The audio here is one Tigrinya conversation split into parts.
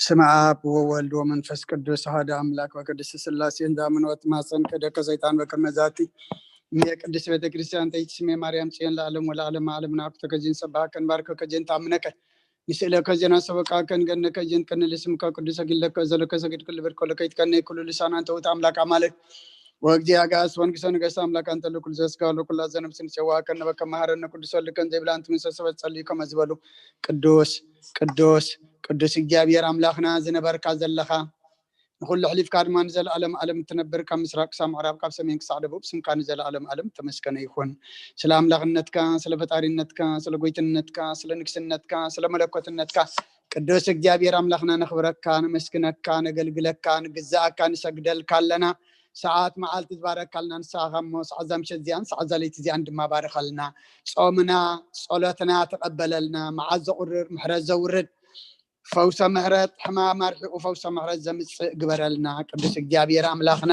ስመ አብ ወወልድ ወመንፈስ ቅዱስ አሐደ አምላክ በቅድስት ሥላሴ። እንተ አምን ወትማጸን ከደከ ሰይጣን በቅድመ ዛቲ እምየ ቅድስት ቤተ ክርስቲያን ተይትስሜ ማርያም ጽዮን ለዓለም ወለዓለም ዓለም ናኩ ተከዚን ሰባከን ባርከ ከጀን ታምነከ ንስእለከ ዜና ሰበቃከን ገነከ ጀን ቅንል ስምከ ቅዱሰ ግለከ ዘለከ ሰግድ ክልብር ኮለከ ይትከነ ኩሉ ልሳናን ተውት አምላክ አማልክ ወእግዚአ አጋእዝት ወንግሰ ነገስት አምላክ አንተ ለኩሉ ዘስጋ ለኩላ ዘነፍስ ንሴዋከን ነበከ መሐረነ ቅዱስ ወልድከን ዘይብላን ትምሰ ሰበት ጸልዩ ከመ ዝበሉ ቅዱስ ቅዱስ ቅዱስ እግዚኣብሔር አምላኽና ዝነበርካ ዘለኻ ንኹሉ ኣሕሊፍካ ድማ ንዘለኣለም ኣለም እትነብር ካብ ምስራቅ ክሳብ ምዕራብ ካብ ሰሜን ክሳዕ ደቡብ ስምካ ንዘለኣለም ኣለም ተመስገነ ይኹን። ስለ ኣምላኽነትካ ስለ ፈጣሪነትካ ስለ ጎይትነትካ ስለ ንግስነትካ ስለ መለኮትነትካ ቅዱስ እግዚኣብሔር ኣምላኽና ነኽብረካ ነመስግነካ ነገልግለካ ንግዛኣካ ንሰግደልካ ኣለና። ሰዓት መዓልቲ ዝባረካልና ንስኻ እሞ ሰዓት ዛምሸት እዚኣን ሰዓት ዛለይቲ እዚኣን ድማ ባርኸልና። ጾምና ጸሎትና ተቐበለልና። መዓት ዘቑርር ምሕረት ዘውርድ ፈውሰ ምሕረት ሕማም ኣርሒቑ ፈውሰ ምሕረት ዘምፅእ ግበረልና። ቅዱስ እግዚኣብሔር ኣምላኽና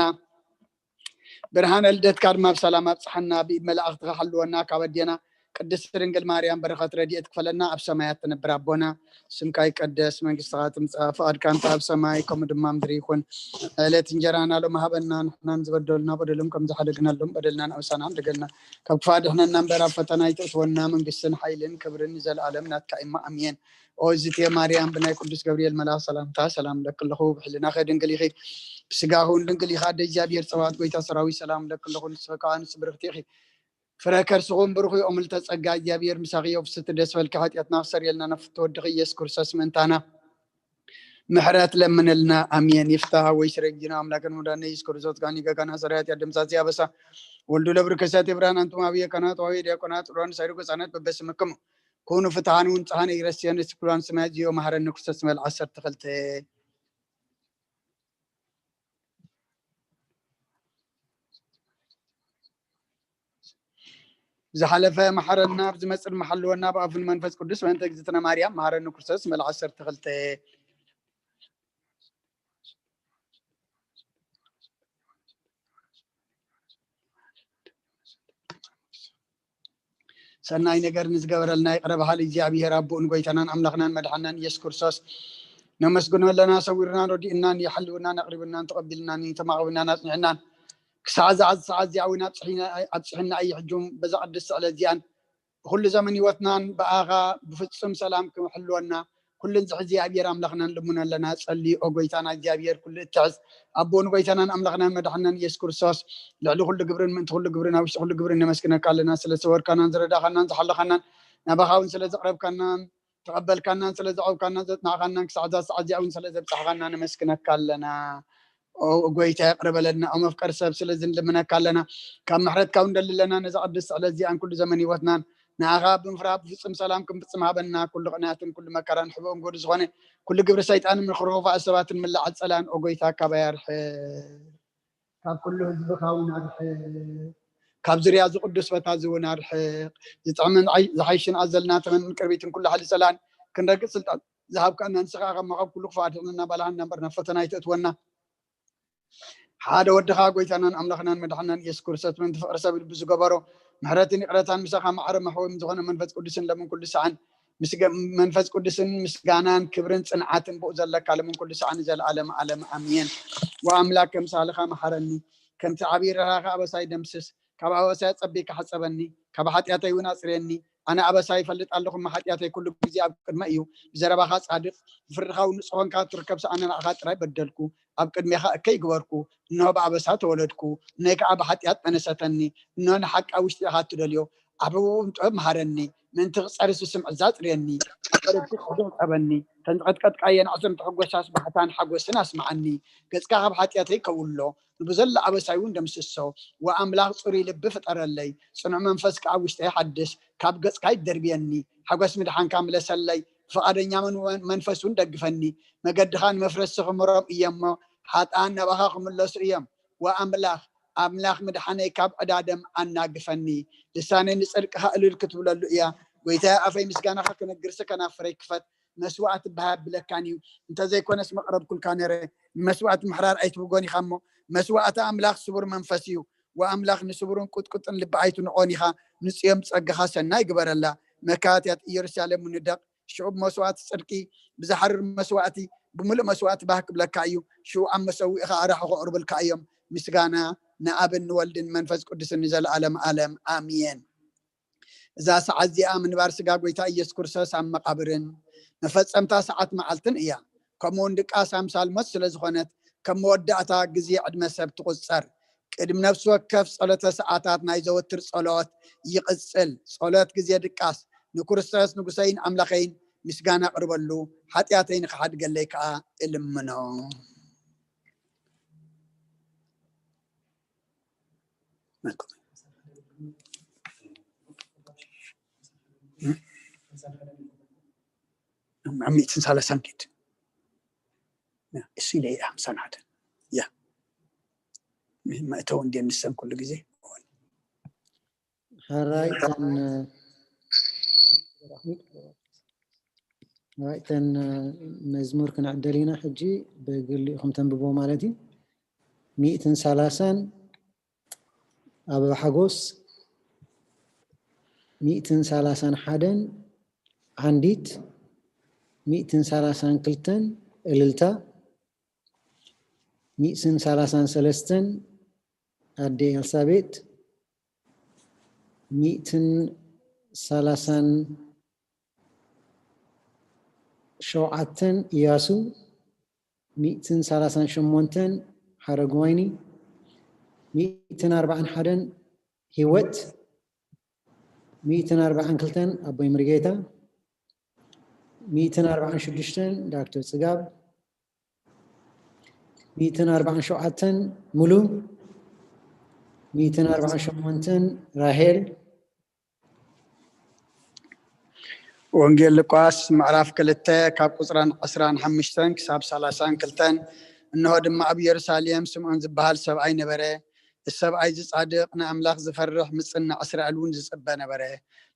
ብርሃነ ልደትካ ድማ ብሰላም ኣብፅሐና። ብኢድ መላእኽትኻ ሓልወና። ካብ ኣዴና ቅድስት ድንግል ማርያም በረኸት ረድኤት ክፈለና። ኣብ ሰማያት ትነብር ኣቦና ስምካ ይቀደስ፣ መንግስትኻ ትምፃእ፣ ፍቓድካ እንተ ኣብ ሰማይ ከምኡ ድማ ምድሪ ይኹን። ዕለት እንጀራና ሎም ሃበና፣ ንሕናን ዝበደሉና በደሎም ከም ዝሓደግናሎም በደልናን ኣበሳና ሓደገልና። ካብ ክፋ ድሕነና እምበር ኣብ ፈተና ይተእትወና። መንግስትን ሓይልን ክብርን ንዘለኣለም ናትካ እማ ኣምየን። ኦ ዝቴ ማርያም ብናይ ቅዱስ ገብርኤል መልኣኽ ሰላምታ ሰላም ለክለኹ ብሕልናኸ ድንግል ኢኺ ብስጋኹን ድንግል ኢኻ ኣደ እግዚኣብሔር ጸባኦት ጎይታ ሰራዊት ሰላም ለክለኹ ንስኺ ከዓ ንስ ብርኽቲ ኢኺ ፍረ ከርስኹም ብሩኽ እዩ ኦምልተ ጸጋ እግዚኣብሔር ምሳኺ ዮ ፍስቲ ደስ በልኪ ሓጢኣትና ክሰርየልና ነፍቲ ወድኺ ኢየሱስ ክርስቶስ ምእንታና ምሕረት ለምንልና ኣሜን። ይፍታ ወይ ስረጅና ኣምላክን ሙዳነ ኢየሱስ ክርስቶስ ጋኒ ገጋና ሰራያት ያደምሳሲ ያበሳ ወልዱ ለብርከሰት ብርሃን አንቱም አብየ ካህናት ወይ ዲያቆናት ሮን ሳይሩ ገጻነት በበስምክሙ ኩኑ ፍትሃን እውን ጸሃነ ይረስየን ስክሏን ስማይ ዚዮ መሃረኒ ክርስቶስ መል ዓሰርተ ክልተ ዝሓለፈ መሓረና ኣብ ዝመጽእ መሓልወና ብኣፉን መንፈስ ቅዱስ በእንተ እግዝእትነ ማርያም መሃረኒ ክርስቶስ መል ዓሰርተ ክልተ ሰናይ ነገር ንዝገበረልና ይቕረ በሃሊ እግዚኣብሔር ኣቦኡን ጎይታናን ኣምላኽናን መድሓናን ኢየሱስ ክርስቶስ ነመስግኖ ኣለና። ሰዊርናን ረዲእናን ይሓልውናን ኣቕሪብናን ተቐቢልናን ተማቕብናን ኣጽኒዕናን ክሳዕ እዛ ሰዓት እዚኣ እውን ኣብፅሒና እዩ። ሕጁም በዛ ቅድስቲ ዕለት እዚኣን ብኩሉ ዘመን ህይወትናን ብኣኻ ብፍጹም ሰላም ክሕልወና ኩሉ ንዝሕዚ እግዚኣብሔር ኣምላኽናን ልሙን ኣለና። ጸልዩ ኦ ጎይታና እግዚኣብሔር ኩሉ እትሕዝ ኣቦን ጎይታናን ኣምላኽናን መድሓናን ኢየሱስ ክርስቶስ ልዕሊ ኩሉ ግብርን ምእንቲ ኩሉ ግብርን ኣብ ውሽጢ ኩሉ ግብርን ነመስግነካ ኣለና። ስለ ዝሰወርካናን ዝረዳኻናን ዝሓለኻናን ናባኻ እውን ስለ ዘቕረብካናን ተቐበልካናን ስለ ዘቐብካናን ዘጽናዕካናን ክሳዕ እዛ ሰዓት እዚኣ እውን ስለ ዘብጻሕኻና ነመስግነካ ኣለና። ኦ ጎይታ ይቕረ በለልና። ኦ መፍቀር ሰብ ስለ ዝንልምነካ ኣለና። ካብ ምሕረትካ እውን ደሊ ኣለና። ነዛ ቅድስቲ ዕለት እዚኣን ኩሉ ዘመን ህይወትናን ንኣኻ ብምፍራ ብፍጹም ሰላም ክንፍጽም ሃበና። ኩሉ ቅንያትን ኩሉ መከራን ሕቦ እንጎዱ ዝኾነ ኩሉ ግብሪ ሰይጣንን ምክርኹፋ ሰባትን ምላዓት ጸላን ኦ ጎይታ ካባይ ኣርሕቕ። ካብ ኩሉ ህዝብኻ እውን ኣርሕቕ። ካብ ዙርያ እዚ ቅዱስ ቦታ እዚ እውን ኣርሕቕ። ዝጥዕምን ዝሓይሽን ኣዘልና ተመንን ቅርቢትን ኩሉ ሓሊ ጸላን ክንረግጽ ስልጣን ዝሃብካና ንስኻ ከማኻ ኩሉ ክፉእ ኣድሕነና ባልሃና እምበር ናብ ፈተና ኣይተእትወና። ሓደ ወድኻ ጎይታናን ኣምላኽናን መድሓናን ኢየሱስ ክርስቶስ ምእንቲ ፍቕሪ ሰብ ልቢ ዝገበሮ ምሕረትን ይቕረታን ምሳኻ ማዕረ መሕወም ዝኾነ መንፈስ ቅዱስን ለምን ኩሉ ሰዓን መንፈስ ቅዱስን ምስጋናን ክብርን ጽንዓትን ብኡ ዘለካ ለምን ኩሉ ሰዓን ዘለዓለም ዓለም ኣሜን። ወኣምላክ ከምሳልኻ መሓረኒ ከምቲ ዓብይ ረራኻ ኣበሳይ ደምስስ ካብ ኣበሳይ ጸቢካ ሓጸበኒ ካብ ሓጢኣተይ እውን ኣጽርየኒ ኣነ ኣበሳ ይፈልጥ ኣለኹ እሞ ሓጢኣተይ ኩሉ ግዜ ኣብ ቅድመ እዩ። ብዘረባኻ ጻድቕ ብፍርድኻ እውን ንጹሕ ኾንካ ትርከብ ሰኣነ ንዓኻ ጥራይ በደልኩ ኣብ ቅድሜኻ እከይ ግበርኩ እንሆ ብኣበሳ ተወለድኩ እነይ ከዓ ብሓጢኣት ጠነሰተኒ እንሆ ንሓቂ ኣብ ውሽጢ ኢኻ እትደልዮ ዓብውን ጥበብ መሃረኒ ምእንቲ ክጸርስ ስምዕዛ ኣጽርየኒ ቀረብቲ ክሕዶ ጠበኒ ተንቀጥቀጥቃየን ኣስርም ተሕጎሳስ ባህታን ሓጎስን ኣስምዓኒ ገጽካ ካብ ሓጢኣተይ ከውሎ ንብዘሎ ኣበሳይ እውን ደምስሶ። ወኣምላኽ ጽሩይ ልቢ ፍጠረለይ፣ ጽኑዕ መንፈስ ከኣ ኣብ ውሽጠይ ሓድስ። ካብ ገጽካ ኣይትደርብየኒ፣ ሓጎስ ምድሓንካ ምለሰለይ። ብፍቓደኛ መንፈስ እውን ደግፈኒ፣ መገድኻ ንመፍረስቲ ክምሮም እየ እሞ፣ ሓጥኣን ናባኻ ክምለሱ እዮም። ወኣምላኽ፣ ኣምላኽ ምድሓነይ ካብ ዕዳ ደም ኣናግፈኒ፣ ልሳነይ ንጽድቅኻ እልል ክትብለሉ እያ። ጐይታየ፣ ኣፈይ ምስጋናኻ ክነግርሲ ከናፍረይ ክፈት። መስዋእቲ እባ ኣየብለካን እዩ፣ እንተዘይኮነስ መቕረብኩልካ ነይረ። ንመስዋእቲ ምሕራር ኣይትብጎን ኢኻ እሞ፣ መስዋእቲ ኣምላኽ ስቡር መንፈስ እዩ፣ ወኣምላኽ ንስቡርን ቁጥቁጥን ልቢ ኣይትንቖን ኢኻ። ንጽዮን ብጸጋኻ ሰናይ ግበረላ፣ መካትያት ኢየሩሳሌም ንደቕ፣ ሽዑ ብመስዋእቲ ጽድቂ ብዝሓርር መስዋእቲ ብምሉእ መስዋእቲ ባህ ክብለካ እዩ። ሽዑ ኣብ መሰዊእኻ ኣራሑ ከቕርቡልካ እዮም። ምስጋና ንኣብን ንወልድን መንፈስ ቅዱስን ንዘለኣለም ዓለም ኣሜን። እዛ ሰዓት እዚኣ ምንባር ስጋ ጎይታ ኢየሱስ ክርስቶስ ኣብ መቓብርን መፈጸምታ ሰዓት መዓልትን እያ። ከምኡ እውን ድቃስ ኣምሳል ሞት ስለ ዝኾነት ከም መወዳእታ ግዜ ዕድመ ሰብ ትቑጸር። ቅድሚ ነፍሲ ወከፍ ጸሎተ ሰዓታት ናይ ዘወትር ጸሎት ይቕጽል። ጸሎት ግዜ ድቃስ ንክርስቶስ ንጉሰይን ኣምላኸይን ምስጋና ኣቕርበሉ፣ ሓጢኣተይ ንኽሓድገለይ ከኣ እልምኖ። ሚእትን ሰላሳን ኪድ እሱ ኢለ ሓምሳን ሓደ ያ መእተው እንዴ ንሰን ኩሉ ግዜ ሕራይ ተን መዝሙር ክንዕደል ኢና። ሕጂ ብግሊኡ ከም ተንብቦ ማለት እዩ። ሚእትን ሰላሳን ኣበባ ሓጎስ፣ ሚእትን ሰላሳን ሓደን ዓንዲት፣ ሚእትን ሰላሳን ክልተን እልልታ፣ ሚእትን ሰላሳን ሰለስተን ኣደ ኤልሳቤጥ፣ ሚእትን ሰላሳን ሸውዓተን እያሱ፣ ሚእትን ሰላሳን ሸሞንተን ሓረግ ወይኒ፣ ሚእትን ኣርባዓን ሓደን ህይወት፣ ሚእትን ኣርባዓን ክልተን ኣቦይ ምርጌታ፣ ሚእትን ኣርባዓን ሽዱሽተን ዳክተር ጽጋብ፣ ሚእትን ኣርባዓን ሸውዓተን ሙሉ፣ ሚእትን ኣርባዓን ሸሞንተን ራሄል፣ ወንጌል ሉቃስ ምዕራፍ ክልተ ካብ ቁፅረን ዕስራን ሓሙሽተን ክሳብ ሰላሳን ክልተን። እንሆ ድማ ኣብ ኢየሩሳሌም ስምዖን ዝበሃል ሰብኣይ ነበረ። እዚ ሰብኣይ እዚ ጻድቕ ንኣምላኽ ዝፈርሕ ምጽናዕ እስራኤል እውን ዝጽበ ነበረ።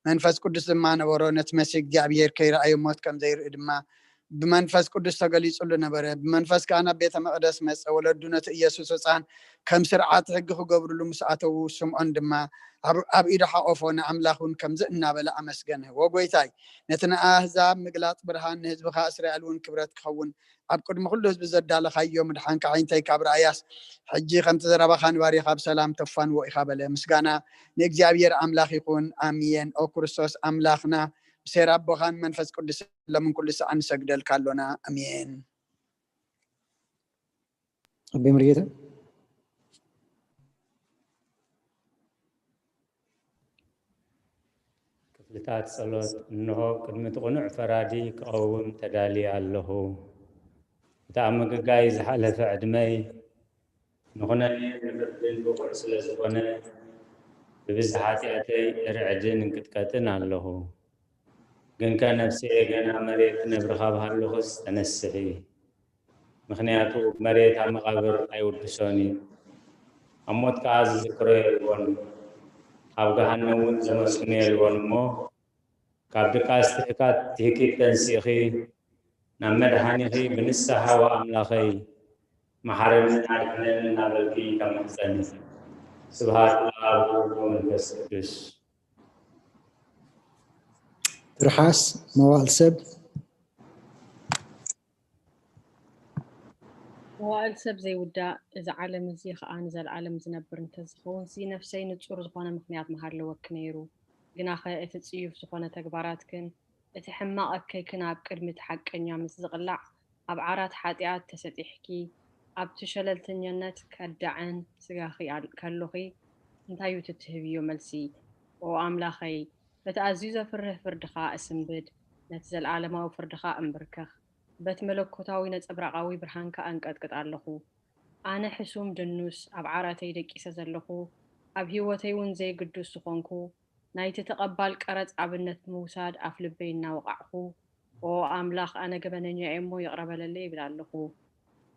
መንፈስ ቅዱስ ድማ ነበሮ። ነቲ መሲህ እግዚኣብሔር ከይረኣየ ሞት ከም ዘይርኢ ድማ ብመንፈስ ቅዱስ ተገሊጹሉ ነበረ። ብመንፈስ ከኣ ናብ ቤተ መቕደስ መጸ። ወለዱ ነቲ ኢየሱስ ህጻን ከም ስርዓት ሕጊ ክገብርሉ ምስ ኣተዉ፣ ስምዖን ድማ ኣብ ኢዱ ሓቆፎ፣ ንኣምላኽ እውን ከምዚ እናበለ ኣመስገነ፣ "ወ ጎይታይ፣ ነቲ ንኣህዛብ ምግላጽ ብርሃን፣ ንህዝብኻ እስራኤል እውን ክብረት ክኸውን ኣብ ቅድሚ ኩሉ ህዝቢ ዘዳለኻዮ ምድሓንካ ዓይንተይ ካብ ረኣያስ፣ ሕጂ ከምቲ ዘረባኻ ንባሪኻ ብሰላም ተፋንዎ ኢኻ" በለ። ምስጋና ንእግዚኣብሔር ኣምላኽ ይኹን። ኣሜን። ኦ ክርስቶስ ኣምላኽና፣ ብሴር ኣቦኻን መንፈስ ቅዱስ ለምን ኩሉ ሰዓት ንሰግደልካ ኣሎና። ኣሜን። ኣቤ መርጌታ። ክፍልታት ጸሎት። እንሆ ቅድሚ እቲ ቅኑዕ ፈራዲ ክቐውም ተዳልየ ኣለኹ። እቲ ኣብ ምግጋይ ዝሓለፈ ዕድመይ ንኹነኔን ንፍርድን ብቑዕ ስለ ዝኾነ፣ ብብዝሒ ሓጢኣተይ እርዕድን እንቅጥቀጥን ኣለኹ። ግንከ ነፍሰየ ገና መሬት ክነብሪ ካብ ሃለኹስ ተነስሒ። ምኽንያቱ መሬት ኣብ መቓብር ኣይውድሶን እዩ። ኣብ ሞት ከኣ ዝዝክሮ የልቦን፣ ኣብ ገሃነም እውን ዘመስግኖ የልቦን እሞ፣ ካብ ድቃስ ትህካት ትህኪት ተንሲእኺ ናብ መድሓኒኺ ብንስሓ ወኣምላኸይ መሓረንን ኣድሕነንን እናበልኪ ካብ ማሕፀኒ። ስብሃት ለኣብ ወወልድ ወመንፈስ ቅዱስ። ትርሓስ መዋእል ሰብ። መዋእል ሰብ ዘይውዳእ፣ እዚ ዓለም እዚ ኸኣ ንዘለኣለም ዝነብር እንተዝኸውንሲ፣ ነፍሰይ ንጹር ዝኾነ ምኽንያት ምሃለወኪ ነይሩ። ግናኸ እቲ ጽዩፍ ዝኾነ ተግባራትክን እቲ ሕማቕ እከይክን ኣብ ቅድሚ እቲ ሓቀኛ ምስ ዝቕላዕ፣ ኣብ ዓራት ሓጢኣት ተሰጢሕኪ፣ ኣብቲ ሸለልተኛነት ከዳዕን ስጋኺ ኣል-፣ ከሎኺ፣ እንታይ እዩ እቲ ትህብዮ መልሲ? ኦ ኣምላኸይ፣ በቲ ኣዝዩ ዘፍርህ ፍርድኻ እስንብድ፣ ነቲ ዘለኣለማዊ ፍርድኻ እንብርከኽ። በቲ መለኮታዊ ነጸብራቓዊ ብርሃንካ ኣንቀጥቅጥ ኣለኹ። ኣነ ሕሱም ድኑስ ኣብ ዓራተይ ደቂሰ ዘለኹ፣ ኣብ ህይወተይ እውን ዘይግዱስ ዝኾንኩ፣ ናይቲ ተቐባል ቀረጽ ኣብነት ብምውሳድ ኣፍልበይ እናወቓዕኹ፣ ኦ ኣምላኽ፣ ኣነ ገበነኛ እየ እሞ ይቕረ በለለይ ይብል ኣለኹ።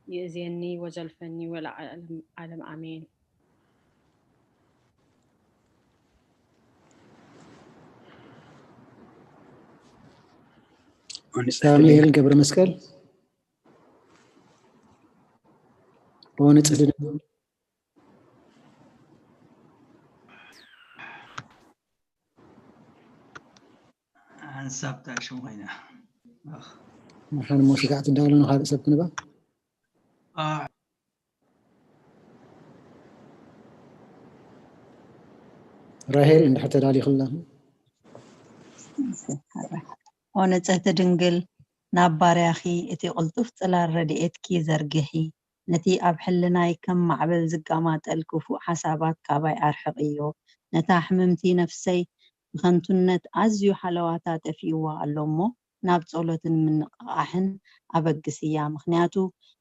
ይእዜኒ ወዘልፈኒ ወለዓለም ዓለም ኣሜን። ሳሙኤል ገብረ መስቀል ሆነ ጽድነ ሓንሳብ እታ ሽም ኮይና መሓን እሞ ስጋዕ ትዳሎ ንኻልእ ሰብ ክንባ። ራሄል እንድሕር ተዳሊኽላ። ኦ ንጽህቲ ድንግል፣ ናብ ባርያኺ እቲ ቅልጡፍ ጽላል ረድኤትኪ ዘርግሒ። ነቲ ኣብ ሕልናይ ከም ማዕበል ዝጋማጠል ክፉእ ሓሳባት ካባይ ኣርሕቕዮ። ነታ ሕምምቲ ነፍሰይ ብኸንቱነት ኣዝዩ ሓለዋታ ጠፊእዋ ኣሎ እሞ፣ ናብ ጸሎትን ምንቕቓሕን ኣበግስያ። ምኽንያቱ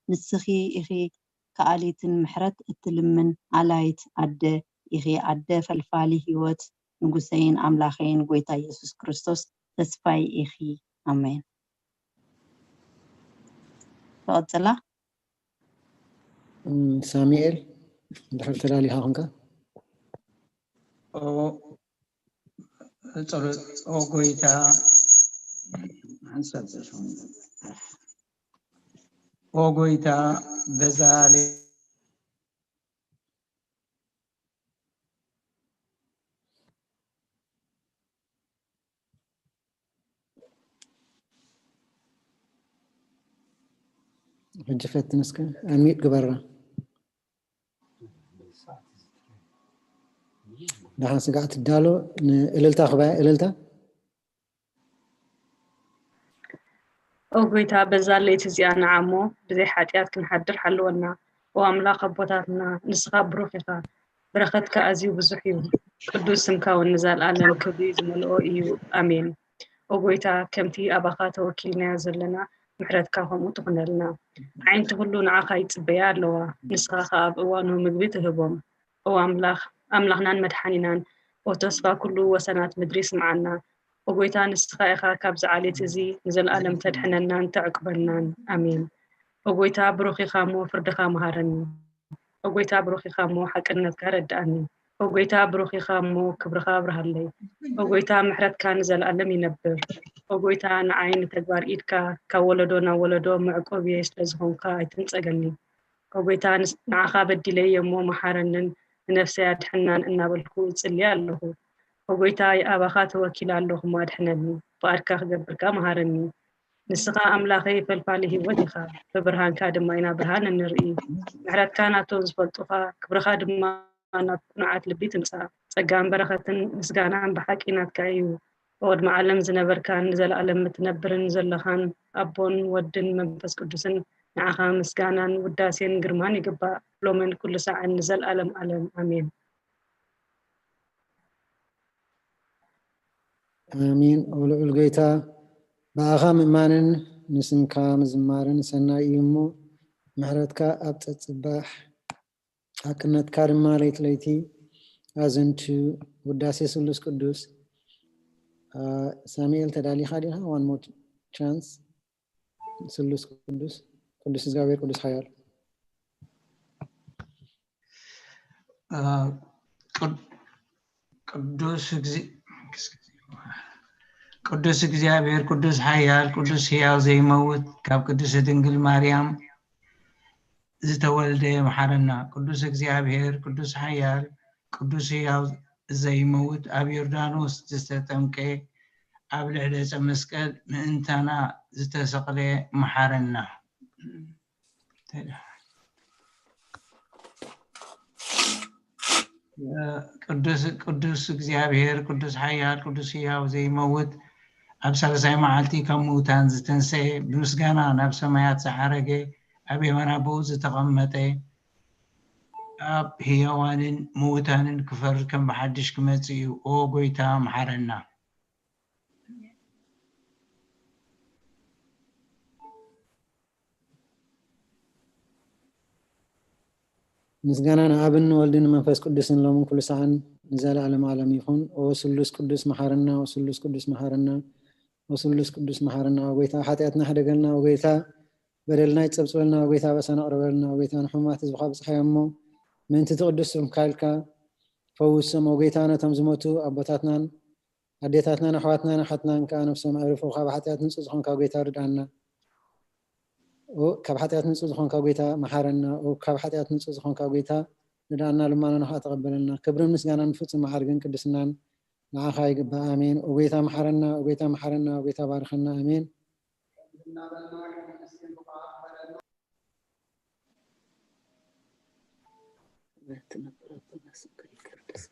ንስኺ ኢኺ ከኣሊትን ምሕረት እትልምን ኣላይት ኣደ ኢኺ፣ ኣደ ፈልፋሊ ህይወት፣ ንጉሰይን ኣምላኸይን ጎይታ ኢየሱስ ክርስቶስ ተስፋይ ኢኺ። ኣሜን። ትቐጽላ? ሳሙኤል፣ እንድሕር ተዳሊኻ ኾንካ። ኦ፣ ጸሎት። ኦ ጎይታ፣ ሓንሳብ ዘሽሙ። ኦ ጎይታ፣ በዛ ለ- ሕጂ ፈትን እስከ፣ ኣንሚዩት ግበራ። ደሓን ስጋዕ ትዳሎ፣ ንእልልታ ክባየ፣ እልልታ። ኦ ጎይታ፣ በዛ ለይቲ እዚኣ ንዓ እሞ ብዘይ ሓጢኣት ክንሓድር ሓልወና። ኦ ኣምላኽ ኣቦታትና፣ ንስኻ ብሩኽ ኢኻ፣ በረኸትካ ኣዝዩ ብዙሕ እዩ። ቅዱስ ስምካ እውን ንዘልኣለም ክብሪ ዝመልኦ እዩ። ኣሜን። ኦ ጎይታ፣ ከምቲ ኣባኻ ተወኪልናዮ ዘለና፣ ምሕረትካ ከምኡ ትኹነልና። ኣዒንቲ ኩሉ ንዓኻ ይጽበያ ኣለዋ፣ ንስኻ ኸኣ ኣብ እዋኑ ምግቢ ትህቦም። ኦ ኣምላኽ፣ ኣምላኽናን መድሓኒናን፣ ኦ ተስፋ ኩሉ ወሰናት ምድሪ ስምዓና። ኦ ጎይታ፣ ንስኻ ኢኻ ካብዚ ዓሌት እዚ ንዘለኣለም ተድሕነናን ተዕቅበናን። ኣሜን። ኦ ጎይታ፣ ብሩኽ ኢኻ እሞ ፍርድኻ መሃረኒ። ኦ ጎይታ፣ ብሩኽ ኢኻ እሞ ሓቅነትካ ረድኣኒ። ኦ ጎይታ፣ ብሩኽ ኢኻ እሞ ክብርኻ ኣብርሃለይ። ኦ ጎይታ፣ ምሕረትካ ንዘለኣለም ይነብር። ኦ ጎይታ፣ ንዓይ ንተግባር ኢድካ ካብ ወለዶ ናብ ወለዶ መዕቆብየይ ስለ ዝኾንካ ኣይትንጸገኒ። ኦ ጎይታ፣ ንስ-፣ ንዓኻ በዲለየ እሞ መሓረንን ንነፍሰይ ኣድሕናን እናበልኩ እጽሊ ኣለኹ። ኦ ጎይታ፣ ኣባኻ ተወኪለ ኣለኹ እሞ ኣድሕነኒ። ፍቓድካ ክገብር ከኣ መሃረኒ። ንስኻ ኣምላኸይ ፈልፋሊ ህይወት ኢኻ፣ ብብርሃንካ ድማ ኢና ብርሃን እንርኢ። ምሕረትካ ናብቶም ዝፈልጡኻ፣ ክብርኻ ድማ ናብ ቅኑዓት ልቢ ትምጻእ። ጸጋን በረኸትን ምስጋናን ብሓቂ ናትካ እዩ። ብቕድሚ ዓለም ዝነበርካን ንዘለኣለም እትነብርን ዘለኻን ኣቦን ወድን መንፈስ ቅዱስን ንዓኻ ምስጋናን ውዳሴን ግርማን ይግባእ፣ ሎምን ኩሉ ሳዕን ንዘለኣለም ዓለም። ኣሜን። ኣሜን። ኦ ልዑል ጎይታ፣ ብኣኻ ምእማንን ንስምካ ምዝማርን ሰናይ እዩ እሞ፣ ምሕረትካ ኣብ ጸጽባሕ፣ ሓቅነትካ ድማ ለይቲ ለይቲ ኣዘንቱ። ውዳሴ ስሉስ ቅዱስ። አ፣ ሳሙኤል ተዳሊኻ ዲኻ? One more chance። ስሉስ ቅዱስ፣ ቅዱስ እግዚኣብሔር፣ ቅዱስ ሓያል። አ፣ ቅድ-፣ ቅዱስ እግዚ-፣ ቅዱስ እግዚኣብሔር፣ ቅዱስ ሓያል፣ ቅዱስ ሕያው ዘይመውት፣ ካብ ቅድስት ድንግል ማርያም ዝተወልደ መሓረና። ቅዱስ እግዚኣብሔር፣ ቅዱስ ሓያል፣ ቅዱስ ሕያው ዘይመውት፣ ኣብ ዮርዳኖስ ዝተጠምቀ፣ ኣብ ልዕሊ ዕፀ መስቀል ምእንታና ዝተሰቕለ መሓረና። ቅዱስ፣ ቅዱስ እግዚኣብሔር፣ ቅዱስ ሓያል፣ ቅዱስ ሕያው ዘይመውት፣ ኣብ ሳልሳይ መዓልቲ ካብ ምዉታን ዝተንስኤ፣ ብምስጋና ናብ ሰማያት ዝዓረገ፣ ኣብ የማን ኣቦኡ ዝተቐመጠ፣ ኣብ ህያዋንን ምዉታንን ክፈርድ ከም ብሓድሽ ክመጽእ እዩ። ኦ ጎይታ፣ መሓረና። ምስጋና ንኣብን ንወልድን ንመንፈስ ቅዱስን ሎምን ኩሉ ሰዓን ንዘለዓለም ዓለም ይኹን። ኦ ስሉስ ቅዱስ መሓረና፣ ኦ ስሉስ ቅዱስ መሓረና፣ ኦ ስሉስ ቅዱስ መሓረና። ኦ ጎይታ፣ ሓጢኣትና ሕደገልና። ኦ ጎይታ፣ በደልና ይጸብጽበልና። ኦ ጎይታ፣ ኣበሳና ኣቕርበልና። ኦ ጎይታ፣ ንሕሙማት ህዝብኻ ብጽሓዮም እሞ፣ ምእንቲ እቲ ቅዱስ ስምካ ኢልካ ፈውሶም። ኦ ጎይታ፣ ነቶም ዝሞቱ ኣቦታትናን ኣዴታትናን ኣሕዋትናን ኣሓትናን ከኣ ነፍሶም ኣዕርፎ። ካብ ሓጢኣት ንጹህ ዝኾንካ ጎይታ ርድኣና። ኦ፣ ካብ ሓጢኣት ንጹህ ዝኾንካ ጎይታ መሓረና። ኦ፣ ካብ ሓጢኣት ንጹህ ዝኾንካ ጎይታ ርድኣና፣ ልማናና ከኣ ተቐበለልና። ክብርን ምስጋናን ፍጹም መዓርግን ቅድስናን ንዓኻ ይግባእ። ኣሜን። ኦ ጎይታ መሓረና፣ ኦ ጎይታ መሓረና፣ ኦ ጎይታ ባርኸና። ኣሜን። እናበልና ከነመስግን ብቕዓት በለና። በቲ ነበረብና ስምካ ይቅር ደስ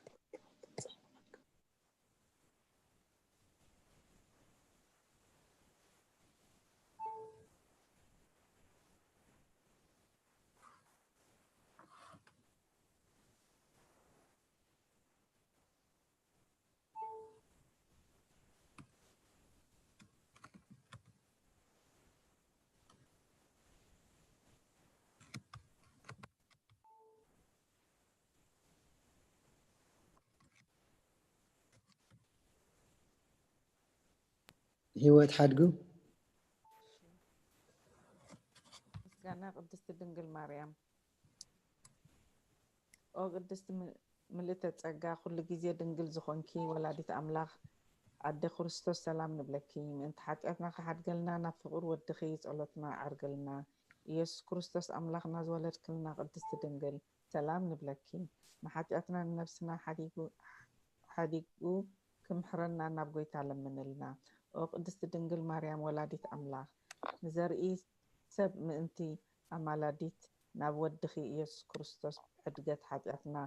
ህይወት ሓድጉ። ምስጋና ቅድስቲ ድንግል ማርያም። ኦ ቅድስቲ ም-፣ ምልእተ ጸጋ፣ ኩሉ ግዜ ድንግል ዝኾንኪ ወላዲት ኣምላኽ፣ ኣደ ክርስቶስ፣ ሰላም ንብለኪ። ምእንቲ ሓጢኣትና ክሓድገልና፣ ናብ ፍቕር ወድኺ ጸሎትና ዓርግልና። ኢየሱስ ክርስቶስ ኣምላኽና ዝወለድክልና ቅድስቲ ድንግል፣ ሰላም ንብለኪ። ንሓጢኣትና ንነብስና ሓዲጉ፣ ሓዲጉ ክምሕረና ናብ ጎይታ ለምንልና። ኦ ቅድስቲ ድንግል ማርያም ወላዲት ኣምላኽ፣ ንዘርኢ ሰብ ምእንቲ ኣማላዲት ናብ ወድኺ ኢየሱስ ክርስቶስ ሕድገት ሓጢኣትና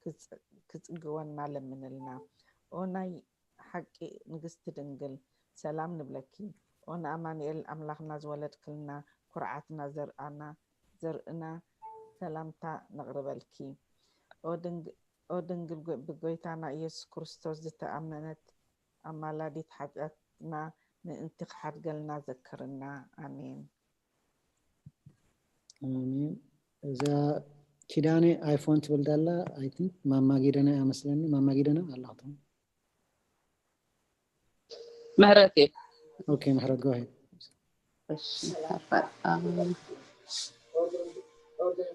ክጽ-፣ ክጽግወና ለምንልና። ኦ ናይ ሓቂ ንግስቲ ድንግል፣ ሰላም ንብለኪ። ኦ ንኣማኑኤል ኣምላኽና ዝወለድክልና፣ ኩርዓትና፣ ዘርኣና፣ ዘርእና ሰላምታ ነቕርበልኪ። ኦ ድንግ-፣ ኦ ድንግል ጎ-፣ ብጎይታና ኢየሱስ ክርስቶስ ዝተኣመነት ኣማላዲት፣ ሓጢኣትና ምእንቲ ክሓድገልና ዘክርና። ኣሜን። ኣሜን። እዛ ኪዳነ ኣይፎን ትብል ዘላ፣ I think ማማ ጊደና እያ መስለኒ። ማማ ጊደና ኣለኽቶም። ምህረት እየ። Okay፣ ምሕረት፣ go ahead። እሺ፣ ሓፋር፣ ኣም፣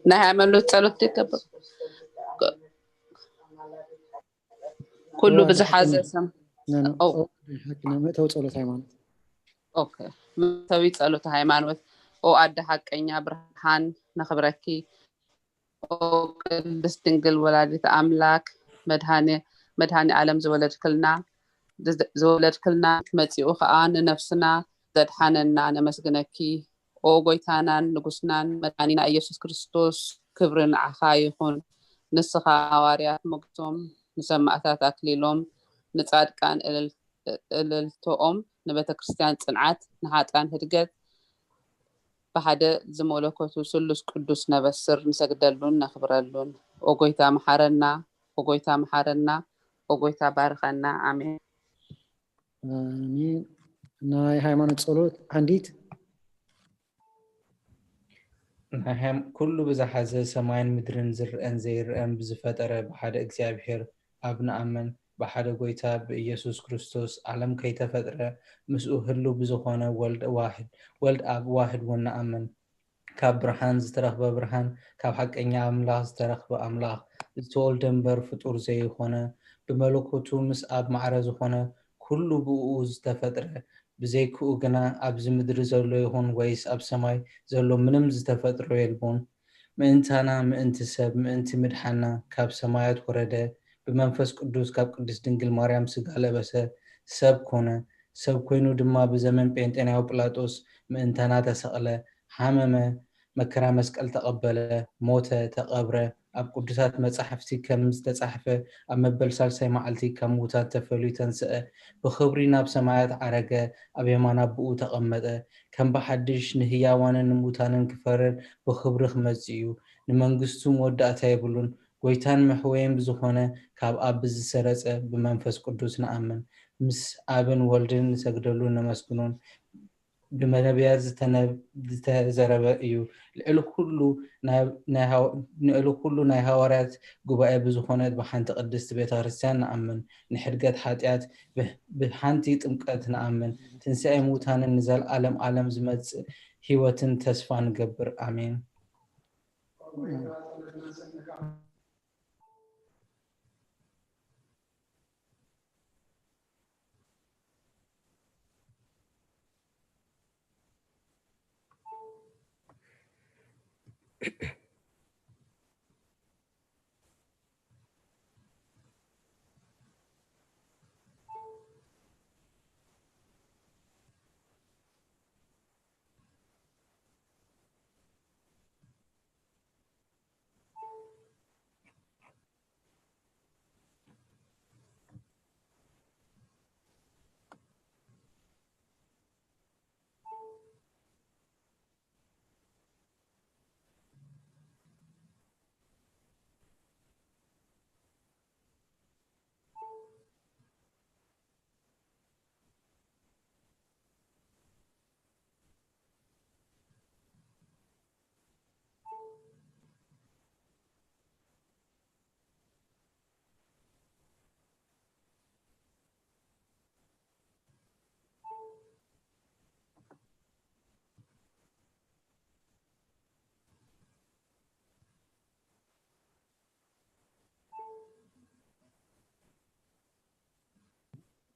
ናይ ሃይማኖት ጸሎት ይገብር። ኩሉ እዋ፣ ብዝሓዘ ሓቂ ሰም ነ-፣ ነ-፣ ኦ፣ ኦ፣ ሓቂ ነው። መእተዊ ጸሎት ሃይማኖት። ኦኬ። መእተዊ ጸሎት ሃይማኖት። ኦ ኣደ ሓቀኛ ብርሃን ነኽብረኪ። ኦ ቅድስት ድንግል ወላዲት ኣምላክ፣ መድሃኒ፣ መድሃኒ ዓለም ዝወለድክልና፣ ዝወለድክልና መጺኡ ከኣ ንነፍስና ዘድሓነና ነመስግነኪ። ኦ ጎይታናን ንጉስናን መድሃኒና ኢየሱስ ክርስቶስ፣ ክብሪ ንዓኻ ይኹን። ንስኻ ሃዋርያት ሞገሶም፣ ንሰማእታት ኣክሊሎም፣ ንጻድቃን እልል-፣ እልልቶኦም፣ ንቤተ ክርስቲያን ጽንዓት፣ ንሓጥኣን ህድገት፣ ብሓደ ዝመለኮቱ ስሉስ ቅዱስ ነበስር ንሰግደሉን ነኽብረሉን። ኦ ጎይታ መሓረና፣ ኦ ጎይታ መሓረና፣ ኦ ጎይታ ባርኸና። ኣሜን። ኣሜን። ናይ ሃይማኖት ጸሎት ዓንዲት። ናይ ሃይም-፣ ኩሉ ብዝሓዘ ሰማይን ምድርን ዝርአን ዘይርአን ብዝፈጠረ ብሓደ እግዚኣብሔር ኣብ ንኣምን፣ ብሓደ ጎይታ ብኢየሱስ ክርስቶስ ዓለም ከይተፈጥረ ምስኡ ህልው ብዝኾነ ወልድ ዋሕድ፣ ወልድ ኣብ ዋሕድ እውን ንኣምን። ካብ ብርሃን ዝተረኽበ ብርሃን፣ ካብ ሓቀኛ ኣምላኽ ዝተረኽበ ኣምላኽ፣ ዝተወልደ እምበር ፍጡር ዘይኾነ፣ ብመለኮቱ ምስ ኣብ ማዕረ ዝኾነ ኩሉ ብእኡ ዝተፈጥረ፣ ብዘይክኡ ግና ኣብዚ ምድሪ ዘሎ ይኹን ወይስ ኣብ ሰማይ ዘሎ ምንም ዝተፈጥሮ የልቦን። ምእንታና፣ ምእንቲ ሰብ፣ ምእንቲ ምድሓንና ካብ ሰማያት ወረደ፣ ብመንፈስ ቅዱስ ካብ ቅድስት ድንግል ማርያም ስጋ ለበሰ፣ ሰብ ኮነ። ሰብ ኮይኑ ድማ ብዘመን ጴንጤናዊ ጲላጦስ ምእንታና ተሰቕለ፣ ሓመመ፣ መከራ መስቀል ተቐበለ፣ ሞተ፣ ተቐብረ፣ ኣብ ቅዱሳት መጻሕፍቲ ከም ዝተጻሕፈ ኣብ መበል ሳልሳይ መዓልቲ ካብ ምዉታት ተፈልዩ ተንስአ፣ ብኽብሪ ናብ ሰማያት ዓረገ፣ ኣብ የማን ኣቦኡ ተቐመጠ፣ ከም ብሓድሽ ንህያዋንን ንምዉታንን ክፈርድ ብኽብሪ ክመጽእ እዩ። ንመንግስቱ መወዳእታ የብሉን። ጎይታን መሕወይን ብዝኾነ ካብ ኣብ ብዝሰረጸ ብመንፈስ ቅዱስ ንኣምን። ምስ ኣብን ወልድን ንሰግደሉን ነመስግኖን። ብነቢያት ዝተነ-፣ ዝተዘረበ እዩ። ልዕሊ ኩሉ ናይ፣ ናይ ሃው-፣ ንዕሊ ኩሉ ናይ ሃዋርያት ጉባኤ ብዝኾነት ብሓንቲ ቅድስቲ ቤተ ክርስቲያን ንኣምን። ንሕድገት ሓጢኣት ብ-፣ ብሓንቲ ጥምቀት ንኣምን። ትንሳኤ ምዉታንን ንዘለዓለም ዓለም ዝመጽእ ህይወትን ተስፋ ንገብር። ኣሜን።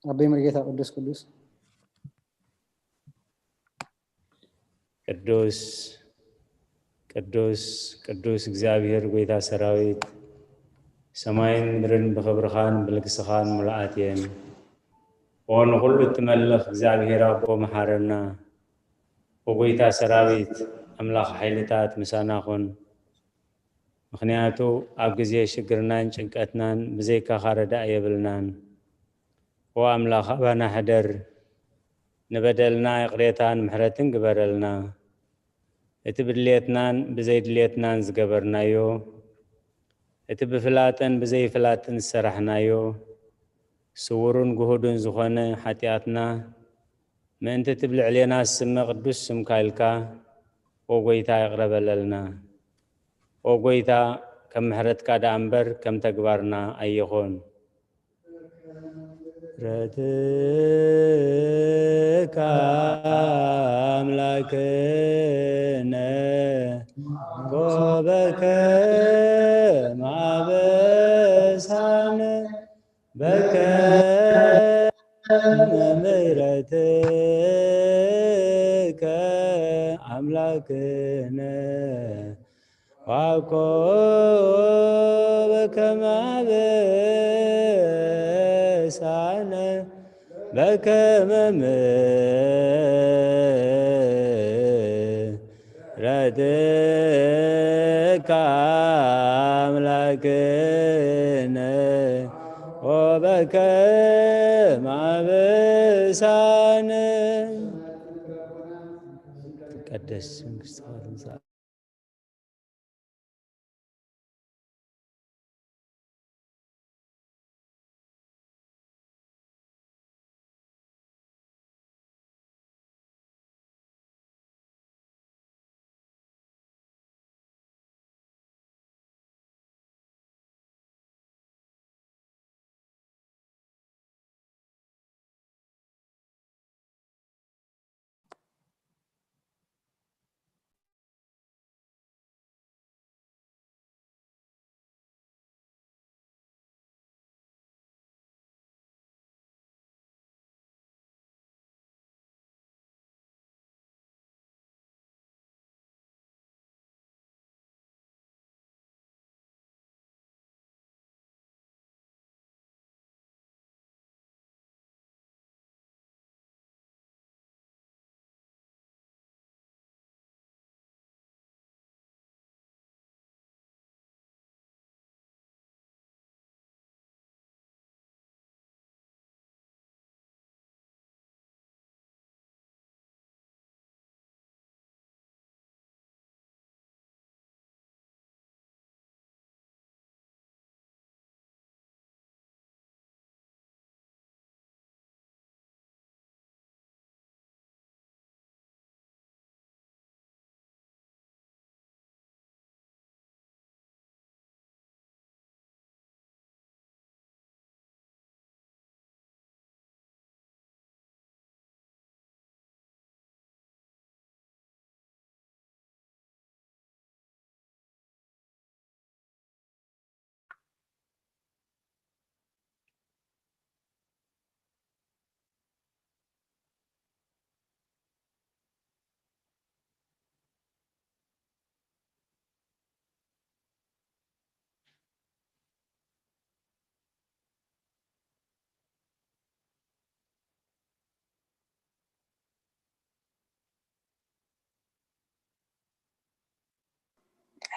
ኣቦይ መሪጌታ ቅዱስ ቅዱስ ቅዱስ ቅዱስ ቅዱስ እግዚኣብሔር ጎይታ ሰራዊት፣ ሰማይን ምድርን ብኽብርኻን ብልግስኻን ምሉኣት እየን። ኦ ንኹሉ እትመልኽ እግዚኣብሔር ኣቦ መሓረና። ኦ ጎይታ ሰራዊት፣ ኣምላኽ ሓይልታት ምሳና ኩን። ምኽንያቱ ኣብ ግዜ ሽግርናን ጭንቀትናን ብዘይካኻ ረዳእ የብልናን። ኦ ኣምላኽ ኣባና ሕደር፣ ንበደልና ይቕሬታን ምሕረትን ግበረልና። እቲ ብድልየትናን ብዘይድልየትናን ዝገበርናዮ፣ እቲ ብፍላጥን ብዘይፍላጥን ዝሰራሕናዮ፣ ስውሩን ግሁዱን ዝኾነ ሓጢኣትና፣ ምእንቲ እቲ ብልዕሌና ዝስመ ቅዱስ ስምካ ኢልካ፣ ኦ ጎይታ ይቕረ በለልና። ኦ ጎይታ፣ ከም ምሕረትካ ደኣ እምበር ከም ተግባርና ኣይኹን። ምሕረትካ ኣምላክነ ጎበከ ማበሳነ በከመ ምሕረትከ ኣምላክነ ዋኮ በከመ አበሳነ በከመ ምሕረትከ አምላክነ ወበከመ አበሳነ። ትቀደስ መንግስትካ ትምጻእ።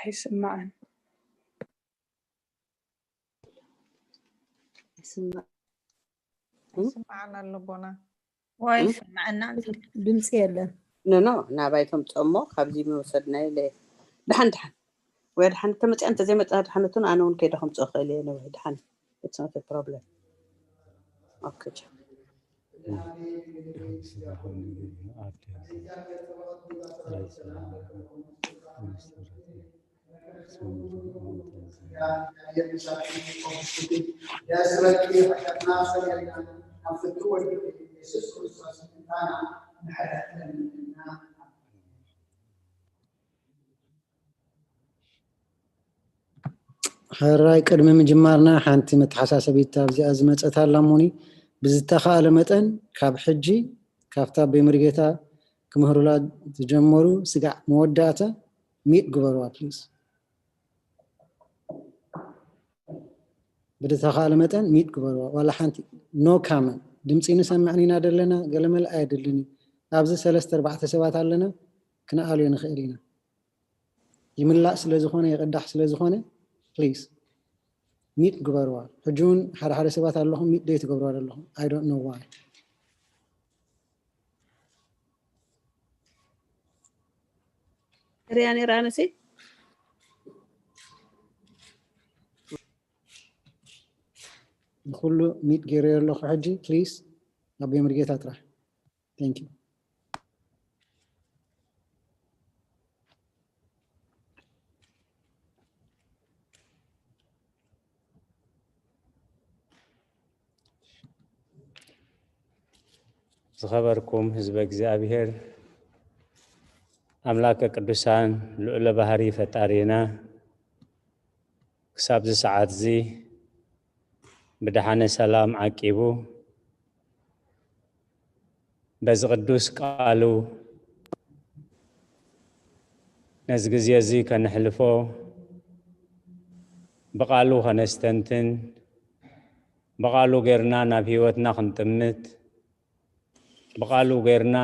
ኣይስማዕን። ይስማዕ። ይስማዓና ኣሎ ቦና። ወይ ይስማዓና። ድምፂ የለን። ኖ ኖ ናባይ ተምፅኦ እሞ ካብዚ ምውሰድና ኢለ። ድሓን ድሓን ወይ ድሓን ተመፅያ እንተዘይመፅኣ ድሓነቱን ኣነ እውን ከይደ ከምፅኦ ክእል እየ ነዊሕ ድሓን። It's not a problem. Okay. ሕራይ ቅድሚ ምጅማርና ሓንቲ መተሓሳሰቢት ኣብዚኣ ዝመፀት ኣላ እሞኒ ብዝተኻእለ መጠን ካብ ሕጂ ካብታ ኣቦይ መርጌታ ክምህሩላ ዝጀመሩ ስጋዕ መወዳእታ ሚት ግበርዋ please። ብዝተኻእለ መጠን ሚት ግበርዋ። ዋላ ሓንቲ no comment። ድምፂ ንሰምዕን ኢና ዘለና፣ ገለመለ ኣየድልን እዩ። ኣብዚ ሰለስተ ኣርባዕተ ሰባት ኣለና፣ ክንኣልዮ ንኽእል ኢና። ይምላእ ስለ ዝኾነ፣ ይቕዳሕ ስለ ዝኾነ please ሚት ግበርዋ። ሕጂ እውን ሓደ ሓደ ሰባት ኣለኹም ሚት ደይ ትገብርዋ ዘለኹም። I don't know why። ሪያ ነይራ ኣነሲ ንኩሉ ሚት ገይረ ኣለኹ። ሕጂ please ኣቦይ መርጌታ ጥራሕ። Thank you። ዝኸበርኩም ህዝበ እግዚኣብሔር፣ ኣምላከ ቅዱሳን ልዑለ ባህሪ ፈጣሪና ክሳብ እዚ ሰዓት እዚ ብደሓነ ሰላም ዓቂቡ በዚ ቅዱስ ቃሉ ነዚ ግዜ እዚ ከነሕልፎ፣ ብቃሉ ከነስተንትን፣ ብቃሉ ጌርና ናብ ህይወትና ክንጥምት፣ ብቃሉ ጌርና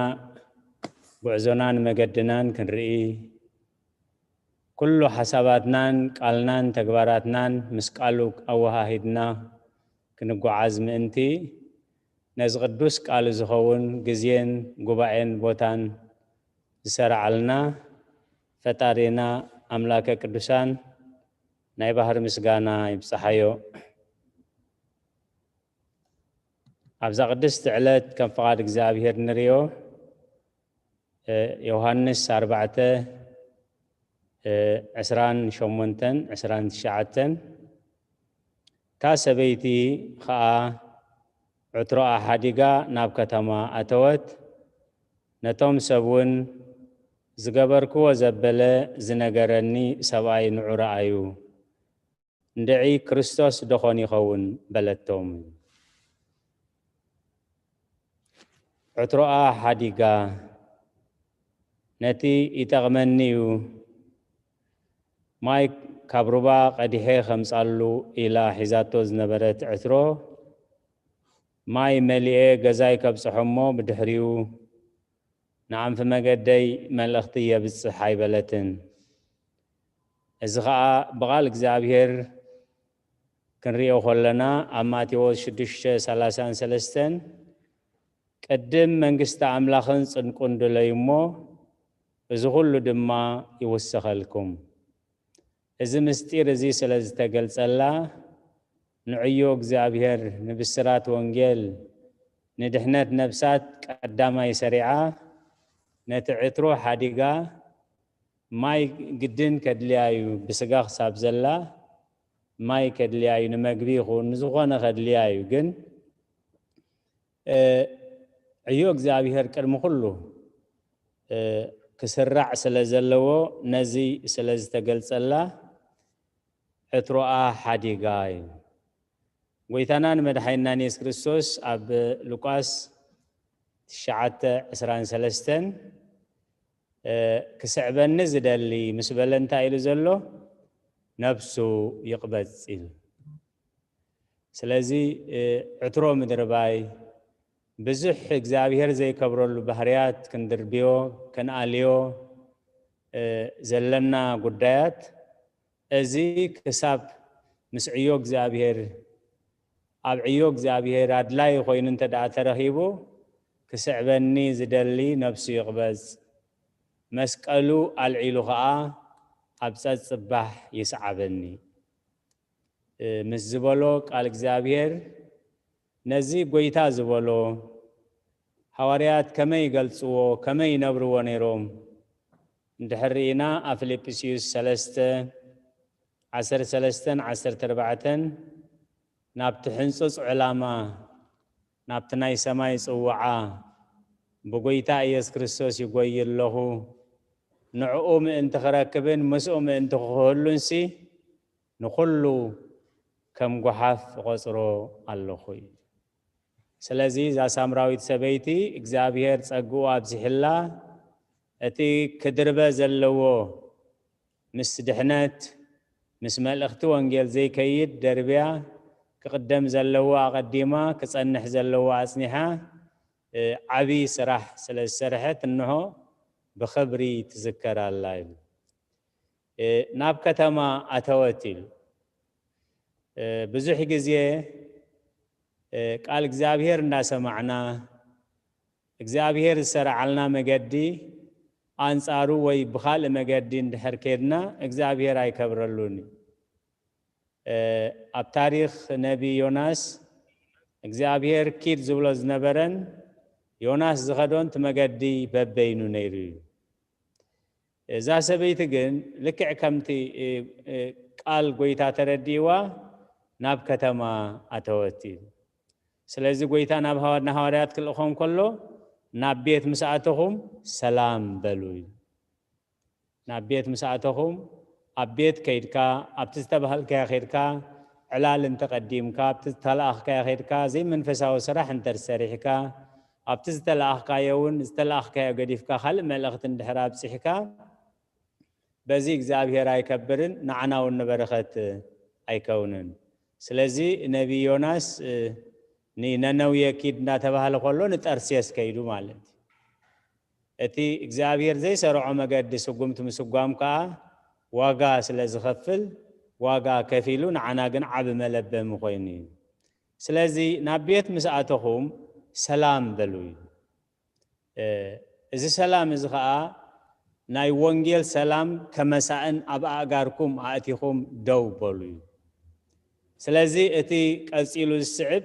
ጉዕዞናን መገድናን ክንርኢ፣ ኩሉ ሓሳባትናን ቃልናን ተግባራትናን ምስ ቃሉ ኣወሃሂድና ክንጓዓዝ ምእንቲ፣ ነዚ ቅዱስ ቃሉ ዝኸውን ግዜን ጉባኤን ቦታን ዝሰራዓልና ፈጣሪና ኣምላከ ቅዱሳን ናይ ባህሪ ምስጋና ይብጽሓዮ። ኣብዛ ቅድስቲ ዕለት ከም ፍቓድ እግዚኣብሔር ንርእዮ፣ እ፣ ዮሃንስ ኣርባዕተ፣ እ፣ ዕስራን ሸሞንተን ዕስራን ትሽዓተን፣ እታ ሰበይቲ ኸኣ ዕትሮኣ ሓዲጋ ናብ ከተማ ኣተወት። ነቶም ሰብ እውን ዝገበርክዎ ዘበለ ዝነገረኒ ሰብኣይ ንዑ ረኣዩ። እንድዒ ክርስቶስ ዶኾን ይኸውን በለቶም። ዕትሮኣ ሓዲጋ ነቲ ይጠቕመኒ እዩ ማይ ካብ ሩባ ቀዲሐ ከምጻሉ ኢላ ሒዛቶ ዝነበረት ዕትሮ ማይ መሊኤ ገዛይ ከብጽሖ እሞ ብድሕሪኡ ንኣንፊ መገደይ መልእኽቲ የብጽሕ ኣይበለትን። እዚ ኸኣ ብቓል እግዚኣብሔር ክንሪኦ ከለና ኣብ ማቴዎስ ሽዱሽተ ሰላሳን ሰለስተን ቅድም መንግስቲ ኣምላኽን ጽድቁን ድለዩ እሞ እዚ ኩሉ ድማ ይውሰኸልኩም። እዚ ምስጢር እዚ ስለ ዝተገልጸላ ንዕዮ እግዚኣብሔር ንብስራት ወንጌል ንድሕነት ነብሳት ቀዳማይ ሰሪዓ ነቲ ዕትሮ ሓዲጋ ማይ ግድን ከድልያ እዩ ብስጋ ክሳብ ዘላ ማይ ከድልያ እዩ ንመግቢ ይኹን ንዝኾነ ከድልያ እዩ ግን ዕዮ እግዚኣብሔር ቅድሚ ኩሉ ክስራዕ ስለ ዘለዎ ነዚ ስለ ዝተገልጸላ ዕትሮኣ ሓዲጋ እዩ። ጎይታናን መድሓይናን የሱስ ክርስቶስ ኣብ ሉቃስ ትሽዓተ ዕስራን ሰለስተን ክስዕበኒ ዝደሊ ምስ በለ እንታይ ኢሉ ዘሎ ነብሱ ይቕበጽ ኢሉ። ስለዚ ዕትሮ ምድርባይ ብዙሕ እግዚኣብሔር ዘይከብረሉ ባህርያት ክንድርብዮ ክንኣልዮ ዘለና ጉዳያት እዚ ክሳብ ምስ ዕዮ እግዚኣብሔር ኣብ ዕዮ እግዚኣብሔር ኣድላይ ኮይኑ እንተ ደኣ ተረኺቡ ክስዕበኒ ዝደሊ ነብሱ ይቕበጽ መስቀሉ ኣልዒሉ ኸኣ ኣብ ጸጽባሕ ይስዓበኒ። ምስ ዝበሎ ቃል እግዚኣብሔር ነዚ ጎይታ ዝበሎ ሃዋርያት ከመይ ይገልጽዎ ከመይ ይነብርዎ ነይሮም እንድሕር ርኢና ኣብ ፊልጵስዩስ ሰለስተ ዓሰርተ ሰለስተን ዓሰርተ ኣርባዕተን ናብቲ ሕንጹጽ ዕላማ ናብቲ ናይ ሰማይ ጽውዓ ብጎይታ ኢየሱስ ክርስቶስ ይጎይ ኣለኹ ንዕኡ ምእንቲ ክረክብን ምስኡ ምእንቲ ክህሉንሲ ንኹሉ ከም ጓሓፍ እቖጽሮ ኣለኹ እዩ። ስለዚ እዛ ሳምራዊት ሰበይቲ እግዚኣብሔር ጸግኡ ኣብዚሕላ፣ እቲ ክድርበ ዘለዎ ምስ ድሕነት፣ ምስ መልእኽቲ ወንጌል ዘይከይድ ደርብያ፣ ክቕደም ዘለዎ ኣቐዲማ፣ ክጸንሕ ዘለዎ ኣጽኒሓ፣ እ፣ ዓቢ ስራሕ ስለ ዝሰርሐት፣ እንሆ ብኽብሪ ትዝከር ኣላ ኢሉ። እ፣ ናብ ከተማ ኣተወት ኢሉ። እ፣ ብዙሕ ግዜ፣ እ፣ ቃል እግዚኣብሔር እንዳሰማዕና፣ እግዚኣብሔር ዝሰርዓልና መገዲ ኣንጻሩ ወይ ብኻልእ መገዲ እንድሕር ኬድና፣ እግዚኣብሔር ኣይከብረሉን እዩ። እ፣ ኣብ ታሪኽ ነቢ ዮናስ እግዚኣብሔር ኪድ ዝብሎ ዝነበረን ዮናስ ዝኸዶን እቲ መገዲ በበይኑ ነይሩ እዩ። እዛ ሰበይቲ ግን ልክዕ ከምቲ፣ እ፣ እ፣ ቃል ጎይታ ተረዲእዋ ናብ ከተማ ኣተወት እዩ። ስለዚ ጎይታ ናብ ሃዋ-፣ ንሃዋርያት ክልእኾም ከሎ ናብ ቤት ምስ ኣተኹም ሰላም በሉ እዩ። ናብ ቤት ምስ ኣተኹም ኣብ ቤት ከይድካ፣ ኣብቲ ዝተባህልካዮ ከይድካ፣ ዕላል እንተቐዲምካ፣ ኣብቲ ዝተላኣኽካዮ ከይድካ፣ ዘይመንፈሳዊ ስራሕ እንተሰሪሕካ፣ ኣብቲ ዝተላኣኽካዮ እውን ዝተላኣኽካዮ ገዲፍካ ካልእ መልእኽቲ እንድሕር ኣብጺሕካ፣ በዚ እግዚኣብሔር ኣይከብርን፣ ንዓና እውን ንበረኸት ኣይከውንን። ስለዚ ነቢ ዮናስ፣ እ፣ ንነነውየ ኪድ እናተባህለ ከሎ ንጠርሴስ ከይዱ ማለት እዩ። እቲ እግዚኣብሔር ዘይሰርዖ መገዲ ስጉምቲ ምስጓም ከኣ ዋጋ ስለ ዝኸፍል፣ ዋጋ ከፊሉ ንዓና ግን ዓቢ መለበሚ ኮይኑ እዩ። ስለዚ ናብ ቤት ምስ ኣተኹም ሰላም በሉ እዩ። እ፣ እዚ ሰላም እዚ ኸኣ ናይ ወንጌል ሰላም ከመሳእን ኣብ ኣእጋርኩም ኣእቲኹም ደው በሉ እዩ። ስለዚ እቲ ቀጺሉ ዝስዕብ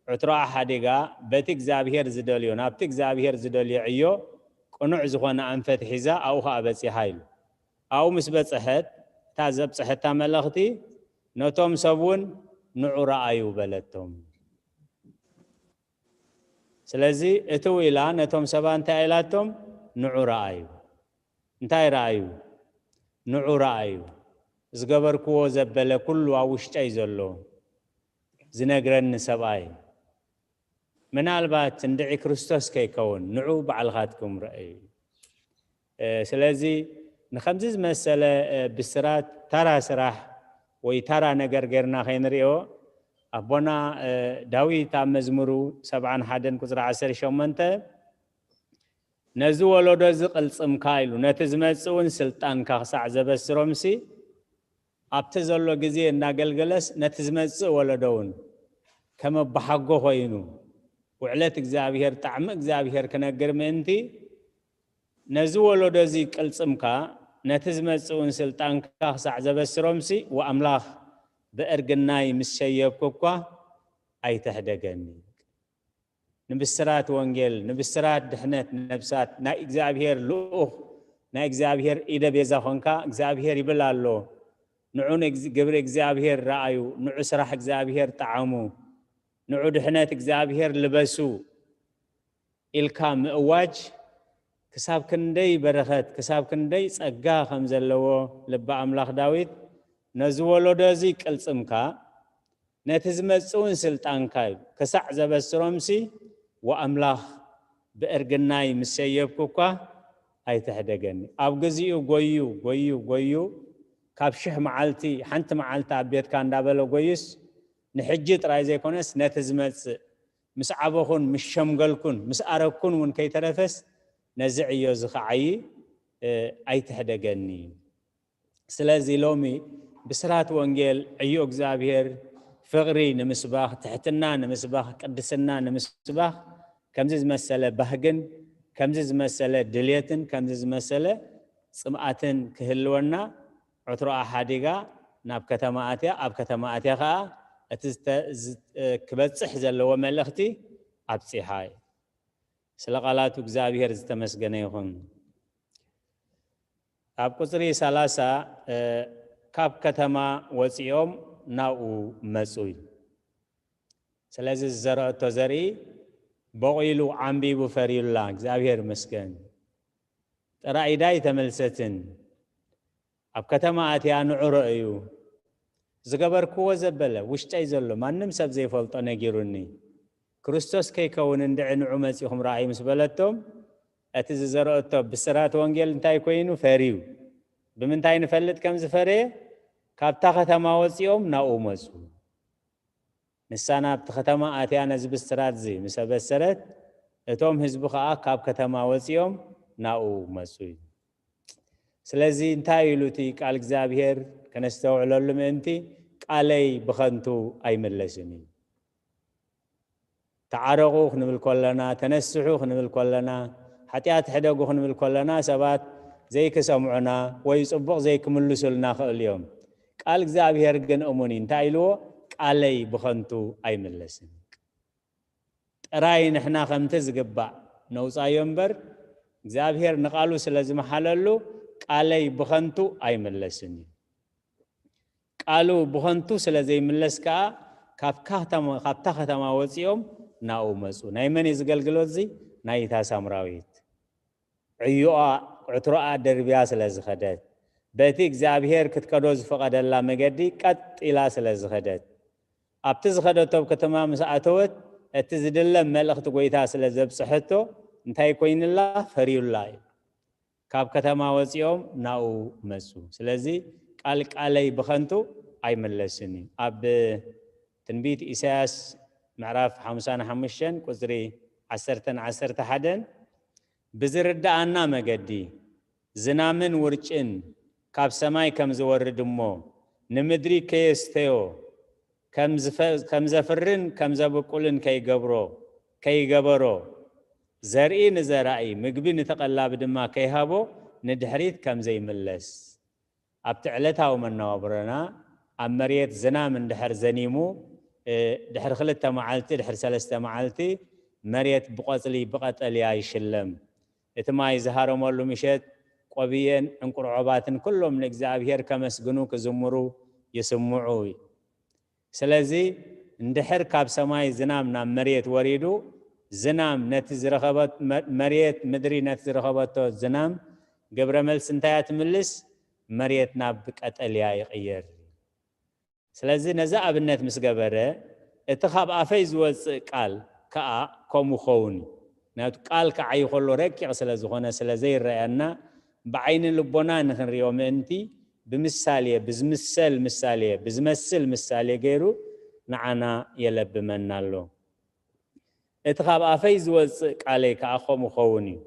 ዕትሮኣ ሓዲጋ በቲ እግዚኣብሔር ዝደልዮ፣ ናብቲ እግዚኣብሔር ዝደልዮ ዕዮ ቅኑዕ ዝኾነ ኣንፈት ሒዛ ኣብኡ ኸኣ በጺሓ ኢሉ። ኣብኡ ምስ በጽሐት እታ ዘብጽሐታ መልእኽቲ ነቶም ሰብ እውን ንዑ ረኣዩ በለቶም። ስለዚ እትው ኢላ ነቶም ሰባት እንታይ ኢላቶም? ንዑ ረኣዩ። እንታይ ረኣዩ? ንዑ ረኣዩ። ዝገበርክዎ ዘበለ ኩሉ ኣብ ውሽጠይ ዘሎ ዝነግረኒ ሰብኣይ። ምናልባት እንድዒ ክርስቶስ ከይከውን ንዑ ባዕልኻትኩም ረኣዩ። እ፣ ስለዚ ንኸምዚ ዝመሰለ፣ እ፣ ብስራት ተራ ስራሕ ወይ ተራ ነገር ጌርና ከይንሪኦ፣ ኣቦና፣ እ፣ ዳዊት ኣብ መዝሙሩ ሰብዓን ሓደን ቁጽሪ ዓሰርተ ሸሞንተ፣ "ነዚ ወለዶ እዚ ቅልጽምካ" ኢሉ፣ ነቲ ዝመጽእ እውን ስልጣንካ ክሳዕ ዘበስሮምሲ፣ ኣብቲ ዘሎ ግዜ እናገልገለስ ነቲ ዝመጽእ ወለዶ እውን ከም ኣቦሓጎ ኮይኑ፣ ውዕለት እግዚኣብሔር፣ ጣዕሚ እግዚኣብሔር ክነግር ምእንቲ፣ ነዚ ወለዶ እዚ ቅልጽምካ፣ ነቲ ዝመጽእ እውን ስልጣንካ ክሳዕ ዘበስሮምሲ፣ ወኣምላኽ ብእርግናይ ምስ ሸየብኩ እኳ ኣይተሕደገኒ። ንብስራት ወንጌል፣ ንብስራት ድሕነት ነብሳት ናይ እግዚኣብሔር ልኡኽ፣ ናይ እግዚኣብሔር ኢደ ቤዛ ኾንካ፣ እግዚኣብሔር ይብል ኣሎ። ንዑ ንእግዝ-፣ ግብሪ እግዚኣብሔር ረኣዩ፣ ንዑ ስራሕ እግዚኣብሔር ጠዓሙ፣ ንዑ ድሕነት እግዚኣብሔር ልበሱ ኢልካ ምእዋጅ ክሳብ ክንደይ በረኸት፣ ክሳብ ክንደይ ጸጋ ከም ዘለዎ ልበ ኣምላኽ ዳዊት ነዚ ወለዶ እዚ ቅልጽምካ፣ ነቲ ዝመጽእ እውን ስልጣንካ እዩ። ክሳዕ ዘበስሮምሲ፣ ወኣምላኽ ብእርግናይ ምስ ሰየብኩ እኳ ኣይተሕደገኒ። ኣብ ግዚኡ ጎዩ፣ ጎዩ፣ ጎዩ፣ ካብ ሽሕ መዓልቲ ሓንቲ መዓልቲ ኣብ ቤትካ እንዳበለ ጎዩስ፣ ንሕጂ ጥራይ ዘይኮነስ ነቲ ዝመጽእ፣ ምስ ዓበኹን ምስ ሸምገልኩን ምስ ኣረግኩን እውን ከይተረፈስ፣ ነዚ ዕዮ እዚ ክዓዪ፣ እ፣ ኣይተሕደገኒ። ስለዚ ሎሚ ብስራት ወንጌል ዕዮ እግዚኣብሔር ፍቕሪ ንምስባኽ፣ ትሕትና ንምስባኽ፣ ቅድስና ንምስባኽ፣ ከምዚ ዝመሰለ ባህግን ከምዚ ዝመሰለ ድልየትን ከምዚ ዝመሰለ ጽምኣትን ክህልወና፣ ዕትሮኣ ሓዲጋ ናብ ከተማ ኣትያ፣ ኣብ ከተማ ኣትያ ኸኣ እቲ ዝተ-፣ ዝ-፣ ክበጽሕ ዘለዎ መልእኽቲ ኣብጺሓ እዩ። ስለ ቃላቱ እግዚኣብሔር ዝተመስገነ ይኹን። ኣብ ቁጽሪ ሰላሳ፣ እ፣ ካብ ከተማ ወጺኦም ናብኡ መጹ እዩ። ስለዚ ዝዘረአቶ ዘርኢ በቑሉ ዓምቢቡ ፈርዩላ። እግዚኣብሔር ይመስገን። ጥራይ ኢዳ ኣይተመልሰትን። ኣብ ከተማ ኣትያ ንዑ ረእዩ። ዝገበርክዎ ዘበለ ውሽጠይ ዘሎ ማንም ሰብ ዘይፈልጦ ነጊሩኒ። ክርስቶስ ከይከውን እንድዒ ንዑ መጺኹም ረኣዩ ምስ በለቶም፣ እቲ ዝዘረኦቶ ብስራት ወንጌል እንታይ ኮይኑ? ፈርዩ። ብምንታይ ንፈልጥ ከም ዝፈረየ? ካብታ ከተማ ወጺኦም ናብኡ መጹ። ንሳ ናብቲ ከተማ ኣትያ ነዚ ብስራት እዚ ምስ ኣበሰረት፣ እቶም ህዝቢ ኸኣ ካብ ከተማ ወጺኦም ናብኡ መጹ እዩ። ስለዚ እንታይ ኢሉ እቲ ቃል እግዚኣብሔር ከነስተውዕለሉ ምእንቲ፣ "ቃለይ ብኸንቱ ኣይምለስን እዩ። ተዓረቑ" ክንብል ከለና፣ "ተነስሑ" ክንብል ከለና፣ "ሓጢኣት ሕደጉ" ክንብል ከለና፣ ሰባት ዘይክሰምዑና ወይ ጽቡቕ ዘይክምልሱልና ክእል እዮም። ቃል እግዚኣብሔር ግን እሙን እዩ። እንታይ ኢልዎ? "ቃለይ ብኸንቱ ኣይምለስን እዩ።" ጥራይ ንሕና ከምቲ ዝግባእ ነውጻዮ እምበር፣ እግዚኣብሔር ንቓሉ ስለ ዝመሓለሉ፣ "ቃለይ ብኸንቱ ኣይምለስን እዩ።" ቃሉ ብኸንቱ ስለ ዘይምለስ ከኣ፣ ካብ ከተማ፣ ካብታ ከተማ ወጺኦም ናብኡ መጹ። ናይ መን እዩ እዚ ኣገልግሎት እዚ? ናይታ ሳምራዊት። ዕዮኣ፣ ዕትሮኣ ደርብያ ስለ ዝኸደት፣ በቲ እግዚኣብሔር ክትከዶ ዝፈቐደላ መገዲ ቀጥ ኢላ ስለ ዝኸደት፣ ኣብቲ ዝኸደቶ ከተማ ምስ ኣተወት፣ እቲ ዝድለ መልእኽቲ ጐይታ ስለ ዘብጽሐቶ፣ እንታይ ኮይንላ? ፈርዩላ እዩ። ካብ ከተማ ወጺኦም ናብኡ መጹ። ስለዚ ቃል ቃለይ ብኸንቱ ኣይምለስን እዩ። ኣብ ትንቢት ኢሳያስ ምዕራፍ ሓምሳን ሓሙሽተን ቁጽሪ ዓሰርተን ዓሰርተ ሓደን፣ "ብዝርድኣና መገዲ ዝናምን ውርጭን ካብ ሰማይ ከም ዝወርድ እሞ፣ ንምድሪ ከየስተዮ፣ ከም ዝፈ-፣ ከም ዘፍርን ከም ዘብቁልን ከይገብሮ፣ ከይገበሮ፣ ዘርኢ ንዘራኢ፣ ምግቢ ንተቐላቢ ድማ ከይሃቦ፣ ንድሕሪት ከም ዘይምለስ።" ኣብቲ ዕለታዊ መነባብሮና ኣብ መሬት ዝናም እንድሕር ዘኒሙ፣ እ፣ ድሕሪ ክልተ መዓልቲ፣ ድሕሪ ሰለስተ መዓልቲ መሬት ብቆጽሊ፣ ብቀጠልያ ይሽለም። እቲ ማይ ዝሃረመሉ ምሸት ቆብየን ዕንቁርዖባትን ኩሎም ንእግዚኣብሔር ከመስግኑ ክዝምሩ ይስምዑ። ስለዚ እንድሕር ካብ ሰማይ ዝናም ናብ መሬት ወሪዱ፣ ዝናም ነቲ ዝረኸበት፣ መ-፣ መሬት፣ ምድሪ ነቲ ዝረኸበቶ ዝናም ግብረ መልሲ እንታይ እያ ትምልስ? መሬት ናብ ቀጠልያ ይቕየር። ስለዚ ነዚ ኣብነት ምስ ገበረ፣ እቲ ካብ ኣፈይ ዝወጽእ ቃል ከኣ ከምኡ ክኸውን እዩ። ምክንያቱ ቃል ክዓዪ ከሎ ረቂቕ ስለ ዝኾነ፣ ስለ ዘይረኣየና፣ ብዓይኒ ልቦና ንኽንሪኦ ምእንቲ፣ ብምሳሌ፣ ብዝምሰል ምሳሌ፣ ብዝመስል ምሳሌ ገይሩ ንዓና የለብመና ኣሎ። እቲ ካብ ኣፈይ ዝወጽእ ቃለይ ከኣ ከምኡ ክኸውን እዩ።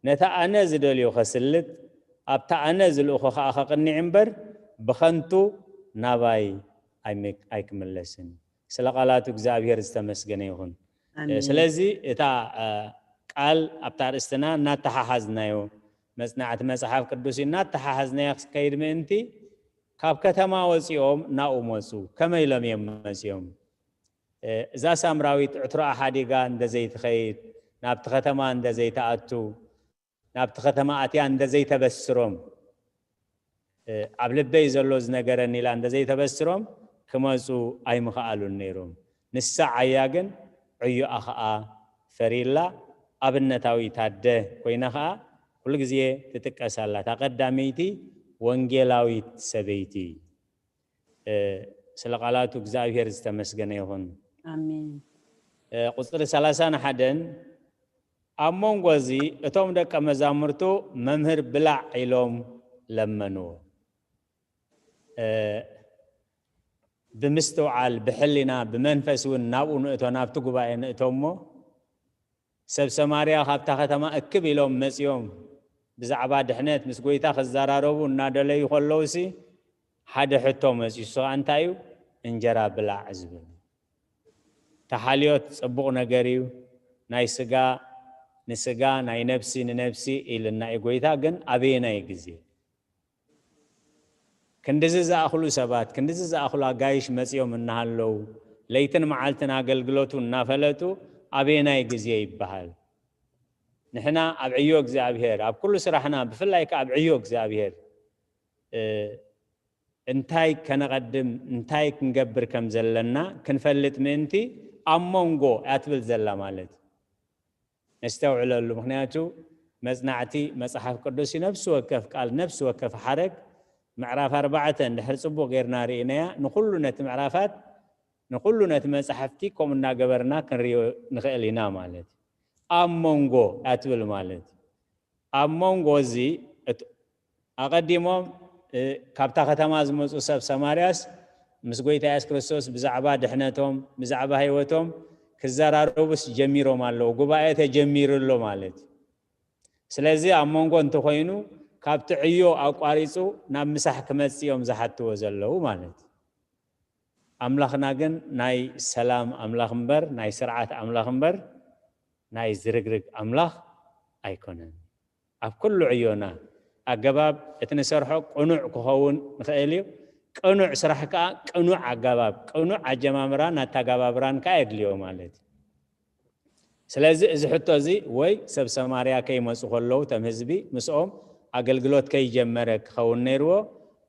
ነቲ ኣነ ዝደልዮ ከስልጥ፣ ኣብታ ኣነ ዝልእኾ ከኣ ከቕንዕ እምበር፣ ብኸንቱ ናባይ ኣይም-፣ ኣይክምለስን። ስለ ቃላቱ እግዚኣብሔር ዝተመስገነ ይኹን። ኣሜን። ስለዚ እታ፣ እ፣ ቃል ኣብታ ኣርእስትና እናተሓሓዝናዮ፣ መጽናዕቲ መጽሓፍ ቅዱስ እናተሓሓዝናዮ ክከይድ ምእንቲ፣ ካብ ከተማ ወጺኦም ናብኡ መጹ። ከመይ ኢሎም እዮም መጺኦም? እ፣ እዛ ሳምራዊት ዕትሮኣ ሓዲጋ እንደ ዘይትኸይድ፣ ናብቲ ከተማ እንደ ዘይትኣቱ፣ ናብቲ ከተማ ኣትያ እንደ ዘይተበስሮም፣ እ፣ ኣብ ልበይ ዘሎ ዝነገረኒ ኢላ እንደ ዘይተበስሮም ክመጹ ኣይምኸኣሉን ነይሮም። ንሳ ዓያ ግን ዕዮኣ ኸኣ ፈሪላ፣ ኣብነታዊት ኣደ ኮይና ኸኣ ኩሉ ግዜ ትጥቀስ ኣላ። እታ ቀዳመይቲ ወንጌላዊት ሰበይቲ። እ፣ ስለ ቃላቱ እግዚኣብሔር ዝተመስገነ ይኹን። ኣሜን። እ፣ ቁጽሪ ሰላሳን ሓደን፣ ኣብ መንጎ እዚ እቶም ደቀ መዛሙርቱ "መምህር ብላዕ" ኢሎም ለመንዎ። እ፣ ብምስትውዓል፣ ብሕሊና፣ ብመንፈስ እውን ናብኡ ንእቶ፣ ናብቲ ጉባኤ ንእቶ እሞ፣ ሰብ ሰማርያ ካብታ ከተማ እክብ ኢሎም መጺኦም ብዛዕባ ድሕነት ምስ ጐይታ ክዘራረቡ እናደለዩ ከለዉሲ፣ ሓደ ሕቶ መጺኡ። እሱ ኸኣ እንታይ እዩ? "እንጀራ ብላዕ" ዝብል። እታ ሓልዮት ጽቡቕ ነገር እዩ። ናይ ስጋ ንስጋ፣ ናይ ነፍሲ ንነፍሲ ኢልና እዩ ጐይታ፣ ግን ኣበየናይ ግዜ? ክንድዚ ዝኣኽሉ ሰባት፣ ክንድዚ ዝኣኽሉ ኣጋይሽ መጺኦም እናሃለዉ፣ ለይትን መዓልትን ኣገልግሎቱ እናፈለጡ ኣበየናይ ግዜ ይበሃል? ንሕና ኣብ ዕዮ እግዚኣብሔር፣ ኣብ ኩሉ ስራሕና፣ ብፍላይ ከኣ ኣብ ዕዮ እግዚኣብሔር፣ እ፣ እንታይ ከነቐድም፣ እንታይ ክንገብር ከም ዘለና ክንፈልጥ ምእንቲ፣ ኣብ መንጎ እያ ትብል ዘላ ማለት እዩ። ነስተውዕለሉ። ምኽንያቱ መጽናዕቲ መጽሓፍ ቅዱስ እዩ። ነፍሲ ወከፍ ቃል፣ ነፍሲ ወከፍ ሓረግ፣ ምዕራፍ ኣርባዕተ እንድሕር ጽቡቕ ጌርና ርኢናያ፣ ንኹሉ ነቲ ምዕራፋት ንኹሉ ነቲ መጻሕፍቲ ከምኡ እናገበርና ክንሪኦ ንኽእል ኢና ማለት እዩ። ኣብ መንጎ እያ ትብል ማለት እዩ። ኣብ መንጎ እዚ እት-፣ ኣቐዲሞም፣ እ፣ ካብታ ከተማ ዝመጹ ሰብ ሰማርያስ ምስ ጎይታ የሱስ ክርስቶስ ብዛዕባ ድሕነቶም፣ ብዛዕባ ህይወቶም ክዘራረቡስ ጀሚሮም ኣለዉ። ጉባኤ ተጀሚሩ ኣሎ ማለት እዩ። ስለዚ ኣብ መንጎ እንተኾይኑ ካብቲ ዕዮ ኣቋሪጹ ናብ ምሳሕ ክመጽእ እዮም ዝሓትዎ ዘለዉ ማለት እዩ። ኣምላኽና ግን ናይ ሰላም ኣምላኽ እምበር፣ ናይ ስርዓት ኣምላኽ እምበር፣ ናይ ዝርግርግ ኣምላኽ ኣይኮነን። ኣብ ኩሉ ዕዮና ኣገባብ እቲ ንሰርሖ ቅኑዕ ክኸውን ንኽእል እዩ። ቅኑዕ ስራሕ ከኣ ቅኑዕ ኣገባብ፣ ቅኑዕ ኣጀማምራን ኣተገባብራን ከኣ የድልዮ ማለት እዩ። ስለዚ እዚ ሕቶ እዚ ወይ ሰብ ሰማርያ ከይመጹ ከለዉ፣ እቶም ህዝቢ ምስኦም ኣገልግሎት ከይጀመረ ክኸውን ነይርዎ፣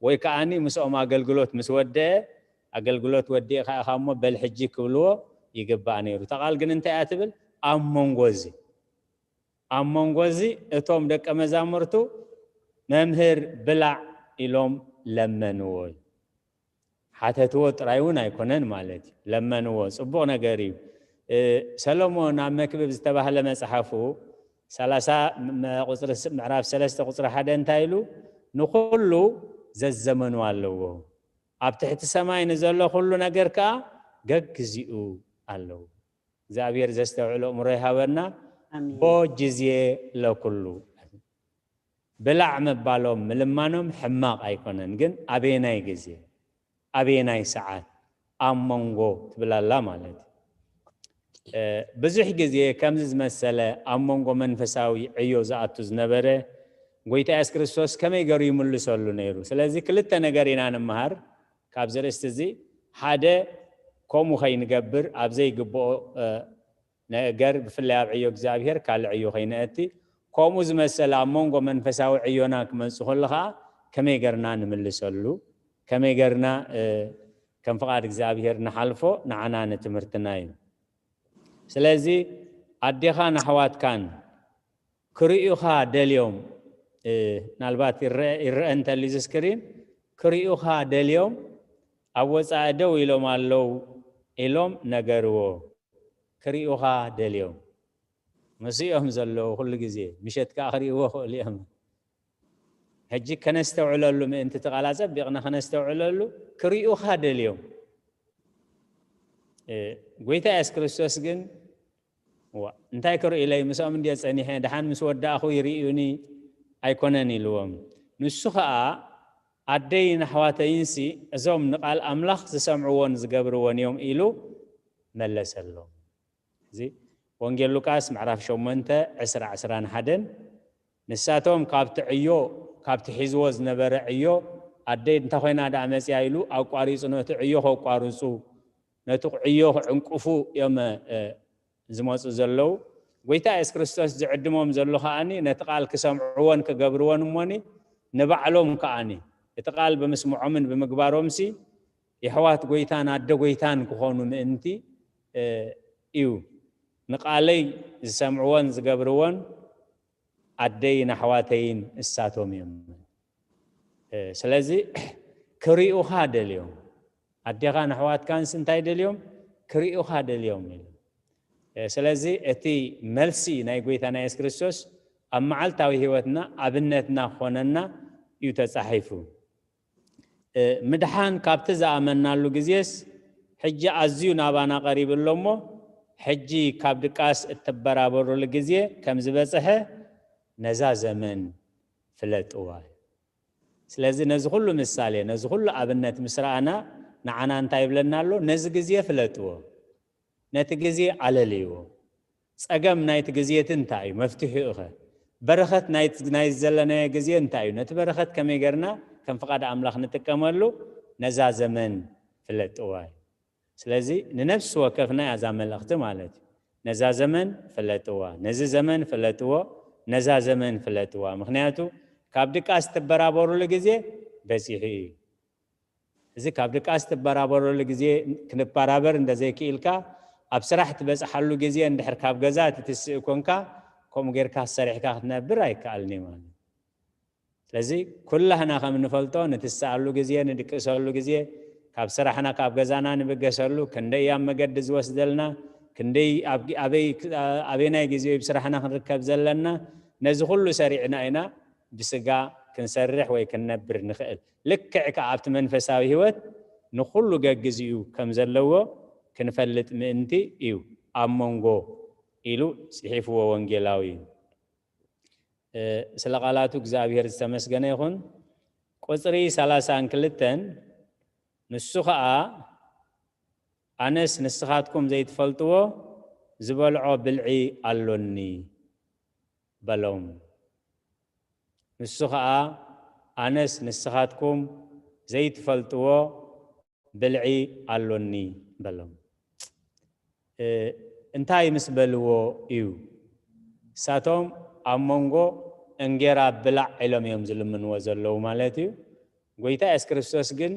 ወይ ከኣኒ ምስኦም ኣገልግሎት ምስ ወደአ፣ ኣገልግሎት ወዲእካ ኢኻ እሞ በል ሕጂ ክብልዎ ይግባእ ነይሩ። እታ ቃል ግን እንታይ እያ ትብል? ኣብ መንጎ እዚ፣ ኣብ መንጎ እዚ እቶም ደቀ መዛሙርቱ "መምህር ብላዕ" ኢሎም ለመንዎ። ሓተትዎ ጥራይ እውን ኣይኮነን ማለት እዩ። ለመንዎ። ጽቡቕ ነገር እዩ። እ፣ ሰሎሞን ኣብ መክብብ ዝተባህለ መጽሓፉ ሰላሳ ም-፣ ቁጽሪ ስ-፣ ምዕራፍ ሰለስተ ቁጽሪ ሓደ እንታይ ኢሉ? "ንኹሉ ዘዘመኑ ኣለዎ። ኣብ ትሕቲ ሰማይ ንዘሎ ኩሉ ነገር ከኣ ገግዜኡ ኣለዎ።" እግዚኣብሔር ዘስተውዕሎ እምሮ ይሃበና። ኣሜን። ቦ ጊዜ ለኩሉ። ብላዕ ምባሎም ምልማኖም ሕማቕ ኣይኮነን፣ ግን ኣበየናይ ግዜ፣ ኣበየናይ ሰዓት፣ ኣብ መንጎ ትብል ኣላ ማለት እዩ። እ፣ ብዙሕ ግዜ ከምዚ ዝመሰለ ኣብ መንጎ መንፈሳዊ ዕዮ ዝኣቱ ዝነበረ፣ ጎይታ የሱስ ክርስቶስ ከመይ ገይሩ ይምልሰሉ ነይሩ? ስለዚ ክልተ ነገር ኢና ንምሃር ካብዚ ርእስቲ እዚ። ሓደ፣ ከምኡ ከይንገብር፣ ኣብ ዘይግብኦ፣ እ፣ ነገር፣ ብፍላይ ኣብ ዕዮ እግዚኣብሔር ካልእ ዕዮ ከይነእቲ፣ ከምኡ ዝመሰለ ኣብ መንጎ መንፈሳዊ ዕዮና ክመጽእ ከሎ ኸኣ ከመይ ገርና ንምልሰሉ፣ ከመይ ገርና፣ እ፣ ከም ፍቓድ እግዚኣብሔር ንሓልፎ ንዓና ንትምህርትና እዩ። ስለዚ ኣዴኻን ኣሕዋትካን ክርእዩኻ ደልዮም፣ እ፣ ምናልባት ይረአ፣ ይረአ እንተልዩ እዚ ስክሪን፣ ክርእዩኻ ደልዮም ኣብ ወጻኢ ደው ኢሎም ኣለዉ ኢሎም ነገርዎ። ክርእዩኻ ደልዮም። ምስኡ እዮም ዘለዉ ኩሉ ግዜ። ምሸት ከኣ ክርእይዎ ይኽእሉ እዮም። ሕጂ ከነስተውዕለሉ ምእንቲ እቲ ቃል ኣጸቢቕና ከነስተውዕለሉ፣ ክርእዩኻ ደልዮም። እ፣ ጎይታ የሱስ ክርስቶስ ግን፣ "ዋ፣ እንታይ ክርእዩለይ? ምስኦም እንድየ ጸኒሐ፣ ደሓን ምስ ወዳእኹ ይርእዩኒ ኣይኮነን?" ኢልዎም። ንሱ ኸኣ፣ "ኣደይን ኣሕዋተይንሲ እዞም ንቓል ኣምላኽ ዝሰምዕዎን ዝገብርዎን እዮም" ኢሉ መለሰሎም። እዚ ወንጌል ሉቃስ ምዕራፍ ሸሞንተ ዕስራ ዕስራን ሓደን፣ ንሳቶም ካብቲ ዕዮ፣ ካብቲ ሒዝዎ ዝነበረ ዕዮ፣ ኣደይ እንታይ ኮይና ደኣ መጽያ ኢሉ ኣቋሪጹ፣ ነቲ ዕዮ ከቋርጹ፣ ነቲ ዕዮ ክዕንቅፉ እዮም፣ እ፣ ዝመጹ ዘለዉ። ጎይታ የሱስ ክርስቶስ ዝዕድሞም ዘሎ ከኣኒ ነቲ ቃል ክሰምዕዎን ክገብርዎን እሞኒ፣ ንባዕሎም ከኣኒ እቲ ቃል ብምስምዖምን ብምግባሮምሲ የሕዋት ጎይታን ኣደ ጎይታን ክኾኑ ምእንቲ፣ እ፣ እዩ። ንቃለይ ዝሰምዕዎን ዝገብርዎን ኣደይን ኣሕዋተይን እሳቶም እዮም። እ፣ ስለዚ ክርእዩኻ ደልዮም። ኣዴኻን ኣሕዋትካንስ እንታይ ደልዮም? ክርእዩኻ ደልዮም ኢሉ። እ፣ ስለዚ እቲ መልሲ ናይ ጎይታና የሱስ ክርስቶስ ኣብ መዓልታዊ ህይወትና ኣብነትና ክኾነና እዩ ተጻሒፉ። እ፣ ምድሓን ካብቲ ዝኣመናሉ ግዜስ ሕጂ ኣዝዩ ናባና ቀሪቡ ኣሎ እሞ፣ ሕጂ ካብ ድቃስ እትበራበሩሉ ግዜ ከም ዝበጽሐ ነዛ ዘመን ፍለጥዋ። ስለዚ ነዚ ኩሉ ምሳሌ፣ ነዚ ኩሉ ኣብነት ምስ ረኣና፣ ንዓና እንታይ ይብለና ኣሎ? ነዚ ግዜ ፍለጥዎ። ነቲ ግዜ ኣለልይዎ። ጸገም ናይቲ ግዜቲ እንታይ እዩ? መፍትሒኡ ኸ? በረኸት ናይቲ፣ ናይ ዘለናዮ ግዜ እንታይ እዩ? ነቲ በረኸት ከመይ ጌርና ከም ፍቓድ ኣምላኽ ንጥቀመሉ? ነዛ ዘመን ፍለጥዋ እዩ። ስለዚ ንነፍሲ ወከፍና እያ እዛ መልእኽቲ ማለት እዩ። ነዛ ዘመን ፍለጥዋ፣ ነዚ ዘመን ፍለጥዎ፣ ነዛ ዘመን ፍለጥዋ። ምኽንያቱ ካብ ድቃስ ትበራበሩሉ ግዜ በጺሑ እዩ። እዚ ካብ ድቃስ ትበራበረሉ ግዜ ክንበራበር እንተዘይክኢልካ፣ ኣብ ስራሕ ትበጽሓሉ ግዜ እንድሕር ካብ ገዛ ትትስእ ኮንካ፣ ከምኡ ጌርካ ሰሪሕካ ክትነብር ኣይከኣልን እዩ ማለት እዩ። ስለዚ ኩላህና ከም እንፈልጦ፣ ንትስኣሉ ግዜ፣ ንድቅሰሉ ግዜ፣ ካብ ስራሕና ካብ ገዛና ንብገሰሉ ክንደይ ኣብ መገዲ ዝወስደልና፣ ክንደይ ኣብ ኣበይ ኣበናይ ግዜ ኣብ ስራሕና ክንርከብ ዘለና፣ ነዚ ኩሉ ሰሪዕና ኢና ብስጋ ክንሰርሕ ወይ ክንነብር ንኽእል። ልክዕ ከኣ ኣብቲ መንፈሳዊ ህይወት ንኹሉ ገግዚኡ ከም ዘለዎ ክንፈልጥ ምእንቲ እዩ። ኣብ መንጎ ኢሉ ጽሒፍዎ ወንጌላዊ። ስለ ቃላቱ እግዚኣብሔር ዝተመስገነ ይኹን። ቁጽሪ ሰላሳን ክልተን፣ ንሱ ኸኣ ኣነስ ንስኻትኩም ዘይትፈልጥዎ ዝበልዖ ብልዒ ኣሎኒ በሎም። ንሱ ኸኣ ኣነስ ንስኻትኩም ዘይትፈልጥዎ ብልዒ ኣሎኒ በሎም። እንታይ ምስ በልዎ እዩ? እሳቶም ኣብ መንጎ እንጌራ ብላዕ ኢሎም እዮም ዝልምንዎ ዘለዉ ማለት እዩ። ጎይታ የሱስ ክርስቶስ ግን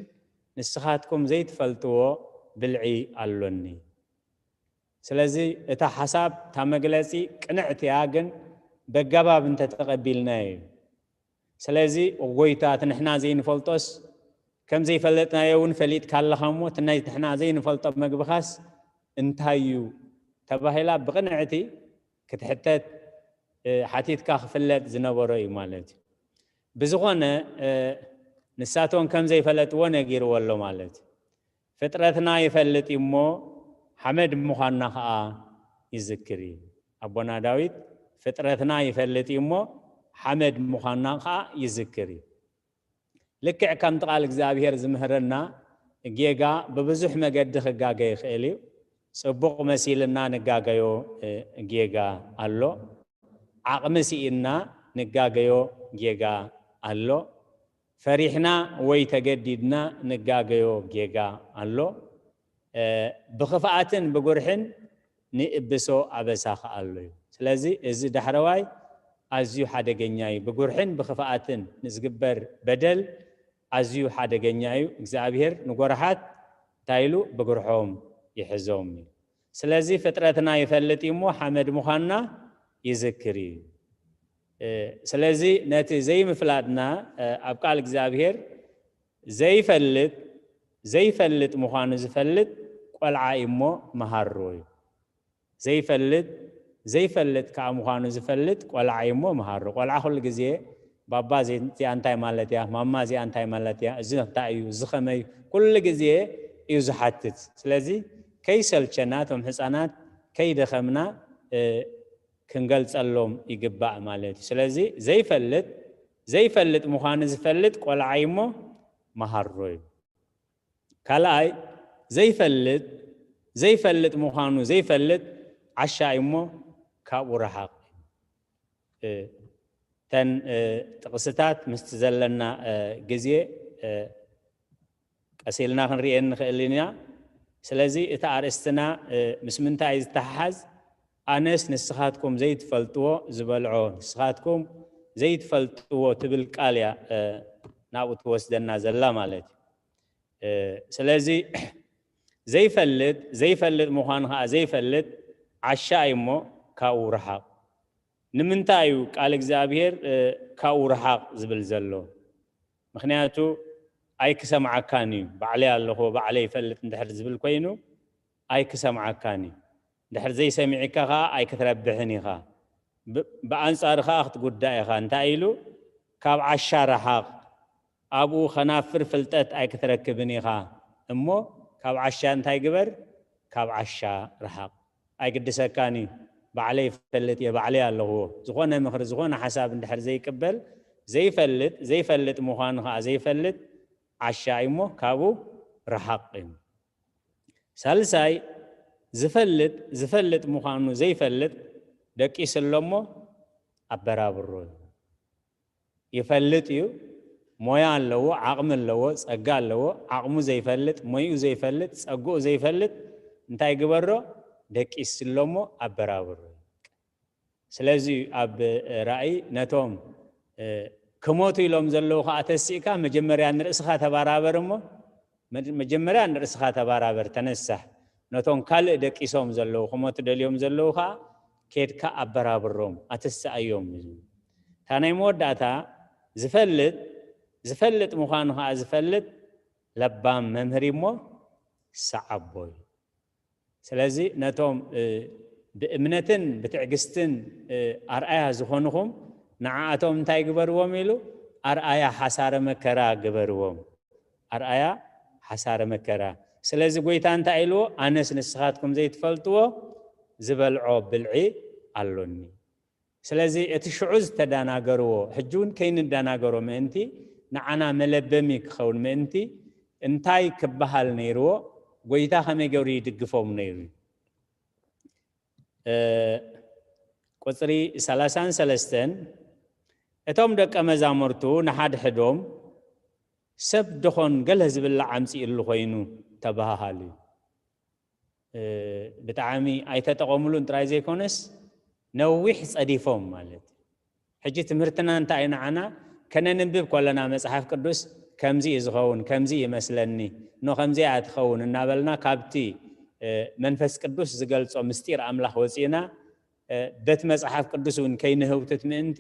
ንስኻትኩም ዘይትፈልጥዎ ብልዒ ኣሎኒ። ስለዚ እታ ሓሳብ እታ መግለጺ ቅንዕቲ እያ፣ ግን በጋባብ እንተተቐቢልናዮ እዩ። ስለዚ ጎይታ እቲ ንሕና ዘይንፈልጦስ ከም ዘይፈለጥናዮ እውን ፈሊጥካ ኣለኻ እሞ እቲ ናይ ንሕና ዘይንፈልጦ መግብኻስ እንታይ እዩ ተባሂላ ብቕንዕቲ ክትሕተት ሓቲትካ ክፍለጥ ዝነበሮ እዩ ማለት እዩ። ብዝኾነ ንሳቶም ከም ዘይፈለጥዎ ነጊርዎ ኣሎ ማለት እዩ። ፍጥረትና ይፈልጥ እዩ እሞ ሓመድ ምዃንና ኸዓ ይዝክር እዩ። ኣቦና ዳዊት ፍጥረትና ይፈልጥ እዩ እሞ ሓመድ ምዃንና ኸዓ ይዝክር እዩ። ልክዕ ከምቲ ቃል እግዚኣብሔር ዝምህረና ጌጋ ብብዙሕ መገዲ ክጋገ ይኽእል እዩ። ጽቡቕ መሲልና ንጋገዮ ጌጋ ኣሎ። ዓቕሚ ስኢንና ንጋገዮ ጌጋ ኣሎ። ፈሪሕና ወይ ተገዲድና ንጋገዮ ጌጋ ኣሎ። ብኽፍኣትን ብጉርሕን ንእብሶ ኣበሳ ከኣ ኣሎ እዩ። ስለዚ እዚ ዳሕረዋይ ኣዝዩ ሓደገኛ እዩ። ብጉርሕን ብኽፍኣትን ንዝግበር በደል ኣዝዩ ሓደገኛ እዩ። እግዚኣብሔር ንጎርሓት እንታይ ኢሉ ብጉርሖም ይሕዞም እዩ። ስለዚ ፍጥረትና ይፈልጥ እዩ እሞ ሓመድ ምዃንና ይዝክር እዩ። ስለዚ ነቲ ዘይምፍላጥና ኣብ ቃል እግዚኣብሔር ዘይፈልጥ ዘይፈልጥ ምዃኑ ዝፈልጥ ቆልዓ እዩ እሞ መሃሮ እዩ። ዘይፈልጥ ዘይፈልጥ ከዓ ምዃኑ ዝፈልጥ ቆልዓ እዩ እሞ መሃሮ። ቆልዓ ኩሉ ግዜ ባባ እዚኣ እንታይ ማለት እያ፣ ማማ እዚኣ እንታይ ማለት እያ፣ እዚ እንታይ እዩ፣ እዚ ከመይ እዩ፣ ኩሉ ግዜ እዩ ዝሓትት። ስለዚ ከይሰልቸና እቶም ህፃናት ከይደኸምና ክንገልፀሎም ይግባእ ማለት እዩ። ስለዚ ዘይፈልጥ ዘይፈልጥ ምዃኑ ዝፈልጥ ቆልዓ እዩ እሞ መሃሮ እዩ። ካልኣይ ዘይፈልጥ ዘይፈልጥ ምዃኑ ዘይፈልጥ ዓሻ እዩ እሞ ካብኡ ረሓቕ። እተን ጥቕስታት ምስቲ ዘለና ግዜ ቀስ ኢልና ክንርእየን ንኽእል ኢና። ስለዚ እቲ ኣርእስትና ምስ ምንታይ እዩ ዝተሓሓዝ? ኣነስ ንስኻትኩም ዘይትፈልጥዎ ዝበልዖ፣ ንስኻትኩም ዘይትፈልጥዎ ትብል ቃል እያ ናብኡ ትወስደና ዘላ ማለት እዩ። ስለዚ ዘይፈልጥ ዘይፈልጥ ምዃኑ ከዓ ዘይፈልጥ ዓሻ እዩ እሞ ካብኡ ርሓቕ። ንምንታይ እዩ ቃል እግዚኣብሔር ካብኡ ርሓቕ ዝብል ዘሎ? ምኽንያቱ ኣይክሰምዓካን እዩ። ባዕለይ ኣለኹ፣ ባዕለይ ይፈልጥ እንድሕር ዝብል ኮይኑ ኣይክሰምዓካን እዩ። እንድሕር ዘይሰሚዕካ ከዓ ኣይክትረብሕን ኢኻ። ብኣንጻሩ ከዓ ክትጉዳእ ኢኻ። እንታይ ኢሉ? ካብ ዓሻ ረሓቕ፣ ኣብኡ ኸናፍር ፍልጠት ኣይክትረክብን ኢኻ እሞ ካብ ዓሻ እንታይ ግበር? ካብ ዓሻ ረሓቕ። ኣይግድሰካን እዩ። ባዕለይ ይፈልጥ እየ፣ ባዕለይ ኣለኹዎ። ዝኾነ ምኽሪ ዝኾነ ሓሳብ እንድሕር ዘይቅበል ዘይፈልጥ ዘይፈልጥ ምዃኑ ከዓ ዘይፈልጥ ዓሻ እዩ እሞ ካብኡ ረሓቕ እዩ። ሳልሳይ ዝፈልጥ ዝፈልጥ ምዃኑ ዘይፈልጥ ደቂሱ ኣሎ እሞ ኣበራብሮ እዩ። ይፈልጥ እዩ፣ ሞያ ኣለዎ፣ ዓቕሚ ኣለዎ፣ ጸጋ ኣለዎ። ዓቕሙ ዘይፈልጥ፣ ሞይኡ ዘይፈልጥ፣ ጸግኡ ዘይፈልጥ እንታይ ግበሮ? ደቂሱ ኣሎ እሞ ኣበራብሮ። ስለዚ ኣብ ራእይ ነቶም ክሞቱ ኢሎም ዘለዉ ከዓ ተሲእካ መጀመርያ ንርእስኻ ተባራበር እሞ መጀመርያ ንርእስኻ ተባራበር፣ ተነሳሕ። ነቶም ካልእ ደቂሶም ዘለዉ ክሞቱ ደልዮም ዘለዉ ከዓ ኬድካ ኣበራብሮም፣ ኣተስኣዮም። እታ ናይ መወዳእታ ዝፈልጥ ዝፈልጥ ምዃኑ ከዓ ዝፈልጥ ለባም መምህር እሞ ሰዓቦ እዩ። ስለዚ ነቶም ብእምነትን ብትዕግስትን ኣርኣያ ዝኾንኹም ንዓኣቶም እንታይ ግበርዎም ኢሉ? ኣርኣያ ሓሳረ መከራ ግበርዎም። ኣርኣያ ሓሳረ መከራ። ስለዚ ጎይታ እንታይ ኢልዎ? ኣነስ ንስኻትኩም ዘይትፈልጥዎ ዝበልዖ ብልዒ ኣሎኒ። ስለዚ እቲ ሽዑ ዝተዳናገርዎ ሕጂ እውን ከይንዳናገሮ ምእንቲ ንዓና መለበሚ ክኸውን ምእንቲ እንታይ ክበሃል ነይርዎ? ጎይታ ከመይ ገይሩ ይድግፎም ነይሩ? ቁፅሪ ሰላሳን ሰለስተን እቶም ደቀ መዛሙርቱ ንሓድሕዶም ሰብ ደኾን ገለ ዝብላዕ ኣምፅእሉ ኮይኑ ተበሃሃሉ። ብጣዕሚ ኣይተጠቐሙሉን ጥራይ ዘይኮነስ ነዊሕ ፀዲፎም ማለት። ሕጂ ትምህርትና እንታይ እዩ ንዓና? ከነንብብ ከለና መፅሓፍ ቅዱስ ከምዚ እዩ ዝኸውን፣ ከምዚ ይመስለኒ፣ ኖ ከምዚ እያ ትኸውን እናበልና ካብቲ መንፈስ ቅዱስ ዝገልጾ ምስጢር ኣምላኽ ወፂእና በቲ መፅሓፍ ቅዱስ እውን ከይንህውትት ምእንቲ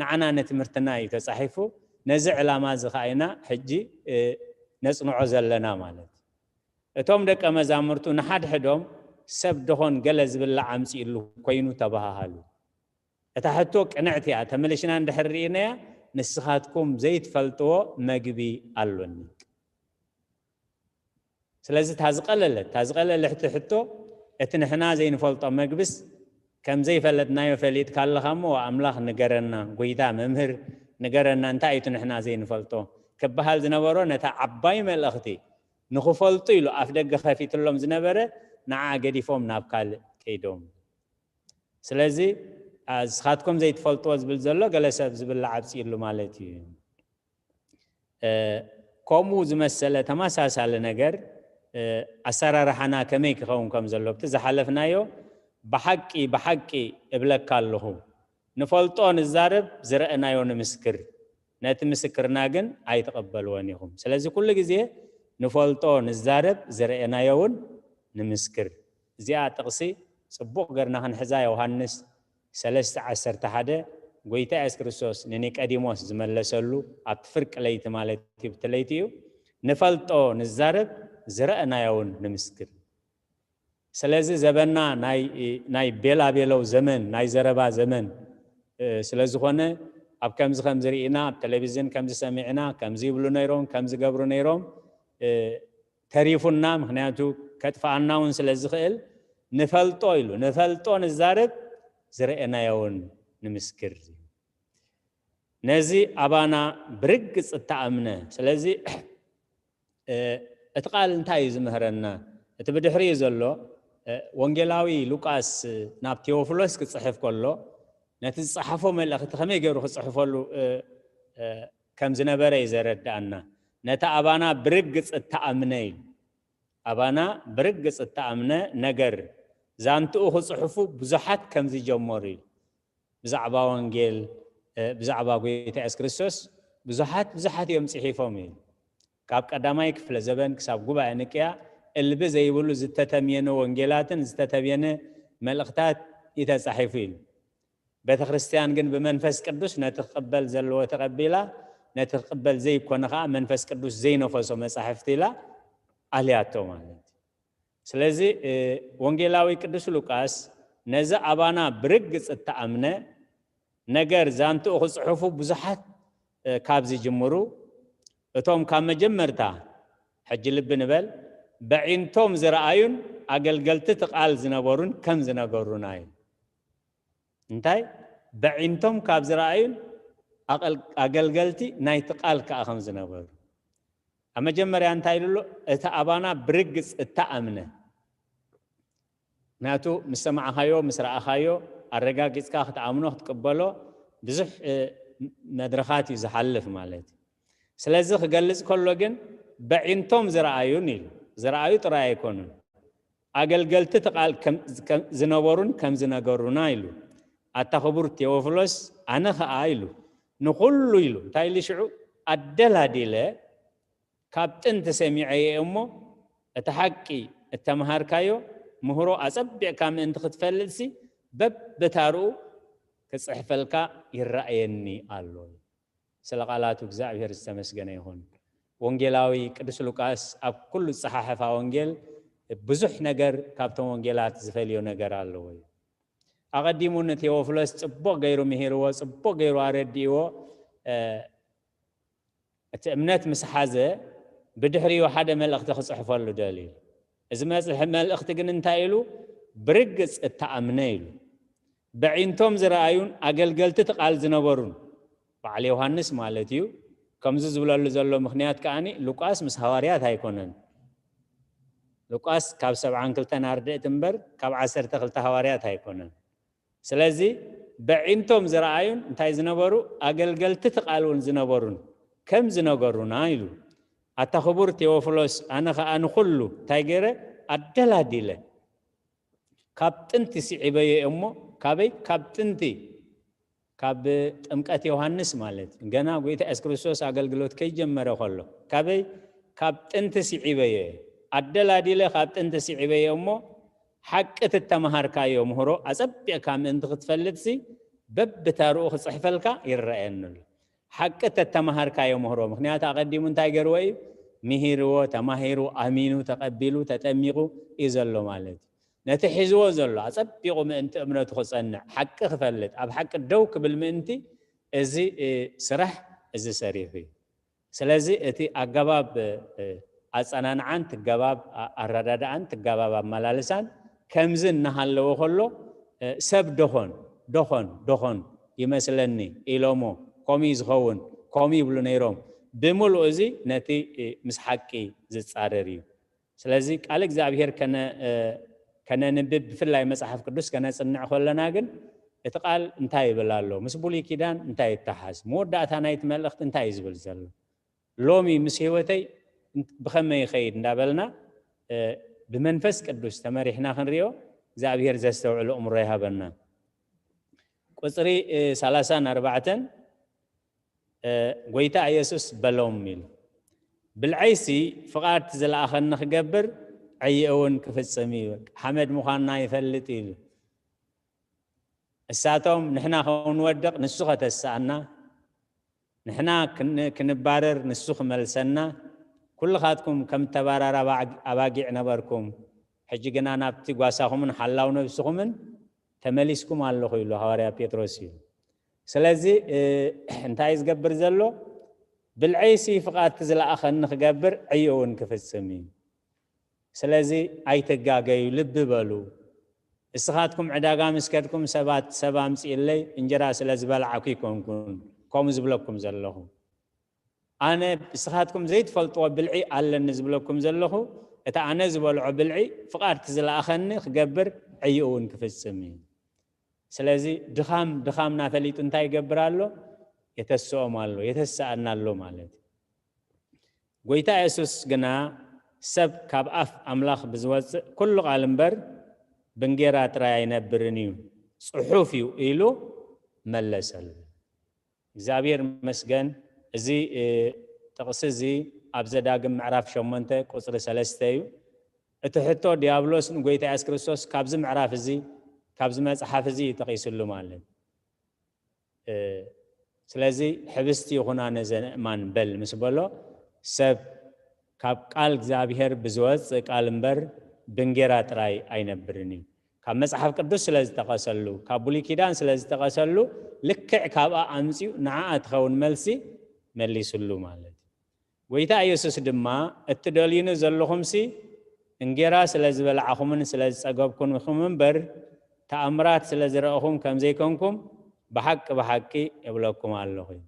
ንዓና ንትምህርትና እዩ ተፃሒፉ። ነዚ ዕላማ እዚ ከዓ ኢና ሕጂ ነፅንዖ ዘለና ማለት። እቶም ደቀ መዛሙርቱ ንሓድሕዶም ሰብ ደኾን ገለ ዝብላዕ ኣምፅእሉ ኮይኑ ተበሃሃሉ። እታ ሕቶ ቅንዕቲ እያ። ተመሊሽና እንድሕር ርኢናያ ንስኻትኩም ዘይትፈልጥዎ መግቢ ኣሎኒ። ስለዚ እታ ዝቐለለት እታ ዝቐለለት ሕቶ እቲ ንሕና ዘይንፈልጦ መግብስ ከም ዘይፈለጥናዮ ፈሊጥካ ኣለኻ እሞ ኣምላኽ ንገረና፣ ጎይታ መምህር ንገረና፣ እንታይ እዩ እቲ ንሕና ዘይንፈልጦ ክበሃል ዝነበሮ? ነታ ዓባይ መልእኽቲ ንኽፈልጡ ኢሉ ኣፍ ደገ ከፊትሎም ዝነበረ ንዓ ገዲፎም ናብ ካልእ ከይዶም። ስለዚ ንስኻትኩም ዘይትፈልጥዎ ዝብል ዘሎ ገለ ሰብ ዝብላዕ ኣብፅእሉ ማለት እዩ። ከምኡ ዝመሰለ ተመሳሳሊ ነገር ኣሰራርሓና ከመይ ክኸውን ከም ዘሎ ብቲ ዝሓለፍናዮ ብሓቂ ብሓቂ እብለካ ኣለኹ፣ ንፈልጦ ንዛረብ፣ ዝረእናዮ ንምስክር፣ ነቲ ምስክርና ግን ኣይትቐበልዎን ኢኹም። ስለዚ ኩሉ ግዜ ንፈልጦ ንዛረብ፣ ዝረእናዮ እውን ንምስክር። እዚኣ ጥቕሲ ጽቡቕ ገርና ክንሕዛ። ዮሃንስ ሰለስተ ዓሰርተ ሓደ ጎይታ የሱስ ክርስቶስ ንኒቀዲሞስ ዝመለሰሉ ኣብቲ ፍርቂ ለይቲ ማለት እዩ፣ ብቲ ለይቲ እዩ። ንፈልጦ ንዛረብ፣ ዝረእናዮ እውን ንምስክር። ስለዚ ዘበና ናይ ቤላቤለው ዘመን፣ ናይ ዘረባ ዘመን ስለ ዝኾነ ኣብ ከምዚ ከምዚ ርኢና፣ ኣብ ቴሌቪዝን ከምዚ ሰሚዕና፣ ከምዚ ይብሉ ነይሮም፣ ከምዚ ገብሩ ነይሮም ተሪፉና፣ ምኽንያቱ ከጥፍኣና እውን ስለ ዝኽእል ንፈልጦ ኢሉ፣ ንፈልጦ ንዛረብ፣ ዝረእናዮ እውን ንምስክር። ነዚ ኣባና ብርግጽ እተኣምነ። ስለዚ እቲ ቃል እንታይ እዩ ዝምህረና? እቲ ብድሕሪኡ ዘሎ ወንጌላዊ ሉቃስ ናብ ቴዎፍሎስ ክጽሕፍ ከሎ ነቲ ዝጸሓፎ መልእኽቲ ከመይ ገይሩ ክጽሕፈሉ ከም ዝነበረ እዩ ዘረድኣና። ነቲ ኣባና ብርግጽ እተኣምነ ኢሉ። ኣባና ብርግጽ እተኣምነ ነገር ዛንትኡ ክጽሕፉ ብዙሓት ከም ዝጀመሩ እዩ። ብዛዕባ ወንጌል ብዛዕባ ጎይታ የሱስ ክርስቶስ ብዙሓት ብዙሓት እዮም ጽሒፎም እዩ። ካብ ቀዳማይ ክፍለ ዘበን ክሳብ ጉባኤ ንቅያ እልቢ ዘይብሉ ዝተተምየነ ወንጌላትን ዝተተብየነ መልእኽታት እዩ ተጻሒፉ እዩ። ቤተ ክርስቲያን ግን ብመንፈስ ቅዱስ ነቲ ክቕበል ዘለዎ ተቐቢላ፣ ነቲ ክቕበል ዘይኮነ ከዓ መንፈስ ቅዱስ ዘይነፈሶ መጻሕፍቲ ኢላ ኣልያቶ ማለት እዩ። ስለዚ ወንጌላዊ ቅዱስ ሉቃስ ነዚ ኣባና ብርግጽ እተኣምነ ነገር ዛንትኡ ክጽሕፉ ብዙሓት ካብ ዝጅምሩ፣ እቶም ካብ መጀመርታ፣ ሕጂ ልቢ ንበል፣ በዒንቶም ዝረኣዩን ኣገልገልቲ እቲ ቃል ዝነበሩን ከም ዝነገሩና እዩ። እንታይ? በዒንቶም ካብ ዝረኣዩን ኣገልገልቲ ናይቲ ቃል ከዓ ከም ዝነበሩ። ኣብ መጀመርያ እንታይ ኢሉ ኣሎ? እቲ ኣባና ብርግጽ እተኣምነ። ምክንያቱ ምስ ሰማዕኻዮ፣ ምስ ረኣኻዮ ኣረጋጊጽካ ክትኣምኖ ክትቅበሎ ብዙሕ መድረኻት እዩ ዝሓልፍ ማለት እዩ። ስለዚ ክገልጽ ከሎ ግን በዒንቶም ዝረኣዩን ኢሉ። ዝረኣዩ ጥራይ ኣይኮኑን። ኣገልገልቲ እቲ ቃል ዝነበሩን ከም ዝነገሩና ኢሉ። ኣታ ክቡር ቴዎፍሎስ፣ ኣነ ኸኣ ኢሉ፣ ንኹሉ ኢሉ፣ እንታይ ኢሉ ሽዑ? ኣደላዲለ ካብ ጥንቲ ሰሚዐ እየ እሞ፣ እቲ ሓቂ እተምሃርካዮ ምህሮ ኣጸቢቕካ ምእንቲ ክትፈልጥሲ፣ በብታርኡ ክጽሕፈልካ ይረኣየኒ ኣሎ። ስለ ቃላቱ እግዚኣብሔር ዝተመስገነ ይኹን። ወንጌላዊ ቅዱስ ሉቃስ ኣብ ኩሉ ዝጸሓሐፋ ወንጌል ብዙሕ ነገር ካብቶም ወንጌላት ዝፈልዮ ነገር ኣለዎ እዩ። ኣቐዲሙ ንቴዎፍሎስ ጽቡቕ ገይሩ ምሂርዎ፣ ጽቡቕ ገይሩ ኣረዲእዎ። እቲ እምነት ምስ ሓዘ ብድሕሪኡ ሓደ መልእኽቲ ክጽሕፈሉ ደልዩ። እዚ መጽሕ መልእኽቲ ግን እንታይ ኢሉ? ብርግጽ እተኣምነ ኢሉ። በዒንቶም ዝረኣዩን ኣገልገልቲ እቲ ቃል ዝነበሩን በዓል ዮሃንስ ማለት እዩ። ከምዚ ዝብለሉ ዘሎ ምኽንያት ከኣ ሉቃስ ምስ ሃዋርያት ኣይኮነን። ሉቃስ ካብ ሰብዓን ክልተን ኣርድእቲ እምበር ካብ ዓሰርተ ክልተ ሃዋርያት ኣይኮነን። ስለዚ በዒንቶም ዝረኣዩን እንታይ ዝነበሩ ኣገልገልቲ እቲ ቃል እውን ዝነበሩን ከም ዝነገሩና ኢሉ። ኣታ ክቡር ቴዎፍሎስ፣ ኣነ ኸኣ ንኹሉ እንታይ ገይረ? ኣደላዲለ። ካብ ጥንቲ ስዒበዮ እሞ። ካበይ? ካብ ጥንቲ፣ ካብ ጥምቀት ዮሃንስ ማለት እዩ። ገና ጎይታ የሱስ ክርስቶስ ኣገልግሎት ከይጀመረ ከሎ። ካበይ? ካብ ጥንቲ ስዒበዮ እየ። ኣደላዲለ ካብ ጥንቲ ስዒበዮ እሞ፣ ሓቂ እቲ እተምሃርካዮ ምህሮ ኣጸቢቕካ ምእንቲ ክትፈልጥሲ፣ በብታርኡ ክጽሕፈልካ ይረኣየኒ ኣሎ። ሓቂ እተተምሃርካዮ ምህሮ፣ ምኽንያቱ ኣቐዲሙ እንታይ ገይርዎ እዩ? ምሂርዎ፣ ተማሂሩ፣ ኣሚኑ፣ ተቐቢሉ፣ ተጠሚቑ እዩ ዘሎ ማለት እዩ። ነቲ ሒዝዎ ዘሎ ኣጸቢቑ ምእንቲ እምነቱ ክጸንዕ፣ ሓቂ ክፈልጥ፣ ኣብ ሓቂ ደው ክብል ምእንቲ እዚ፣ እ፣ ስራሕ እዚ ሰሪሑ እዩ። ስለዚ እቲ ኣገባብ፣ እ፣ ኣጸናንዓን ትገባብ ኣ-፣ ኣረዳድኣን ትገባብ ኣመላልሳን ከምዚ እናሃለወ ከሎ፣ እ፣ ሰብ ደኾን፣ ደኾን፣ ደኾን ይመስለኒ ኢሎሞ፣ ከምኡ እዩ ዝኸውን፣ ከምኡ ይብሉ ነይሮም። ብምሉኡ እዚ ነቲ፣ እ፣ ምስ ሓቂ ዝጻረር እዩ። ስለዚ ቃል እግዚኣብሔር ከነ-፣ እ፣ ከነንብብ፣ ብፍላይ መጽሓፍ ቅዱስ ከነጽንዕ ከለና ግን እቲ ቃል እንታይ ይብል ኣሎ? ምስ ብሉይ ኪዳን እንታይ ይተሓዝ? መወዳእታ ናይቲ መልእኽቲ እንታይ እዩ ዝብል ዘሎ? ሎሚ ምስ ህይወተይ ብኸመይ ይኸይድ እንዳበልና፣ እ፣ ብመንፈስ ቅዱስ ተመሪሕና ክንሪኦ እግዚኣብሔር ዘስተውዕል ኣእምሮ ይሃበና። ቁጽሪ፣ እ፣ ሰላሳን ኣርባዕተን፣ እ፣ ጎይታ ኢየሱስ በሎም ኢሉ። ብልዐይሲ ፍቓድ ዝለኣኸኒ ክገብር ዕይኡ እውን ክፍጽም እዩ። ሓመድ ምዃንና ይፈልጥ ኢሉ። እሳቶም ንሕና ክንወድቕ ንሱ ከተስኣና፣ ንሕና ክን-፣ ክንባረር ንሱ ክመልሰና፣ ኩልኻትኩም ከም ተባራር ኣባዕ-፣ ኣባጊዕ ነበርኩም፣ ሕጂ ግና ናብቲ ጓሳኹምን ሓላው ነብስኹምን ተመሊስኩም ኣለኹ ኢሉ ሃዋርያ ጴጥሮስ እዩ። ስለዚ፣ እ፣ እንታይ እዩ ዝገብር ዘሎ? ብልዐይሲ ፍቓድ እቲ ዝለኣኸኒ ክገብር ዕዮ እውን ክፍጽም እዩ። ስለዚ ኣይትጋገዩ፣ ልቢ በሉ። እስኻትኩም ዕዳጋ ምስ ከድኩም ሰባት ሰብ ኣምጽእለይ እንጀራ ስለ ዝበልዓኩ ይኮንኩን ከምኡ ዝብለኩም ዘለኹ። ኣነ እስኻትኩም ዘይትፈልጥዎ ብልዒ ኣለኒ ዝብለኩም ዘለኹ፣ እቲ ኣነ ዝበልዖ ብልዒ ፍቓድ እቲ ዝለኣኸኒ ክገብር ዕይኡ እውን ክፍጽም እዩ። ስለዚ ድኻም ድኻምና ፈሊጡ እንታይ ይገብር ኣሎ? የተስኦም ኣሎ፣ የተስኣና ኣሎ ማለት እዩ። ጎይታ የሱስ ግና ሰብ ካብ ኣፍ ኣምላኽ ብዝወጽእ ኩሉ ቃል እምበር ብእንጌራ ጥራይ ኣይነብርን እዩ፣ ጽሑፍ እዩ ኢሉ መለሰሉ። እግዚኣብሔር ይመስገን። እዚ፣ እ፣ ጥቕሲ እዚ ኣብ ዘዳግም ምዕራፍ ሸሞንተ ቁጽሪ ሰለስተ እዩ። እቲ ሕቶ ዲያብሎስ ንጎይታ የሱስ ክርስቶስ ካብዚ ምዕራፍ እዚ፣ ካብዚ መጽሓፍ እዚ እዩ ጠቒስሉ ማለት። እ፣ ስለዚ ሕብስቲ ይኹና ነዘን ኣእማን በል ምስ በሎ፣ ሰብ ካብ ቃል እግዚኣብሔር ብዝወጽእ ቃል እምበር ብእንጌራ ጥራይ ኣይነብርን እዩ። ካብ መጽሓፍ ቅዱስ ስለ ዝጠቐሰሉ፣ ካብ ብሉይ ኪዳን ስለ ዝጠቐሰሉ፣ ልክዕ ካብኣ ኣምጺኡ ንዓኣ ትኸውን መልሲ መሊስሉ ማለት እዩ። ጎይታ ኢየሱስ ድማ፣ "እትደልዩኒ ዘለኹምሲ እንጌራ ስለ ዝበላዕኹምን ስለ ዝጸገብኩምኹም እምበር፣ ተኣምራት ስለ ዝረእኹም ከም ዘይኮንኩም ብሓቂ ብሓቂ እብለኩም ኣለኹ" እዩ።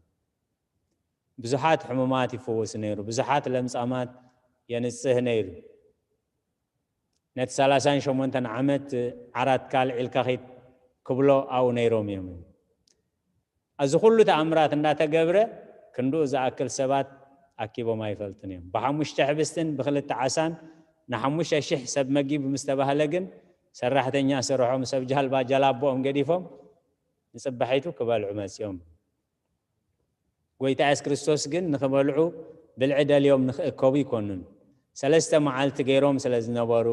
ብዙሓት ሕሙማት ይፍውስ ነይሩ፣ ብዙሓት ለምጻማት የንጽህ ነይሩ። ነቲ ሰላሳን ሸሞንተን ዓመት ዓራትካ ኣልዒልካ ኺድ ክብሎ ኣብኡ ነይሮም እዮም። እዚ ኩሉ ተኣምራት እንዳተገብረ ክንድኡ ዝኣክል ሰባት ኣኪቦም ኣይፈልጡን እዮም። ብሓሙሽተ ሕብስትን ብክልተ ዓሳን ንሓሙሽተ ሽሕ ሰብ መጊቡ ምስ ተባህለ ግን፣ ሰራሕተኛ ስርሖም፣ ሰብ ጃልባ ጀላቦኦም ገዲፎም ንጽባሒቱ ክበልዑ መጺኦም። ጎይታ የሱስ ክርስቶስ ግን ንኽበልዑ ብልዒ ደልዮም ንኽእከቡ ኣይኮኑን። ሰለስተ መዓልቲ ገይሮም ስለ ዝነበሩ፣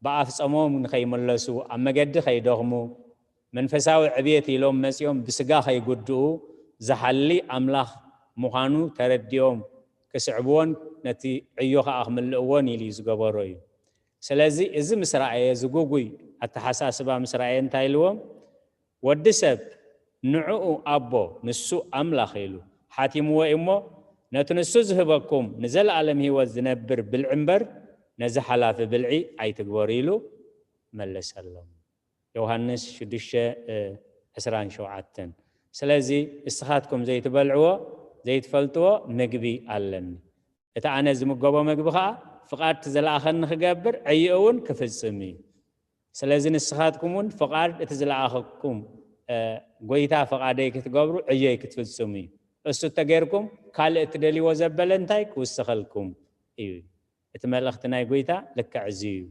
ብኣፍ ጸሞም ንኸይምለሱ፣ ኣብ መገዲ ከይደኽሙ፣ መንፈሳዊ ዕብየት ኢሎም መጺኦም ብስጋ ከይጉድኡ ዝሓሊ ኣምላኽ ምዃኑ ተረዲኦም ክስዕብዎን ነቲ ዕዮ ከዓ ክምልእዎን ኢሉ እዩ ዝገበሮ እዩ። ስለዚ እዚ ምስ ረኣየ፣ እዚ ጉጉይ ኣተሓሳስባ ምስ ረኣየ እንታይ ኢልዎም? ወዲ ሰብ ንዕኡ ኣቦ፣ ንሱ ኣምላኽ ኢሉ ሓቲምዎ እዩ እሞ፣ ነቲ ንሱ ዝህበኩም ንዘለኣለም ህይወት ዝነብር ብልዒ እምበር፣ ነዚ ሓላፊ ብልዒ ኣይትግበሩ ኢሉ መለሰሎም። ዮሃንስ ሽዱሽተ ዕስራን ሸውዓተን። ስለዚ ንስኻትኩም ዘይትበልዕዎ ዘይትፈልጥዎ ምግቢ ኣለኒ። እቲ ኣነ ዝምገቦ ምግቢ ኸዓ ፍቓድ እቲ ዝለኣኸኒ ክገብር ዕይኡ እውን ክፍጽም እዩ። ስለዚ ንስኻትኩም እውን ፍቓድ እቲ ዝለኣኸኩም ጎይታ ፍቓደይ ክትገብሩ ዕዮይ ክትፍጽሙ እዩ። እሱ እተገይርኩም ካልእ እትደልይዎ ዘበለ እንታይ ክውስኸልኩም እዩ። እቲ መልእኽቲ ናይ ጎይታ ልክዕ እዚ እዩ።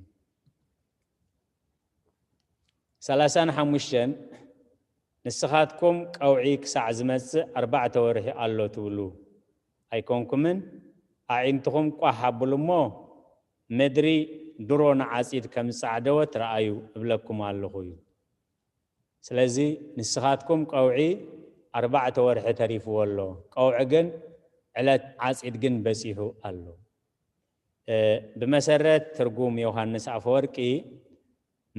ሰላሳን ሓሙሽተን። ንስኻትኩም ቀውዒ ክሳዕ ዝመጽእ ኣርባዕተ ወርሒ ኣሎ ትብሉ ኣይኮንኩምን? ኣዒንትኹም ቋሕ ኣብሉ እሞ፣ ምድሪ ድሮ ንዓጺድ ከም ዝጻዕደወት ረኣዩ እብለኩም ኣለኹ እዩ። ስለዚ ንስኻትኩም ቀውዒ ኣርባዕተ ወርሒ ተሪፍዎ ኣሎ። ቀውዒ ግን፣ ዕለት ዓጺድ ግን በጺሑ ኣሎ። ብመሰረት ትርጉም ዮሃንስ ኣፈወርቂ፣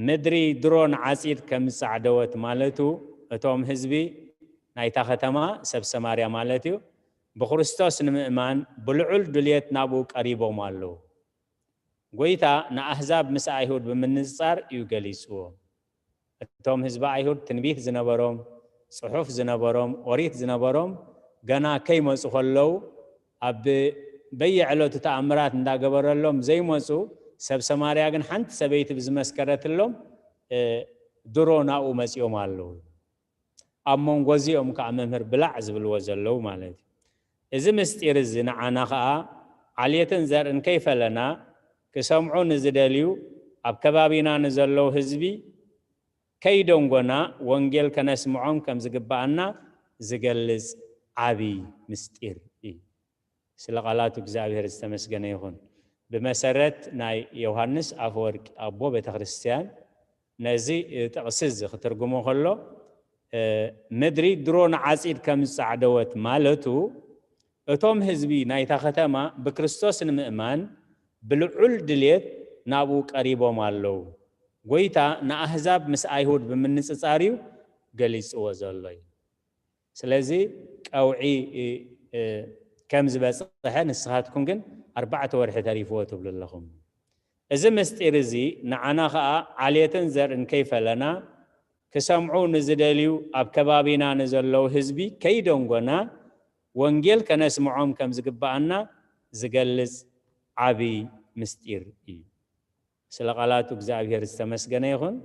ምድሪ ድሮ ንዓጺድ ከም ዝጻዕደወት ማለቱ፣ እቶም ህዝቢ ናይታ ከተማ ሰብ ሰማርያ ማለት እዩ፣ ብክርስቶስ ንምእማን ብልዑል ድልየት ናብኡ ቀሪቦም ኣለዉ። ጎይታ ንኣህዛብ ምስ ኣይሁድ ብምንጽጻር እዩ ገሊጽዎ። እቶም ህዝቢ ኣይሁድ ትንቢት ዝነበሮም፣ ጽሑፍ ዝነበሮም፣ ኦሪት ዝነበሮም ገና ከይመጹ ከለዉ፣ ኣብ በየዕለቱ ተኣምራት እንዳገበረሎም ዘይመጹ፣ ሰብ ሰማርያ ግን ሓንቲ ሰበይቲ ብዝመስከረትሎም ድሮ ናብኡ መጺኦም ኣለዉ። ኣብ መንጎ እዚኦም ከኣ መምህር ብላዕ ዝብልዎ ዘለዉ ማለት እዩ። እዚ ምስጢር እዚ ንዓና ከኣ ዓሌትን ዘርእን ከይፈለና ክሰምዑ ንዝደልዩ ኣብ ከባቢና ንዘለዉ ህዝቢ ከይደንጎና ወንጌል ከነስምዖም ከም ዝግብኣና ዝገልጽ ዓቢ ምስጢር እዩ። ስለ ቃላቱ እግዚኣብሔር ዝተመስገነ ይኹን። ብመሰረት ናይ ዮሃንስ ኣፈወርቂ ኣቦ ቤተክርስትያን ነዚ ጥቕሲ እዚ ክትርጉሞ ከሎ፣ ምድሪ ድሮ ንዓጺድ ከም ዝጻዕደወት ማለቱ፣ እቶም ህዝቢ ናይታ ከተማ ብክርስቶስ ንምእማን ብልዑል ድልየት ናብኡ ቀሪቦም ኣለዉ። ጎይታ ንኣህዛብ ምስ ኣይሁድ ብምንጽጻር እዩ ገሊጽዎ ዘሎ እዩ። ስለዚ ቀውዒ ከም ዝበጽሐ ንስኻትኩም ግን ኣርባዕተ ወርሒ ተሪፍዎ ትብሉ ኣለኹም። እዚ ምስጢር እዚ ንዓና ኸኣ ዓሌትን ዘርእን ከይፈለና ክሰምዑ ንዝደልዩ ኣብ ከባቢና ንዘለዉ ህዝቢ ከይደንጎና ወንጌል ከነስምዖም ከም ዝግብኣና ዝገልጽ ዓቢ ምስጢር እዩ። ስለ ቃላቱ እግዚኣብሔር ዝተመስገነ ይኹን።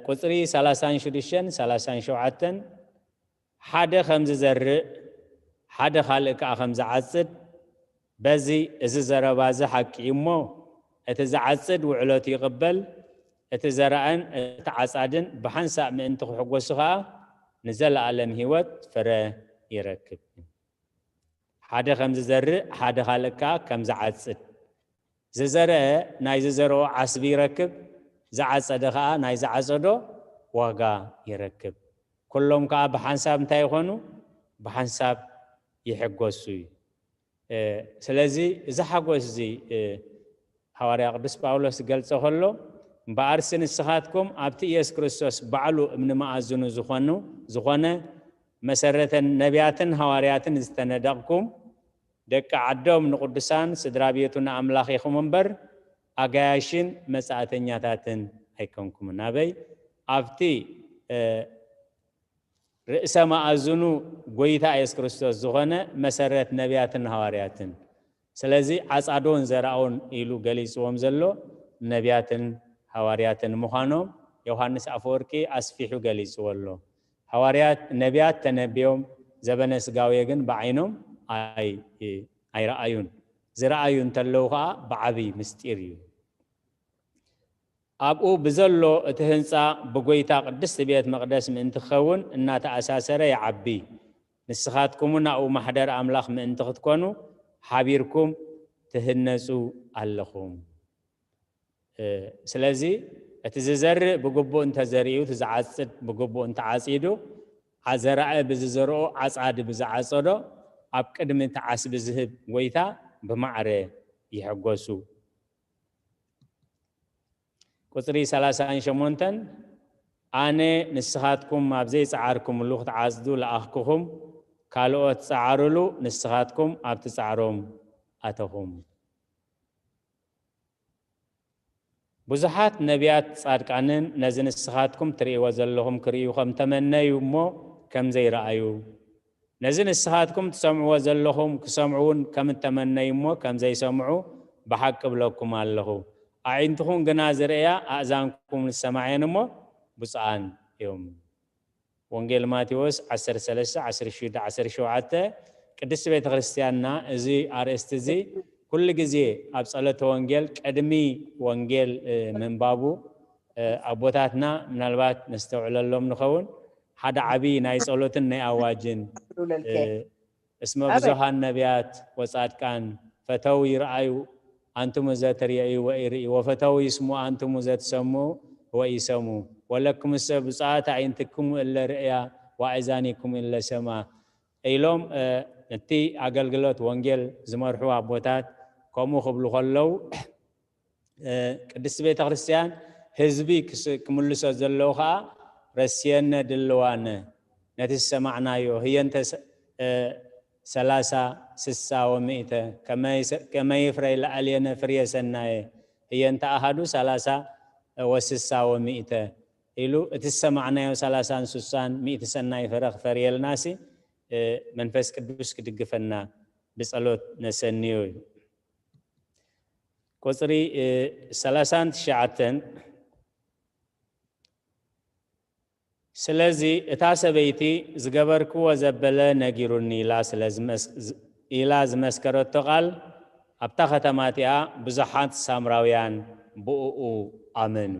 ቁጽሪ ሰላሳን ሽዱሽተን ሰላሳን ሸውዓተን ሓደ ከም ዝዘርእ ሓደ ካልእ ከኣ ከም ዝዓጽድ፣ በዚ እዚ ዘረባ እዚ ሓቂ እዩ እሞ፣ እቲ ዝዓጽድ ውዕለቱ ይቕበል፣ እቲ ዘራእን እቲ ዓጻድን ብሓንሳእ ምእንቲ ክሕጎሱ ከኣ ንዘለኣለም ህይወት ፍረ ይረክብ። ሓደ ከም ዝዘርእ ሓደ ካልእ ከኣ ከም ዝዓጽድ፣ ዝዘርአ ናይ ዝዘርኦ ዓስቢ ይረክብ፣ ዝዓጸደ ከኣ ናይ ዝዓጸዶ ዋጋ ይረክብ። ኩሎም ከኣ ብሓንሳብ እንታይ ይኾኑ? ብሓንሳብ ይሕጎሱ እዩ። ስለዚ እዚ ሓጎስ እዚ ሃዋርያ ቅዱስ ጳውሎስ ዝገልጾ ከሎ፣ እምበኣርሲ ንስኻትኩም ኣብቲ ኢየሱስ ክርስቶስ ባዕሉ እምኒ መኣዝኑ ዝኾኑ ዝኾነ መሰረተ ነቢያትን ሃዋርያትን ዝተነደቕኩም፣ ደቂ ዓዶም ንቕዱሳን ስድራ ቤቱ ንኣምላኽ ኢኹም እምበር ኣጋያሽን መጻእተኛታትን ኣይኮንኩምን። ኣበይ? ኣብቲ ርእሰ መኣዝኑ ጎይታ የሱስ ክርስቶስ ዝኾነ መሰረት ነቢያትን ሃዋርያትን። ስለዚ ዓጻዶን ዘራኦን ኢሉ ገሊጽዎም ዘሎ ነቢያትን ሃዋርያትን ምዃኖም ዮሃንስ ኣፈወርቂ ኣስፊሑ ገሊጽዎ ኣሎ። ሃዋርያት፣ ነቢያት ተነብዮም ዘበነ ስጋዌ ግን ብዓይኖም ኣይ-፣ ኣይረኣዩን። ዝረኣዩ እንተለዉ ኸኣ ብዓቢ ምስጢር እዩ። ኣብኡ ብዘሎ እቲ ህንጻ ብጎይታ ቅድስቲ ቤት መቕደስ ምእንቲ ክኸውን እናተኣሳሰረ ይዓቢ። ንስኻትኩም እውን ኣብኡ ማሕደር ኣምላኽ ምእንቲ ክትኮኑ ሓቢርኩም ትህነጹ ኣለኹም። ስለዚ እቲ ዝዘርእ ብግቡእ እንተዘሪኡ፣ እቲ ዝዓጽድ ብግቡእ እንተዓጺዱ፣ ዘራኢ ብዝዘርኦ፣ ዓጻዲ ብዝዓጸዶ፣ ኣብ ቅድሚ እቲ ዓስቢ ዝህብ ጎይታ ብማዕረ ይሕጎሱ። ቁጽሪ ሰላሳን ሸሞንተን፣ ኣነ ንስኻትኩም ኣብ ዘይጸዓርኩምሉ ክትዓጽዱ ለኣኽኩኹም፣ ካልኦት ጸዓሩሉ፣ ንስኻትኩም ኣብቲ ጻዕሮም ኣተኹም። ብዙሓት ነቢያት ጻድቃንን ነዚ ንስኻትኩም ትርእይዎ ዘለኹም ክርእዩ ከም ተመነዩ እሞ ከም ዘይረኣዩ፣ ነዚ ንስኻትኩም ትሰምዕዎ ዘለኹም ክሰምዑ እውን ከም እተመነዩ እሞ ከም ዘይሰምዑ ብሓቂ እብለኩም ኣለኹ። ኣዒንትኹም ግና ዝርእያ፣ ኣእዛንኩም ዝሰማዕየን እሞ ብፁዓን እዮም። ወንጌል ማቴዎስ ዓሰርተ ሰለስተ፣ ዓሰርተ ሽዱሽተ፣ ዓሰርተ ሸውዓተ። ቅድስቲ ቤተ ክርስቲያንና እዚ ኣርእስቲ እዚ ኩሉ ግዜ ኣብ ጸሎተ ወንጌል፣ ቅድሚ ወንጌል፣ እ፣ ምንባቡ፣ እ፣ ኣቦታትና ምናልባት ነስተውዕለሎም ንኸውን። ሓደ ዓቢ ናይ ጸሎትን ናይ ኣዋጅን፣ እ፣ እስመ ብዙሃን ነቢያት ወጻድቃን ፈተው ይርኣዩ ኣንትሙ ዘትርእዩ ወኢርእዩ፣ ወፈተው ይስሙ ኣንትሙ ዘትሰሙ ወኢሰሙ፣ ወለክምሰ ብፁዓት ኣዒንትክሙ እለ ርእያ ወኣእዛኒክሙ እለ ሰማ ኢሎም፣ እ፣ እቲ ኣገልግሎት ወንጌል ዝመርሑ ኣቦታት ከምኡ ክብሉ ከለዉ፣ እ፣ ቅድስቲ ቤተ ክርስቲያን ህዝቢ ክስ-፣ ክምልሶ ዘለዎ ኸኣ ረስየነ ድልዋነ ነቲ ዝሰማዕናዮ ህየንተ ሰ-፣ እ፣ ሰላሳ፣ ስሳ ወሚእተ፣ ከመይ ሰ-፣ ከመይ ፍረ ለኣልየነ ፍርየ ሰናየ ህየንተ ኣሃዱ ሰላሳ ወስሳ ወሚእተ ኢሉ እቲ ዝሰማዕናዮ ሰላሳን ስሳን ሚእቲ ሰናይ ፍረ ክፈርየልናሲ፣ እ፣ መንፈስ ቅዱስ ክድግፈና ብጸሎት ነሰንዮ እዩ። ቁጽሪ፣ እ፣ ሰላሳን ትሽዓተን፣ ስለዚ እታ ሰበይቲ ዝገበርክዎ ዘበለ ነጊሩኒ ኢላ ስለ ዝመስ-፣ ዝ-፣ ኢላ ዝመስከረቶ ቃል ኣብታ ከተማ እቲኣ ብዙሓት ሳምራውያን ብእኡ ኣመኑ።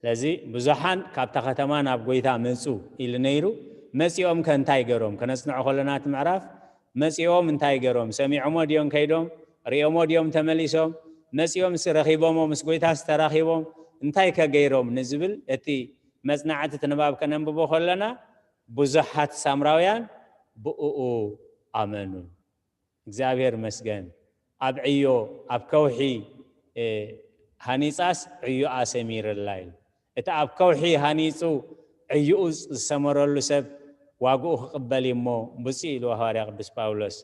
ስለዚ ብዙሓን ካብታ ከተማ ናብ ጎይታ መጹ ኢሉ ነይሩ። መጺኦም ከ እንታይ ገሮም? ከነጽንዖ ከለና እቲ ምዕራፍ መጺኦም እንታይ ገሮም? ሰሚዖሞ ድዮም ከይዶም? ሪኦሞ ድዮም ተመሊሶም? መጺኦም ስ ረኺቦሞ ምስ ጎይታ ስ ተራኺቦም እንታይ ከ ገይሮም ንዝብል እቲ መጽናዕቲ እቲ ንባብ ከነንብቦ ከለና ብዙሓት ሳምራውያን ብእኡ ኣመኑ። እግዚኣብሔር መስገን። ኣብ ዕዮ፣ ኣብ ከውሒ፣ እ፣ ሃኒጻስ ዕዮኣ ሰሚርላ ኢሉ። እቲ ኣብ ከውሒ ሃኒጹ ዕዮኡ ዝሰመረሉ ሰብ ዋግኡ ክቕበል እዩ እሞ ብፁዕ ኢሉ ሃዋርያ ቅዱስ ጳውሎስ።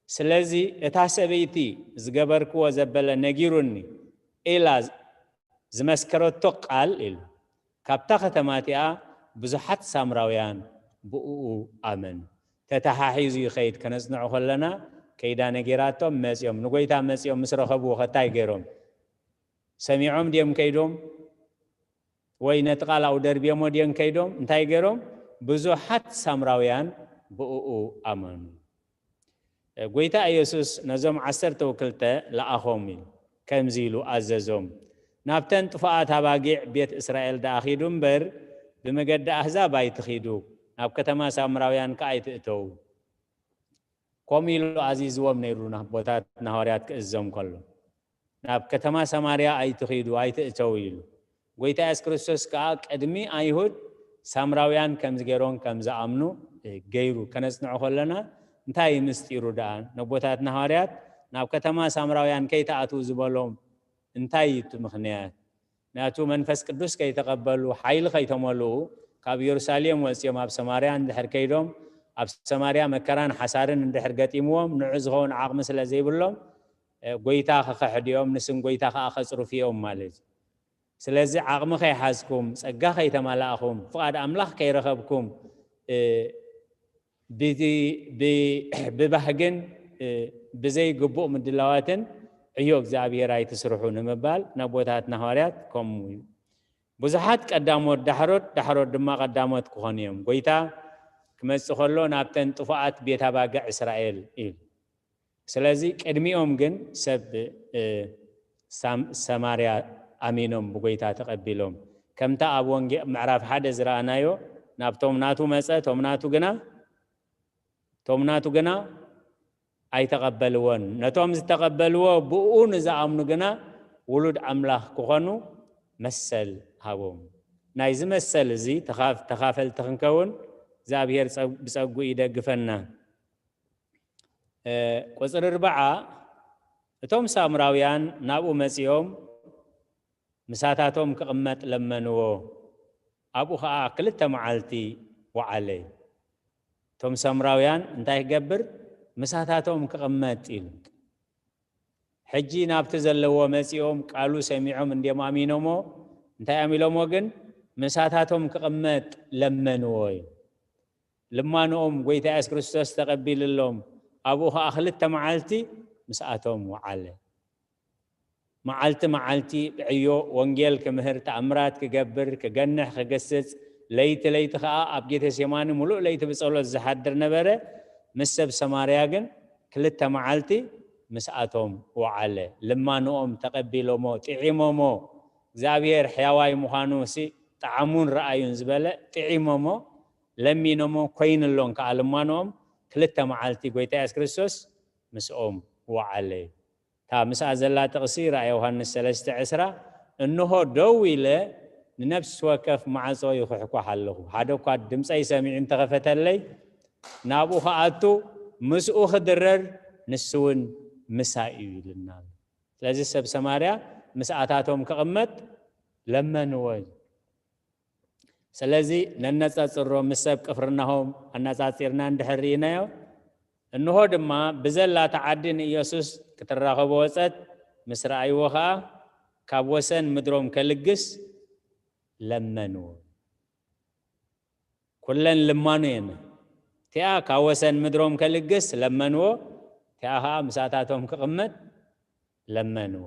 ስለዚ እታ ሰበይቲ ዝገበርክዎ ዘበለ ነጊሩኒ ኢላ ዝመስከረቶ ቃል ኢሉ። ካብታ ከተማ እቲኣ ብዙሓት ሳምራውያን ብእኡ ኣመኑ። ተተሓሒዙ ይኸይድ። ከነጽንዖ ከለና ከይዳ ነጊራቶም መጺኦም፣ ንጎይታ መጺኦም ምስ ረኸብዎ ከ እንታይ ገይሮም? ሰሚዖም ድዮም ከይዶም? ወይ ነቲ ቃል ኣብኡ ደርብዮሞ ድዮም ከይዶም? እንታይ ገይሮም? ብዙሓት ሳምራውያን ብእኡ ኣመኑ። ጎይታ ኢየሱስ ነዞም ዓሰርተ ወክልተ ለኣኾም ኢሉ፣ ከምዚ ኢሉ ኣዘዞም፣ ናብተን ጥፉኣት ኣባጊዕ ቤት እስራኤል ደኣ ኺዱ እምበር፣ ብመገዲ ኣህዛብ ኣይትኺዱ፣ ናብ ከተማ ሳምራውያን ከኣ ኣይትእተዉ። ከምኡ ኢሉ ኣዚዝዎም ነይሩ፣ ንኣቦታት ንሃዋርያት ክእዝዞም ከሎ። ናብ ከተማ ሰማርያ ኣይትኺዱ፣ ኣይትእተዉ ኢሉ። ጎይታ የሱስ ክርስቶስ ከኣ ቅድሚ ኣይሁድ ሳምራውያን ከም ዝገይሮም ከም ዝኣምኑ፣ እ፣ ገይሩ። ከነጽንዖ ከለና እንታይ እዩ ምስጢሩ ደኣ? ነቦታትና ሃዋርያት ናብ ከተማ ሳምራውያን ከይትኣትዉ ዝበሎም እንታይ እዩ እቲ ምኽንያት? ናቱ መንፈስ ቅዱስ ከይተቐበሉ፣ ሓይሊ ከይተመልኡ፣ ካብ ኢየሩሳሌም ወጺኦም ኣብ ሰማርያ እንድሕር ከይዶም፣ ኣብ ሰማርያ መከራን ሓሳርን እንድሕር ገጢምዎም፣ ንዑ ዝኸውን ዓቕሚ ስለ ዘይብሎም፣ እ፣ ጎይታ ክኽሕዱ እዮም፣ ንስም ጎይታ ከኣ ከጽርፉ እዮም ማለት እዩ። ስለዚ ዓቕሚ ከይሓዝኩም፣ ጸጋ ከይተማላእኹም፣ ፍቓድ ኣምላኽ ከይረኸብኩም፣ እ፣ ብ-፣ ብ-፣ ብባህግን፣ እ፣ ብዘይግቡእ ምድላዋትን ዕዮ እግዚኣብሔር ኣይትስርሑ ንምባል ናብ ቦታትና ሃዋርያት ከምኡ እዩ። ብዙሓት ቀዳሞት ዳሕሮት፣ ዳሕሮት ድማ ቀዳሞት ክኾኑ እዮም። ጎይታ ክመጽእ ከሎ ናብተን ጥፉኣት ቤት ኣባግዕ እስራኤል እዩ። ስለዚ ቅድሚኦም ግን ሰብ፣ እ፣ ሳም-፣ ሰማርያ ኣሚኖም ብጎይታ ተቐቢሎም። ከምታ ኣብ ወንጌ-፣ ምዕራፍ ሓደ ዝረኣናዮ፣ ናብቶም ናቱ መጸ፣ እቶም ናቱ ግና፣ እቶም ናቱ ግና ኣይተቐበልዎን። ነቶም ዝተቐበልዎ ብኡ ንዝኣምኑ ግና ውሉድ ኣምላኽ ክኾኑ መሰል ሃቦም። ናይዚ መሰል እዚ ተኻፍ-፣ ተኻፈልቲ ክንከውን እግዚኣብሔር ጸ-፣ ብጸግኡ ይደግፈና። ቁፅሪ ኣርባዓ፣ እቶም ሳምራውያን ናብኡ መፂኦም ምሳታቶም ክቕመጥ ለመንዎ። ኣብኡ ኸዓ ክልተ መዓልቲ ወዓለ። እቶም ሳምራውያን እንታይ ክገብር? ምሳታቶም ክቕመጥ ኢሉ። ሕጂ ናብቲ ዘለዎ መፂኦም ቃሉ ሰሚዖም እንዲም ኣሚኖሞ። እንታይ ኣሚሎሞ ግን? ምሳታቶም ክቕመጥ ለመንዎ እዩ። ልማንኦም ጎይታ የሱስ ክርስቶስ ተቐቢልሎም፣ ኣብኡ ኸዓ ክልተ መዓልቲ ምስኣቶም ወዓለ። መዓልቲ መዓልቲ ብዕዮ ወንጌል ክምህር፣ ተኣምራት ክገብር፣ ክገንሕ፣ ክግስጽ፣ ለይቲ ለይቲ ኸዓ ኣብ ጌቴሴማኒ ምሉእ ለይቲ ብጸሎት ዝሓድር ነበረ። ምስ ሰብ ሰማርያ ግን ክልተ መዓልቲ ምስኣቶም ወዓለ። ልማንኦም ተቐቢሎሞ፣ ጥዒሞሞ። እግዚኣብሔር ሕያዋይ ምዃኑ ሲ ጠዓሙን ረኣዩን ዝበለ ጥዒሞሞ፣ ለሚኖሞ፣ ኮይኑሎም ከኣ ልማንኦም። ክልተ መዓልቲ ጎይታ የሱስ ክርስቶስ ምስኦም ወዓለ። እታ ምስኣ ዘላ ጥቕሲ ራእየ ዮሃንስ ሰለስተ ዕስራ፣ "እንሆ ደው ኢለ ንነፍሲ ወከፍ ማዕጾ ይኹሕኳሕ ኣለኹ። ሓደ እኳ ድምጸይ ሰሚዑ እንተኸፈተለይ፣ ናብኡ ክኣቱ፣ ምስኡ ክድረር፣ ንሱ እውን ምሳይ እዩ" ኢሉና ኣሎ። ስለዚ ሰብ ሰማርያ ምስኣታቶም ክቕመጥ ለመንዎ እዩ። ስለዚ ነነጻጽሮ ምስ ሰብ ቅፍርናሆም ኣነጻጺርና እንድሕር ርኢናዮ፣ እንሆ ድማ ብዘላ እታ ዓዲ ንኢየሱስ ክትራኸቦ ወጸት፣ ምስ ረኣይዎ ኸኣ ካብ ወሰን ምድሮም ከልግስ ለመንዎ። ኩለን ልማኑ እየን። እቲኣ ካብ ወሰን ምድሮም ከልግስ ለመንዎ፣ እቲኣ ኸኣ ምሳታቶም ክቕመጥ ለመንዎ።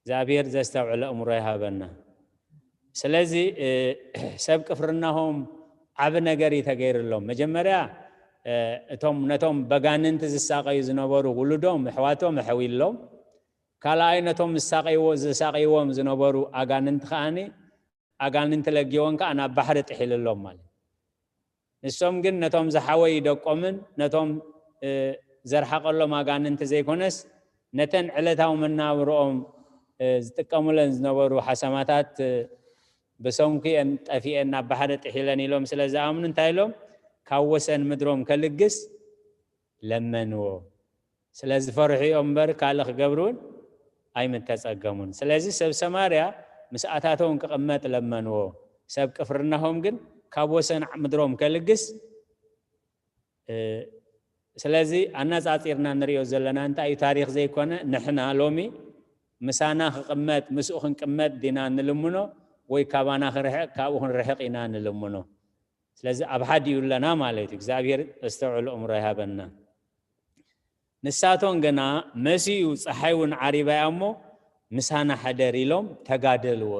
እግዚኣብሔር ዘስተውዕለ እምሮ ይሃበና። ስለዚ፣ እ፣ ሰብ ቅፍርናሆም ዓቢ ነገር እዩ ተገይርሎም። መጀመርያ፣ እ፣ እቶም ነቶም በጋንንቲ ዝሳቐዩ ዝነበሩ ውሉዶም፣ ኣሕዋቶም ኣሕዊሎም። ካልኣይ ነቶም ዝሳቐይዎ-፣ ዝሳቐይዎም ዝነበሩ ኣጋንንቲ ከኣኒ፣ ኣጋንንቲ ለጊቦም ከኣ ናብ ባሕሪ ጥሒልሎም ማለት እዩ። ንሶም ግን ነቶም ዝሓወዩ ደቆምን ነቶም፣ እ፣ ዘርሓቐሎም ኣጋንንቲ ዘይኮነስ፣ ነተን ዕለታዊ መናብርኦም፣ እ፣ ዝጥቀሙለን ዝነበሩ ሓሰማታት፣ እ፣ ብሰንኩ እየን ጠፊኤን ናብ ባሕሪ ጥሒለን ኢሎም ስለ ዝኣምኑ እንታይ ኢሎም? ካብ ወሰን ምድሮም ከልግስ ለመንዎ። ስለ ዝፈርሑ እዮም እምበር ካልእ ክገብሩ እውን ኣይምተጸገሙን። ስለዚ ሰብ ሰማርያ ምስኣታቶም ክቕመጥ ለመንዎ። ሰብ ቅፍርናሆም ግን ካብ ወሰን ምድሮም ከልግስ፣ እ፣ ስለዚ ኣነጻጺርና ንሪኦ ዘለና እንታይ እዩ? ታሪኽ ዘይኮነ ንሕና ሎሚ ምሳና ክቕመጥ፣ ምስኡ ክንቅመጥ ዲና ንልምኖ ወይ ካባና ክርሕቕ፣ ካብኡ ክንርሕቕ ኢና ንልምኖ? ስለዚ ኣብ ሓዲኡ ኣለና ማለት እዩ። እግዚኣብሔር ዘስተውዕል እምሮ ይሃበና። ንሳቶም ግና መሲኡ፣ ጸሓይ እውን ዓሪባ እያ እሞ ምሳና ሕደር ኢሎም ተጋደልዎ።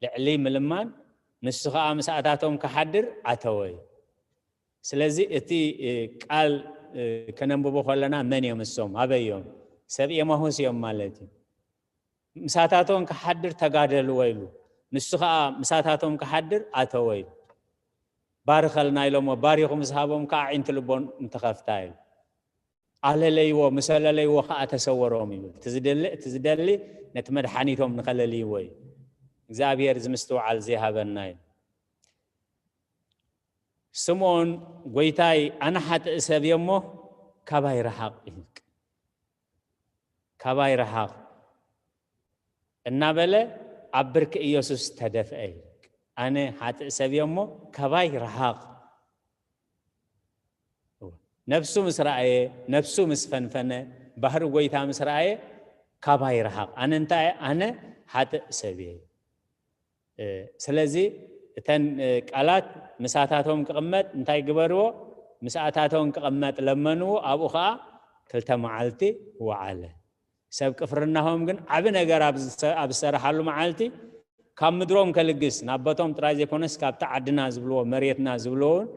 ልዕሊ ምልማን ንሱ ኸኣ ምሳታቶም ክሓድር ኣተወ እዩ። ስለዚ እቲ፣ እ፣ ቃል፣ እ፣ ከነንብቦ ከለና መን እዮም እሶም? ኣበይ እዮም? ሰብ ኤማሁስ እዮም ማለት እዩ። ምሳታቶም ክሓድር ተጋደልዎ ኢሉ። ንሱ ኸኣ ምሳታቶም ክሓድር ኣተወ ኢሉ። ባርኸልና ኢሎሞ፣ ባሪኹ ምስ ሃቦም ከኣ ኣዒንቲ ልቦም እንተኸፍታ ኢሉ። ኣለለይዎ፣ ምስ ኣለለይዎ ከኣ ተሰወሮም ይብል። እቲ ዝደሊ፣ እቲ ዝደሊ ነቲ መድሓኒቶም ንኸለልይዎ እዩ። እግዚኣብሔር እዚ ምስትውዓል እዚ ይሃበና እዩ። ስምዖን፣ "ጐይታይ፣ ኣነ ሓጥእ ሰብ እየ እሞ ካባይ ረሓቕ" ኢሉ። "ካባይ ረሓቕ" እናበለ ኣብ ብርኪ ኢየሱስ ተደፍአ ኢሉ። "ኣነ ሓጥእ ሰብ እየ እሞ ካባይ ረሓቕ" ነፍሱ ምስ ረኣየ፣ ነፍሱ ምስ ፈንፈነ፣ ባህሪ ጐይታ ምስ ረኣየ፣ "ካባይ ረሓቕ፣ ኣነ እንታይ እየ? ኣነ ሓጥእ ሰብ እየ" እ፣ ስለዚ እተን፣ እ፣ ቃላት ምሳታቶም ክቕመጥ እንታይ ግበርዎ? ምሳታቶም ክቕመጥ ለመንዎ፣ ኣብኡ ኸኣ ክልተ መዓልቲ ወዓለ። ሰብ ቅፍርናሆም ግን ዓቢ ነገር ኣብ ዝሰ-፣ ኣብ ዝሰረሓሉ መዓልቲ ካብ ምድሮም ከልግስ፣ ናብ ቦቶም ጥራይ ዘይኮነስ ካብቲ ዓድና ዝብልዎ፣ መሬትና ዝብልዎ እውን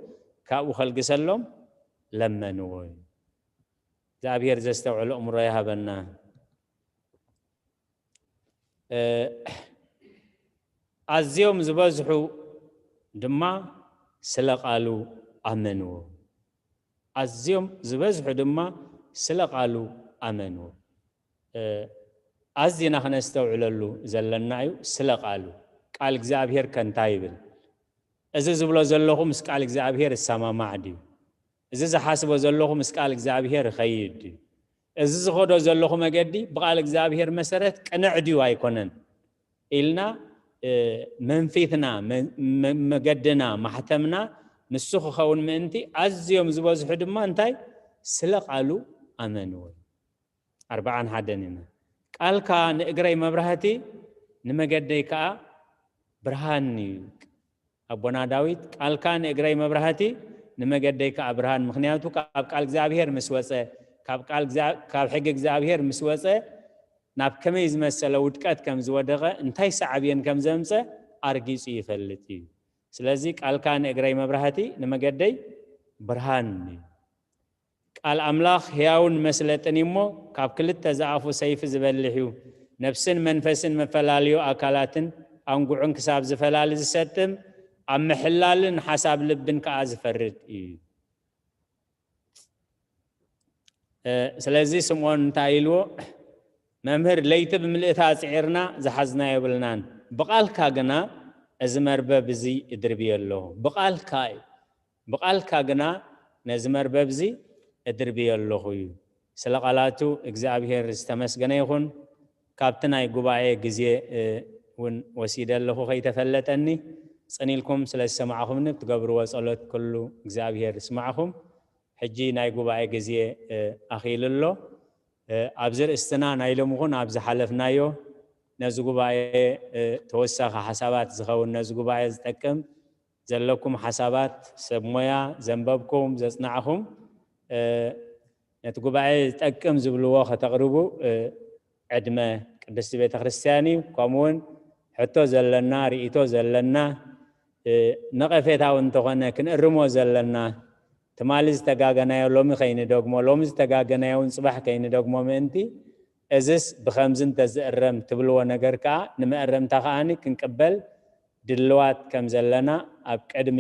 ካብኡ ከልግሰሎም ለመንዎ እዩ። እግዚኣብሔር ዘስተውዕሎ እምሮ ይሃበና። እ፣ ኣዝዮም ዝበዝሑ ድማ ስለ ቃሉ ኣመንዎ። ኣዝዮም ዝበዝሑ ድማ ስለ ቃሉ ኣመንዎ። እ፣ ኣዚና ክነስተውዕለሉ ዘለና እዩ። ስለ ቃሉ፣ ቃል እግዚኣብሔር ከ እንታይ ይብል? እዚ ዝብሎ ዘለኹ ምስ ቃል እግዚኣብሔር ይሰማማዕ ድዩ? እዚ ዝሓስቦ ዘለኹ ምስ ቃል እግዚኣብሔር ይኸይድ ድዩ? እዚ ዝኸዶ ዘለኹ መገዲ ብቃል እግዚኣብሔር መሰረት ቅንዕ ድዩ ኣይኮነን? ኢልና መንፊትና፣ መገድና፣ ማሕተምና ንሱ ክኸውን ምእንቲ ኣዝዮም ዝበዝሑ ድማ እንታይ? ስለ ቃሉ ኣመንዎ። ኣርባዓን ሓደን ኢና። ቃልካ ንእግረይ መብራህቲ፣ ንመገደይ ከዓ ብርሃን እዩ። ኣቦና ዳዊት፣ ቃልካ ንእግረይ መብራህቲ፣ ንመገደይ ከዓ ብርሃን። ምክንያቱ ካብ ቃል እግዚኣብሔር ምስ ወፀ፣ ካብ ሕጊ እግዚኣብሔር ምስ ወፀ፣ ናብ ከመይ ዝመሰለ ውድቀት ከም ዝወደቐ፣ እንታይ ሳዕብየን ከም ዘምፀ ኣርጊፁ ይፈልጥ እዩ። ስለዚ ቃልካ ንእግረይ መብራህቲ፣ ንመገደይ ብርሃን እዩ። ቃል ኣምላኽ ሕያውን መስለጥን እሞ፣ ካብ ክልተ ዝኣፉ ሰይፊ ዝበልሕ እዩ፣ ነፍስን መንፈስን መፈላለዩ ኣካላትን ኣንጉዕን ክሳብ ዝፈላሊ ዝሰጥም፣ ኣብ ምሕላልን ሓሳብ ልብን ከኣ ዝፈርድ እዩ። ስለዚ ስምዖን እንታይ ኢልዎ? መምህር፣ ለይቲ ብምልእታ ጽዒርና ዝሓዝና የብልናን፣ ብቓልካ ግና እዚ መርበብ እዚ እድርብዮ ኣለኹ። ብቓልካ እዩ። ብቓልካ ግና ነዚ መርበብ እዚ እድርብዮ ኣለኹ እዩ። ስለ ቃላቱ እግዚኣብሔር ዝተመስገነ ይኹን። ካብቲ ናይ ጉባኤ ግዜ እውን ወሲደ ኣለኹ ከይተፈለጠኒ። ጽን ኢልኩም ስለ ዝሰማዕኹምኒ፣ ብትገብርዎ ጸሎት ኩሉ እግዚኣብሔር ይስማዕኹም። ሕጂ ናይ ጉባኤ ግዜ ኣኺሉ ኣሎ። ኣብዚ ርእስትና ናይ ሎሚ ኹን ኣብ ዝሓለፍናዮ ነዚ ጉባኤ ተወሳኺ ሓሳባት ዝኸውን፣ ነዚ ጉባኤ ዝጠቅም ዘለኩም ሓሳባት፣ ሰብ ሞያ፣ ዘንበብኩም፣ ዘጽናዕኹም፣ ነቲ ጉባኤ ዝጠቅም ዝብልዎ ከተቕርቡ ዕድመ ቅድስቲ ቤተ ክርስቲያን እዩ። ከምኡውን ሕቶ ዘለና፣ ርእይቶ ዘለና፣ ነቐፌታ እውን እንተኾነ ክንእርሞ ዘለና፣ ትማሊ ዝተጋገናዮ ሎሚ ከይንደግሞ፣ ሎሚ ዝተጋገናዮ እውን ጽባሕ ከይንደግሞ ምእንቲ፣ እዝስ ብኸምዚ እንተዝእረም ትብልዎ ነገር ከኣ ንመእረምታ ከኣ ክንቅበል ድልዋት ከም ዘለና ኣብ ቅድሚ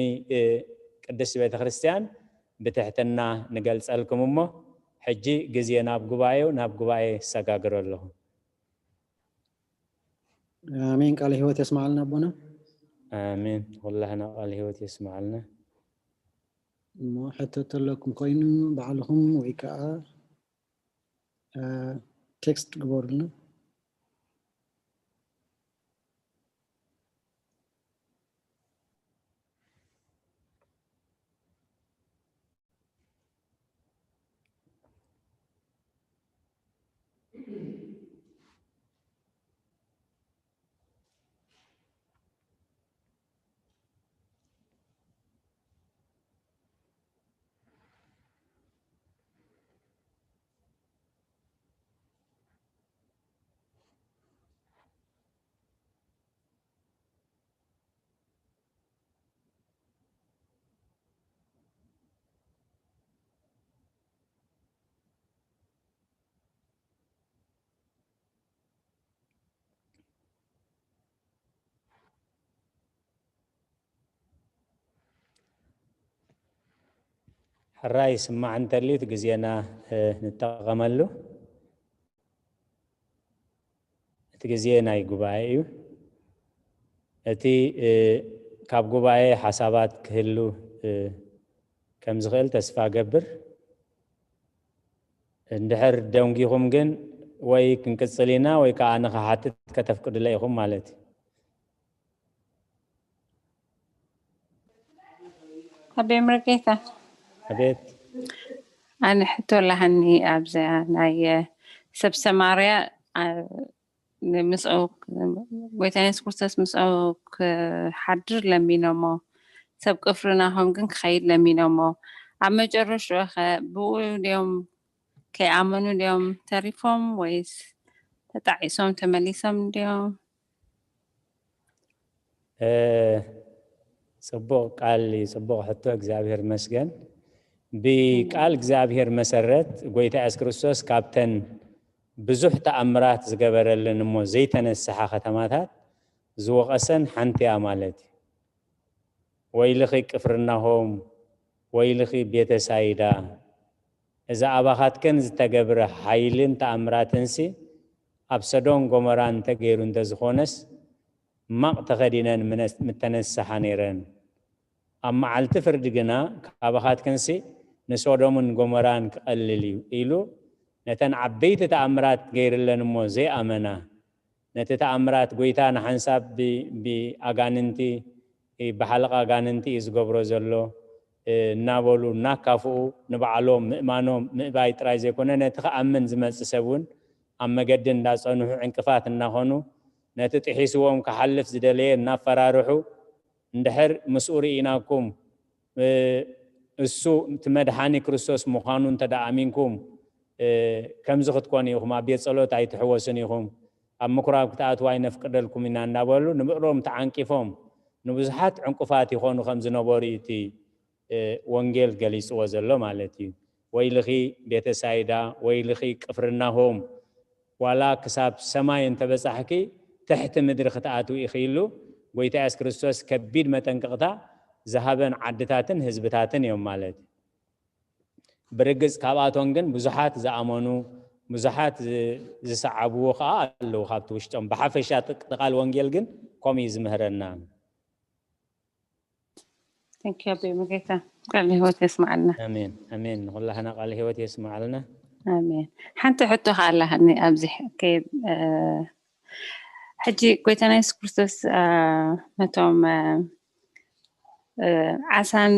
ቅድስቲ ቤተ ክርስቲያን ብትሕትና ንገልጸልኩም እሞ፣ ሕጂ ግዜ ናብ ጉባኤው፣ ናብ ጉባኤ እሰጋግሮ ኣለኹ። ኣሜን። ቃለ ህይወት የስማዓልና ኣቦና። ኣሜን። ኩላህና ቃለ ህይወት የስማዓልና። እሞ ሕቶ ተለኩም ኮይኑ ባዕልኹም ወይ ከዓ ቴክስት ግበሩልና። ሕራይ ስማዕ እንተልዩ እቲ ግዜና ንጠቐመሉ። እቲ ግዜ ናይ ጉባኤ እዩ። እቲ ካብ ጉባኤ ሓሳባት ክህሉ ከም ዝኽእል ተስፋ ገብር። እንድሕር ደንጊኹም ግን ወይ ክንቅጽል ኢና ወይ ከዓ ንኽሓትት ከተፍቅዱለ ኢኹም ማለት እዩ። ኣቤ ምርጌታ ኣቤት ኣነ ሕቶ ላሃኒ ኣብዛ ናይ ሰብ ሰማርያ ምስኡ ጎይታ የሱስ ክርስቶስ ምስኡ ክሓድር ለሚኖሞ ሰብ ቅፍርናሆም ግን ክኸይድ ለሚኖሞ ኣብ መጨረሽኡ ኸ ብኡ ድዮም ከይኣመኑ ድዮም ተሪፎም ወይስ ተጣዒሶም ተመሊሶም ድዮም? ጽቡቕ ቃል እዩ፣ ጽቡቕ ሕቶ። እግዚኣብሔር ይመስገን። ብቃል እግዚኣብሔር መሰረት ጎይታ የሱስ ክርስቶስ ካብተን ብዙሕ ተኣምራት ዝገበረለን እሞ ዘይተነስሓ ከተማታት ዝወቐሰን ሓንቲ እያ ማለት እዩ። ወይልኺ ቅፍርናሆም፣ ወይልኺ ቤተሳይዳ፣ እዛ ኣባኻትከን ዝተገብረ ሓይልን ተኣምራትንሲ ኣብ ሰዶን ጎመራን እንተገይሩ እንተዝኾነስ ማቕ ተኸዲነን ምተነስሓ ነይረን። ኣብ መዓልቲ ፍርዲ ግና ካባኻትክንሲ ንሶዶምን ጎሞራን ክቐልል እዩ ኢሉ ነተን ዓበይቲ ተኣምራት ገይርለን እሞ ዘይኣመና፣ ነቲ ተኣምራት ጎይታ ንሓንሳብ ብ- ብኣጋንንቲ ብሓለቓ ኣጋንንቲ እዩ ዝገብሮ ዘሎ እናበሉ እናካፍኡ ንባዕሎም ምእማኖም ምእባይ ጥራይ ዘይኮነ ነቲ ክኣምን ዝመፅእ ሰብ እውን ኣብ መገዲ እንዳፀንሑ ዕንቅፋት እናኾኑ ነቲ ጥሒስዎም ክሓልፍ ዝደለየ እናፈራርሑ እንድሕር ምስኡ ርኢናኩም እሱ እቲ መድሓኒ ክርስቶስ ምዃኑ እንተ ኣሚንኩም ከምዚ ክትኮኑ ኢኹም ኣብ ቤት ፀሎት ኣይትሕወስን ኢኹም ኣብ ምኩራብ ክትኣትዉ ኣይነፍቅደልኩም ኢና እንዳበሉ ንብዕሎም ተዓንቂፎም ንብዙሓት ዕንቁፋት ይኾኑ ከም ዝነበሩ እቲ ወንጌል ገሊፅዎ ዘሎ ማለት እዩ። ወይልኺ ቤተሳይዳ፣ ወይልኺ ቅፍርናሆም፣ ዋላ ክሳብ ሰማይ እንተበፃሕኪ ትሕቲ ምድሪ ክትኣትዊ ኢኺ ኢሉ ጎይታ የሱስ ክርስቶስ ከቢድ መጠንቀቕታ ዝሃበን ዓድታትን ህዝብታትን እዮም ማለት እዩ። ብርግፅ ካብኣቶም ግን ብዙሓት ዝኣመኑ ብዙሓት ዝሰዓብዎ ከዓ ኣለዉ ካብቲ ውሽጦም። ብሓፈሻ ጥቃል ወንጌል ግን ከምኡ እዩ ዝምህረና። Thank you ኣቦይ መጌታ ቃል ህይወት የስማዓልና። ኣሜን ኣሜን። ንኩላህና ቃል ህይወት የስማዓልና። ኣሜን። ሓንቲ ሕቶ ከኣላሃኒ ኣብዚ ከይድ ሕጂ ጎይታና የሱስ ክርስቶስ ነቶም ዓሳን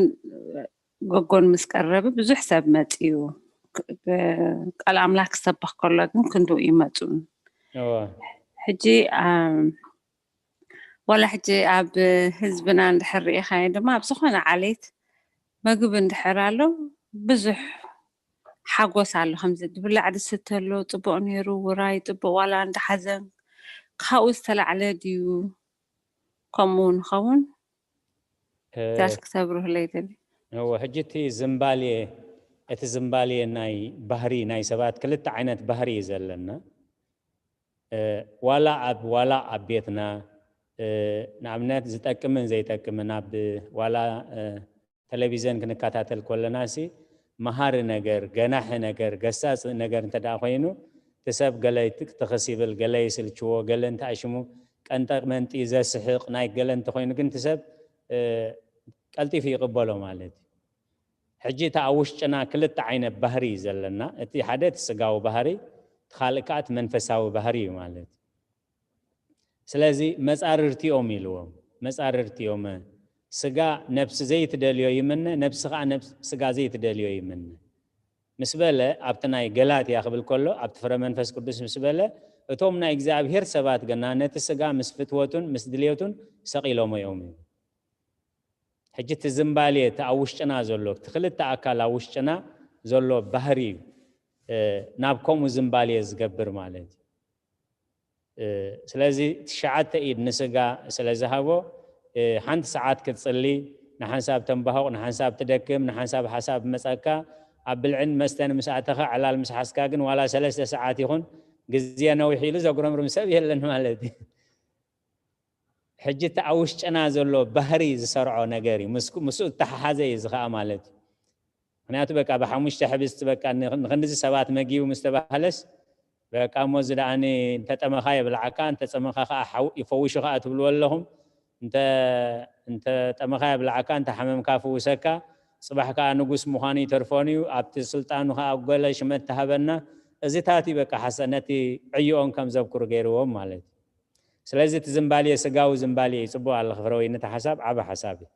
ጎጎን ምስ ቀረበ ብዙሕ ሰብ መፅዩ ቃል ኣምላክ ክሰበኽ ከሎ ግን ክንድኡ ይመፁን ሕጂ ዋላ ሕጂ ኣብ ህዝብና እንድሕር ርኢኻዮ ድማ ኣብ ዝኾነ ዓሌት መግቢ እንድሕር ኣሎ ብዙሕ ሓጎስ ኣሎ ከምዚ ድብላዕ ድስተ ኣሎ ፅቡቅ ነይሩ ውራይ ፅቡቅ ዋላ እንዳ ሓዘን ካብኡ ዝተላዕለ ድዩ ከምኡ ንኸውን ዛስ ክተብርህለይ ደሊ እወ ሕጂ እቲ ዝምባሌ እቲ ዝምባሌ ናይ ባህሪ ናይ ሰባት ክልተ ዓይነት ባህሪ እዩ ዘለና ዋላ ኣብ ዋላ ኣብ ቤትና ንኣብነት ዝጠቅምን ዘይጠቅምን ኣብ ዋላ ቴሌቪዘን ክንከታተል ከለና ሲ መሃሪ ነገር ገናሒ ነገር ገሳፂ ነገር እንተ ኮይኑ እቲ ሰብ ገለ ትኽስ ይብል ገለ ይስልችዎ ገለ እንተኣሽሙ ቀንጠ መንጢ ዘስሕቕ ናይ ገለ እንተኮይኑ ግን እቲ ሰብ ቀልጢፉ ይቕበሎ ማለት እዩ ሕጂ እቲ ኣብ ውሽጥና ክልተ ዓይነት ባህሪ እዩ ዘለና። እቲ ሓደ እቲ ስጋዊ ባህሪ፣ እቲ ካልእ ከዓ እቲ መንፈሳዊ ባህሪ እዩ ማለት እዩ። ስለዚ መፃርርቲኦም ኢልዎም። መፃርርቲኦም ስጋ ነብሲ ዘይትደልዮ ይምነ፣ ነብሲ ከዓ ስጋ ዘይትደልዮ ይምነ ምስ በለ ኣብቲ ናይ ገላትያ ክብል ከሎ ኣብቲ ፍረ መንፈስ ቅዱስ ምስ በለ እቶም ናይ እግዚኣብሄር ሰባት ግና ነቲ ስጋ ምስ ፍትወቱን ምስ ድልየቱን ሰቒሎሞ እዮም እዩ። ሕጂ እቲ ዝምባሌ እቲ ኣብ ውሽጥና ዘሎ እቲ ክልተ ኣካል ኣብ ውሽጥና ዘሎ ባህሪ እዩ ናብ ከምኡ ዝምባሌ ዝገብር ማለት እዩ። ስለዚ ትሽዓተ ኢድ ንስጋ ስለ ዝሃቦ ሓንቲ ሰዓት ክትፅሊ ንሓንሳብ ተንባሁቕ ንሓንሳብ ትደክም ንሓንሳብ ሓሳብ መፀካ ኣብ ብልዕን መስተን ምስ ኣተኻ ዕላል ምስ ሓዝካ ግን ዋላ ሰለስተ ሰዓት ይኹን ግዜ ነዊሕ ኢሉ ዘጉረምርም ሰብ የለን ማለት እዩ። ሕጂ እቲ ኣብ ውሽጥና ዘሎ ባህሪ ዝሰርዖ ነገር እዩ። ምስኡ ዝተሓሓዘ እዩ እዚ ከዓ ማለት እዩ። ምክንያቱ በቃ ብሓሙሽተ ሕብስቲ በቃ ንክንድዚ ሰባት መጊቡ ምስ ተባህለስ በቃ እሞ እዚ ደኣኒ እንተጠመኻ የብልዓካ እንተፀመኻ ከዓ ይፈውሹ ከዓ ትብልዎ ኣለኹም እንተጠመኻ የብልዓካ እንተሓመምካ ፍውሰካ ፅባሕ ከዓ ንጉስ ምዃኑ ይተርፎን እዩ ኣብቲ ስልጣኑ ከዓ ገለ ሽመት ተሃበና እዚታት እዩ በቃ ሓሰ ነቲ ዕዮኦም ከም ዘብክሩ ገይርዎም ማለት እዩ ስለዚ እቲ ዝምባሌ ስጋዊ ዝምባሌ እዩ ፅቡቅ ኣለኺ ፍረወይኒ እቲ ሓሳብ ዓቢ ሓሳብ እዩ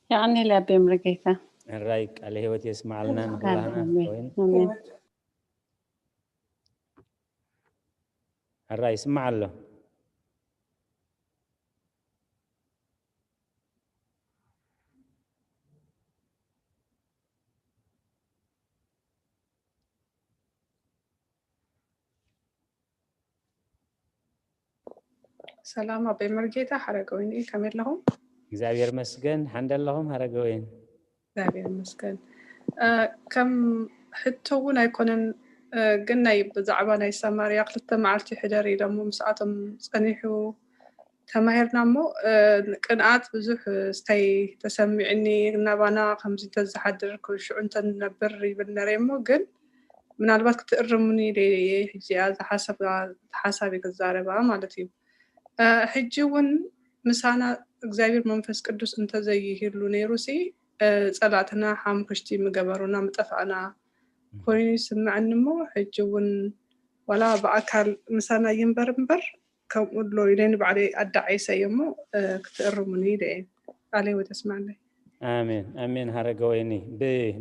የቀኒለይ ኣቤ ምርጌታ ሕራይ ቃለ ህይወት የስማዓልና ንኩላህና ኣሜን። ፍረወይኒ ኣሜን። ሕራይ ይስማዕ ኣሎ ሰላም ኣቦይ መርጌታ ሓረገወይን እዩ ከመይ ኣለኹም እግዚኣብሔር መስገን ሓንደ ኣለኹም ሓረገወይን እግዚኣብሔር መስገን ከም ሕቶ እውን ኣይኮነን ግን ናይ ብዛዕባ ናይ ሰማርያ ክልተ መዓልቲ ሕደር ኢሎሞ ምስኣቶም ፀኒሑ ተማሂርና እሞ ቅንኣት ብዙሕ ስታይ ተሰሚዕኒ እናባና ከምዚ እንተዝሓድር ሽዑ እንተንነብር ይብል ነረ እሞ ግን ምናልባት ክትእርሙኒ ኢለ እየ ሕጂ እያ ዝሓሰብ ሓሳብ ክዛረባ ማለት እዩ ሕጂ እውን ምሳና እግዚኣብሔር መንፈስ ቅዱስ እንተዘይህሉ ነይሩ ሲ ጸላእትና ሓሙኽሽቲ ምገበሩና ምጠፋእና ኮይኑ ይስምዐኒ እሞ፣ ሕጂ እውን ዋላ ብኣካል ምሳና ይንበር እምበር ከምኡ ኣሎ ኢለ ንባዕለይ ኣዳዓይሰ እየ እሞ ክትእርሙኒ ኢለ እየ። ቃለ ሕይወት የስምዐለይ። ኣሜን ኣሜን። ሃረገወይኒ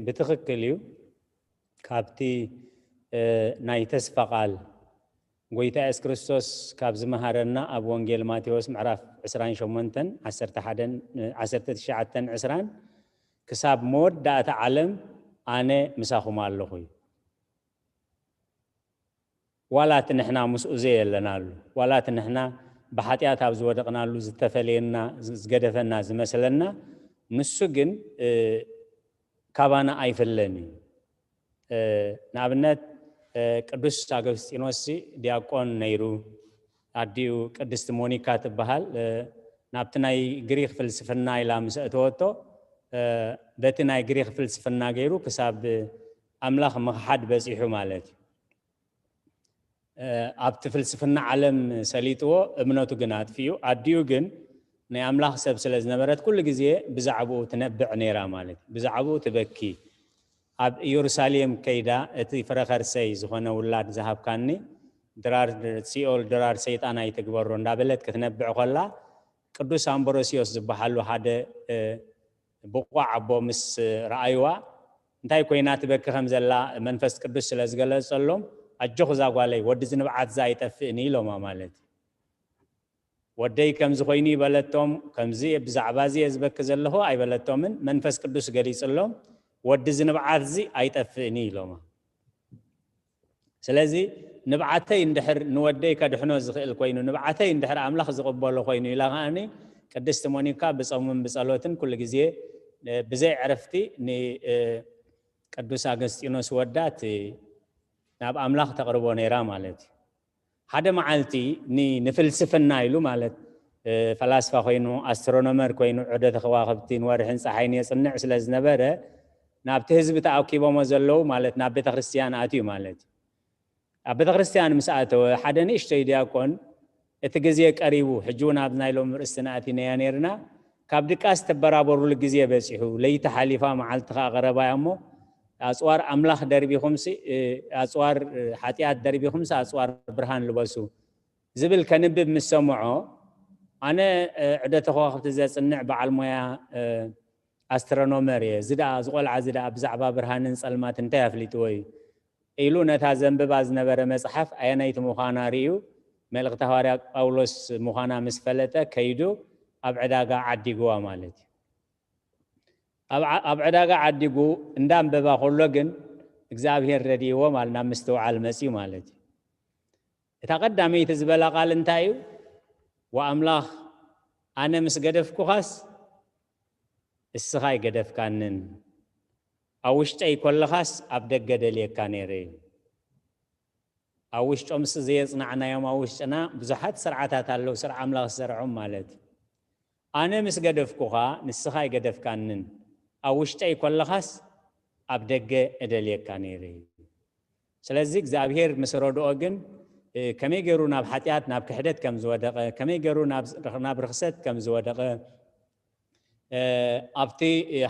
ብትኽክል እዩ። ካብቲ ናይ ተስፋ ቃል ጎይታ የሱስ ክርስቶስ ካብ ዝመሃረና ኣብ ወንጌል ማቴዎስ ምዕራፍ ዕስራን ሸሞንተን ዓሰርተ ሓደን ዓሰርተ ትሽዓተን ዕስራን ክሳብ መወዳእታ ዓለም ኣነ ምሳኹም ኣለኹ እዩ። ዋላ እቲ ንሕና ምስኡ ዘየለናሉ፣ ዋላ እቲ ንሕና ብሓጢኣት ኣብ ዝወደቕናሉ ዝተፈለየና፣ ዝገደፈና ዝመስለና፣ ንሱ ግን ካባና ኣይፍለን እዩ። ንኣብነት ቅዱስ ኣገስጢኖስ ዲያቆን ነይሩ። ኣዲኡ ቅድስቲ ሞኒካ ትበሃል። ናብቲ ናይ ግሪክ ፍልስፍና ኢላ ምስ ኣእተወቶ፣ በቲ ናይ ግሪክ ፍልስፍና ገይሩ ክሳብ ኣምላኽ ምኽሓድ በፂሑ ማለት እዩ። ኣብቲ ፍልስፍና ዓለም ሰሊጥዎ፣ እምነቱ ግን ኣጥፊኡ። ኣዲኡ ግን ናይ ኣምላኽ ሰብ ስለ ዝነበረት ኩሉ ግዜ ብዛዕባኡ ትነብዕ ነይራ ማለት እዩ። ብዛዕባኡ ትበኪ። ኣብ ኢየሩሳሌም ከይዳ እቲ ፍረ ከርሰይ ዝኾነ ውላድ ዝሃብካኒ ድራር ሲኦል ድራር ሰይጣን ኣይትግበሮ እንዳበለት ክትነብዕ ከላ ቅዱስ ኣምብሮስዮስ ዝበሃሉ ሓደ ብቑዕ ኣቦ ምስ ረኣይዋ እንታይ ኮይና ትበኪ ከም ዘላ መንፈስ ቅዱስ ስለ ዝገለጸሎም ኣጆኽ እዛ ጓለይ ወዲ ዝንብዓት እዛ ኣይጠፍእን ኢሎማ ማለት እዩ። ወደይ ከምዚ ኮይኑ ይበለቶም፣ ከምዚ ብዛዕባ እዚ እየ ዝበኪ ዘለኹ ኣይበለቶምን። መንፈስ ቅዱስ ገሊጽሎም ወዲ ዝንብዓት እዚ ኣይጠፍእን ኢሎማ። ስለዚ ንብዓተይ እንድሕር ንወደይ ከድሕኖ ዝኽእል ኮይኑ፣ ንብዓተይ እንድሕር ኣምላኽ ዝቕበሎ ኮይኑ ኢላ ከኣኒ ቅድስቲ ሞኒካ ብጾምን ብጸሎትን ኩሉ ግዜ ብዘይ ዕረፍቲ ንቅዱስ ኣገስጢኖስ ወዳ እቲ ናብ ኣምላኽ ተቕርቦ ነይራ ማለት እዩ። ሓደ መዓልቲ ንፍልስፍና ኢሉ ማለት ፈላስፋ ኮይኑ ኣስትሮኖመር ኮይኑ ዑደተ ከዋኽብቲ ንወርሕን ፀሓይን የፅንዕ ስለ ዝነበረ ናብቲ ህዝቢ ተኣኪቦሞ ዘለዉ ማለት ናብ ቤተክርስትያን ኣትዩ ማለት እዩ። ኣብ ቤተክርስትያን ምስ ኣተወ ሓደ ንእሽተይ ዲያቆን እቲ ግዜ ቀሪቡ ሕጂ እውን ኣብ ናይ ሎም ርእስትና ኣቲናያ ነርና ካብ ድቃስ ተበራበሩሉ ግዜ በፂሑ ለይቲ ሓሊፋ መዓልቲ ከዓ ቀረባያ እሞ ኣፅዋር ኣምላኽ ደርቢኹምሲ ኣፅዋር ሓጢኣት ደርቢኹምሲ ኣፅዋር ብርሃን ልበሱ ዝብል ከንብብ ምስ ሰምዖ ኣነ ዕደተ ከዋክብቲ ዘፅንዕ በዓል ሞያ ኣስትሮኖመር እየ እዚ ደኣ ዝቆልዓ እዚ ደኣ ብዛዕባ ብርሃንን ፀልማት እንታይ ኣፍሊጥዎ እዩ ኢሉ ነታ ዘንብባ ዝነበረ መፅሓፍ ኣየነይቲ ምዃና ርእዩ መልእኽቲ ሃዋርያ ጳውሎስ ምዃና ምስ ፈለጠ ከይዱ ኣብ ዕዳጋ ዓዲግዋ ማለት እዩ። ኣብ ዕዳጋ ዓዲጉ እንዳንበባ ከሎ ግን እግዚኣብሔር ረድእዎ ማለት ናብ ምስትውዓል መፅዩ ማለት እዩ። እታ ቀዳመይቲ ዝበላ ቃል እንታይ እዩ? ወኣምላኽ ኣነ ምስ ገደፍኩኻስ እስኻ ኣይገደፍካንን፣ ኣብ ውሽጠይ ኮለኻስ ኣብ ደገ ደልየካ ነይረ እዩ። ኣብ ውሽጦምሲ ዘየፅናዕናዮም ኣብ ውሽጥና ብዙሓት ስርዓታት ኣለዉ፣ ስርዓ ኣምላኽ ዝሰርዖም ማለት እዩ። ኣነ ምስ ገደፍኩኻ ንስኻ ኣይገደፍካንን፣ ኣብ ውሽጠይ ኮለኻስ ኣብ ደገ እደልየካ ነይረ እዩ። ስለዚ እግዚኣብሔር ምስ ረድኦ ግን ከመይ ገይሩ ናብ ሓጢኣት ናብ ክሕደት ከም ዝወደቐ ከመይ ገይሩ ናብ ርክሰት ከም ዝወደቐ ኣብቲ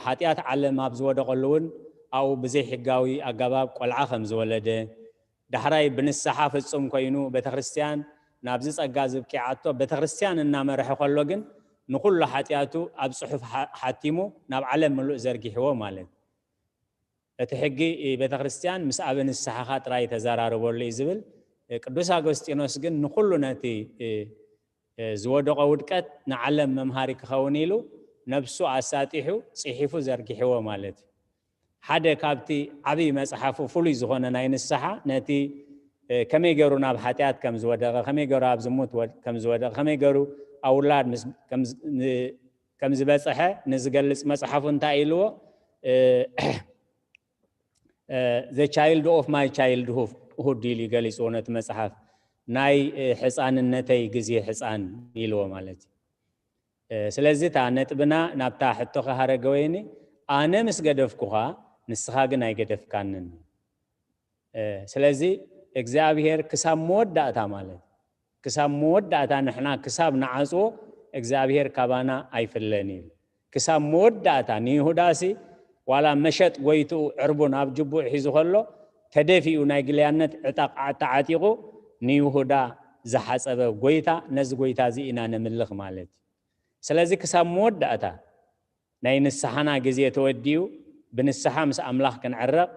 ሓጢኣት ዓለም ኣብ ዝወደቐሉ እውን ኣብኡ ብዘይሕጋዊ ኣገባብ ቆልዓ ከም ዝወለደ ዳሕራይ ብንስሓ ፍጹም ኮይኑ ቤተክርስትያን ናብዚ ጸጋ ዝብቂዓቶ ቤተክርስትያን እናመርሐ ከሎ ግን ንኹሉ ሓጢኣቱ ኣብ ጽሑፍ ሓቲሙ ናብ ዓለም ምሉእ ዘርጊሕዎ ማለት እቲ ሕጊ ቤተክርስትያን ምስ ኣብ ንስሓኻ ጥራይ ተዘራርበሉ እዩ ዝብል ቅዱስ ኣጎስጢኖስ ግን ንኹሉ ነቲ ዝወደቐ ውድቀት ንዓለም መምሃሪ ክኸውን ኢሉ ነብሱ ኣሳጢሑ ጽሒፉ ዘርጊሕዎ ማለት እዩ። ሓደ ካብቲ ዓብዪ መጽሓፉ ፍሉይ ዝኾነ ናይ ንስሓ ነቲ ከመይ ገይሩ ናብ ሓጢኣት ከም ዝወደቐ ከመይ ገይሩ ኣብ ዝሙት ከም ዝወደቐ ከመይ ገይሩ ኣብ ውላድ ከም ዝበፅሐ ንዝገልፅ መፅሓፉ እንታይ ኢልዎ? The child of my childhood ኢሉ ገሊፅዎ ነቲ መፅሓፍ ናይ ሕፃንነተይ ግዜ ሕፃን ኢልዎ ማለት እዩ። ስለዚ እታ ነጥብና ናብታ ሕቶኻ ሃረገ ወይኒ ኣነ ምስ ገደፍኩኻ ንስኻ ግን ኣይገደፍካንን። ስለዚ እግዚኣብሔር ክሳብ መወዳእታ ማለት ክሳብ መወዳእታ ንሕና ክሳብ ንዓፅዎ እግዚኣብሔር ካባና ኣይፍለን እዩ። ክሳብ መወዳእታ ንይሁዳሲ ዋላ መሸጥ ጎይትኡ ዕርቡን ኣብ ጅቡኡ ሒዙ ከሎ ተደፊኡ ናይ ግልያነት ዕጣቕ ተዓጢቑ ንይሁዳ ዝሓጸበ ጎይታ፣ ነዚ ጎይታ እዚ ኢና ነምልኽ ማለት እዩ። ስለዚ ክሳብ መወዳእታ ናይ ንስሓና ግዜ ተወዲኡ ብንስሓ ምስ ኣምላኽ ክንዕረቕ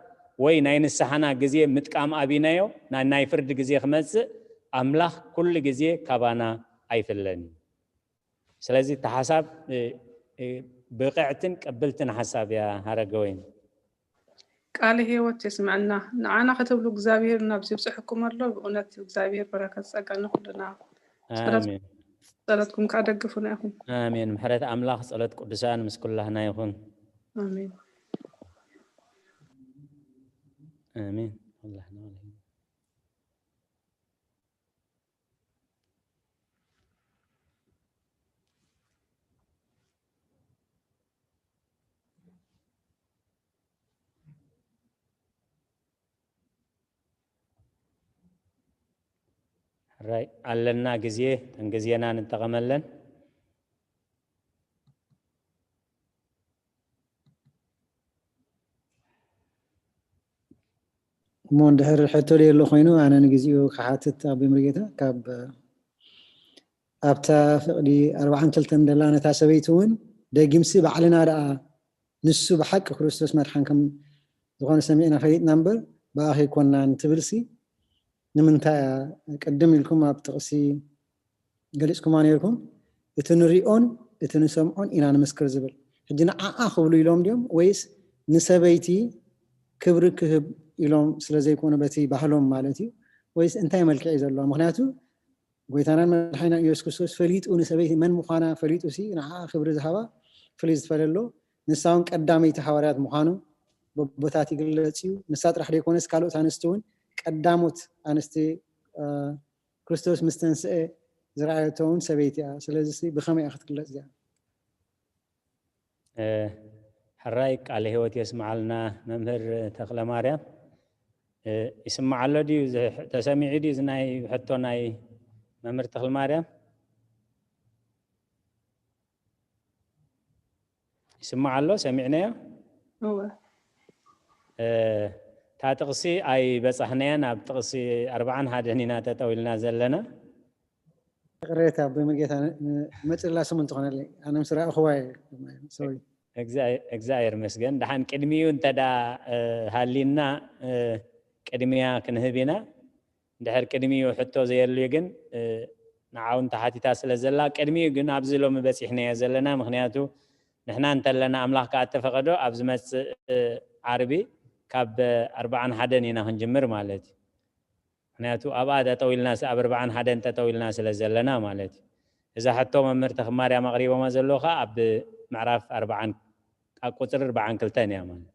ወይ ናይ ንስሓና ግዜ ምጥቃም ኣቢናዮ ናይ ናይ ፍርዲ ግዜ ክመጽእ ኣምላኽ ኩሉ ግዜ ካባና ኣይፍለን እዩ። ስለዚ እቲ ሓሳብ ብቕዕትን ቅብልትን ሓሳብ እያ ሃረገወይን። ቃለ ህይወት የስምዐልና። ንዓና ክትብሉ እግዚኣብሔር ናብዚ ይብፅሕኩም ኣሎ። ብእውነት እግዚኣብሔር በረከት ጸጋ ንኩልና። ኣሜን። ጸሎትኩም ከዓ ደግፉና ኢኹም። ኣሜን። ምሕረት ኣምላኽ ጸሎት ቅዱሳን ምስ ኩላህና ይኹን። ኣሜን። ኣሜን። ኩላህና ማለት እዩ። ሕራይ ኣለና ግዜ፣ እተን ግዜና ንጠቐመለን። እሞ እንድሕር ሕቶ ደየሎ ኮይኑ ኣነ ንግዚኡ ክሓትት ኣቦይ ሙሉጌታ ካብ ኣብታ ፍቕዲ ኣርባዓን ክልተን ደላ ነታ ሰበይቲ እውን ደጊምሲ ባዕልና ደኣ ንሱ ብሓቂ ክርስቶስ መድሓን ከም ዝኾነ ሰሚዕና ፈሊጥና እምበር ብኣኺ ኣይኮናን ትብልሲ ንምንታይ እያ? ቅድም ኢልኩም ኣብ ጥቕሲ ገሊጽኩማ ነይርኩም። እቲ ንሪኦን እቲ ንሰምዖን ኢና ንምስክር ዝብል። ሕጂ ንዓኣ ክብሉ ኢሎም ድዮም ወይስ ንሰበይቲ ክብሪ ክህብ ኢሎም ስለ ዘይኮኑ በቲ ባህሎም ማለት እዩ ወይስ እንታይ መልክዕ እዩ ዘለዎ? ምክንያቱ ጎይታናን መድሓኒናን ኢየሱስ ክርስቶስ ፈሊጡ ንሰበይቲ መን ምዃና ፈሊጡ ሲ ንዓኣ ክብሪ ዝሃባ ፍልይ ዝተፈለሎ ንሳ እውን ቀዳመይቲ ሃዋርያት ምዃኑ በቦታት ይግለጽ እዩ። ንሳ ጥራሕ ደይኮነስ ካልኦት ኣንስቲ እውን ቀዳሞት ኣንስቲ ክርስቶስ ምስ ተንስአ ዝረኣየቶ እውን ሰበይቲ እያ። ስለዚ ብኸመይ እያ ክትግለጽ እዚኣ? ሕራይ ቃለ ህይወት የስምዓልና መምህር ተኽለ ማርያም። ይስማዕ ኣሎ ድዩ? ተሰሚዑ ድዩ እዚ ናይ ሕቶ ናይ መምህር ተኽለ ማርያም? ይስማዕ ኣሎ? ሰሚዕናዮ? እወ። እታ ጥቕሲ ኣይበጻሕናያን፣ ኣብ ጥቕሲ ኣርባዓን ሓደን ኢና ጠጠው ኢልና ዘለና። ቅሬታ ኣቦይ መርጌታ መፅላ ስሙ እንትኾነለይ ኣነ ምስ ረኣኹዋ እየ። ሶሪ። እግዚኣብሔር ይመስገን። ደሓን ቅድሚኡ እንተዳ ሃሊና ቅድሚያ ክንህብ ኢና። እንድሕር ቅድሚኡ ሕቶ ዘየልዩ ግን ንዓውን ተሓቲታ ስለ ዘላ ቅድሚኡ ግን ኣብዚ ሎሚ በፂሕናዮ ዘለና። ምክንያቱ ንሕና እንተለና ኣምላኽ ከዓ እተፈቐዶ ኣብ ዝመፅእ ዓርቢ ካብ ኣርባዓን ሓደን ኢና ክንጅምር ማለት እዩ። ምክንያቱ ኣብኣ ጠጠው ኢልና ኣብ ኣርባዓን ሓደን ጠጠው ኢልና ስለ ዘለና ማለት እዩ። እዛ ሕቶ መምህር ተኽማርያም ኣቕሪቦማ ዘለዉ ከዓ ኣብ ምዕራፍ ኣርባዓን ኣብ ቁፅሪ ኣርባዓን ክልተን እያ ማለት።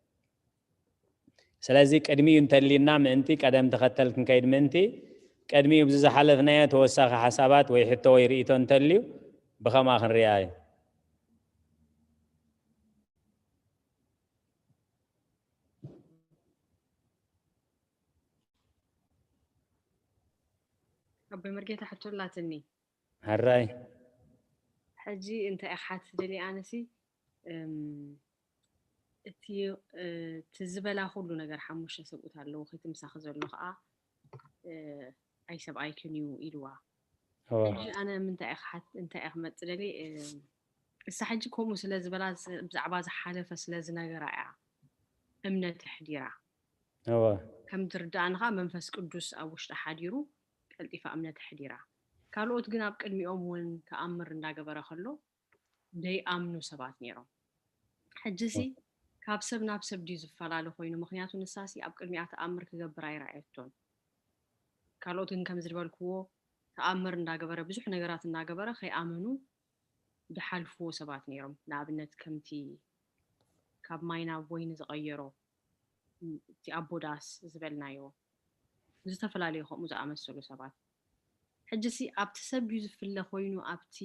ስለዚ ቅድሚኡ እንተሊና ምእንቲ ቀደም ተኸተል ክንከይድ ምእንቲ ቅድሚኡ ብዚ ዝሓለፍናዮ ተወሳኺ ሓሳባት ወይ ሕቶ ወይ ርእይቶ እንተልዩ ብኸምኣ ክንሪኣ እዩ። ኣቦይ መርጌታ ሕቶ ኣላትኒ። ሕራይ። ሕጂ እንታይ እየ ክሓትት ደልየ ኣነሲ እቲ ዝበላ ኩሉ ነገር ሓሙሽተ ሰብኡት ኣለዉ ከይቲ ምሳኺ ዘሎ ከዓ ኣይ ሰብኣይክን እዩ ኢልዋ። ሕጂ ኣነ ምንታይ እየ ክሓት እንታይ እየ ክመፅእ ደልየ እሳ ሕጂ ከምኡ ስለ ዝበላ ብዛዕባ ዝሓለፈ ስለ ዝነገራ እያ እምነት ኣሕዲራ። ከም ዝርዳእኒ ከዓ መንፈስ ቅዱስ ኣብ ውሽጢ ሓዲሩ ቀልጢፋ እምነት ኣሕዲራ። ካልኦት ግን ኣብ ቅድሚኦም እውን ተኣምር እንዳገበረ ከሎ ደይኣምኑ ሰባት ነይሮም። ሕጂሲ ካብ ሰብ ናብ ሰብ ድዩ ዝፈላለ ኮይኑ? ምክንያቱ ንሳሲ ኣብ ቅድሚኣ ተኣምር ክገብር ኣይረኣየቶን። ካልኦት ግን ከምዚ ዝበልክዎ ተኣምር እንዳገበረ ብዙሕ ነገራት እናገበረ ከይኣመኑ ዝሓልፍዎ ሰባት ነይሮም። ንኣብነት ከምቲ ካብ ማይ ናብ ወይኒ ዝቐየሮ እቲ ኣቦ ዳስ ዝበልናዮ ዝተፈላለዩ ከምኡ ዝኣመሰሉ ሰባት ሕጂሲ ኣብቲ ሰብ ድዩ ዝፍለ ኮይኑ ኣብቲ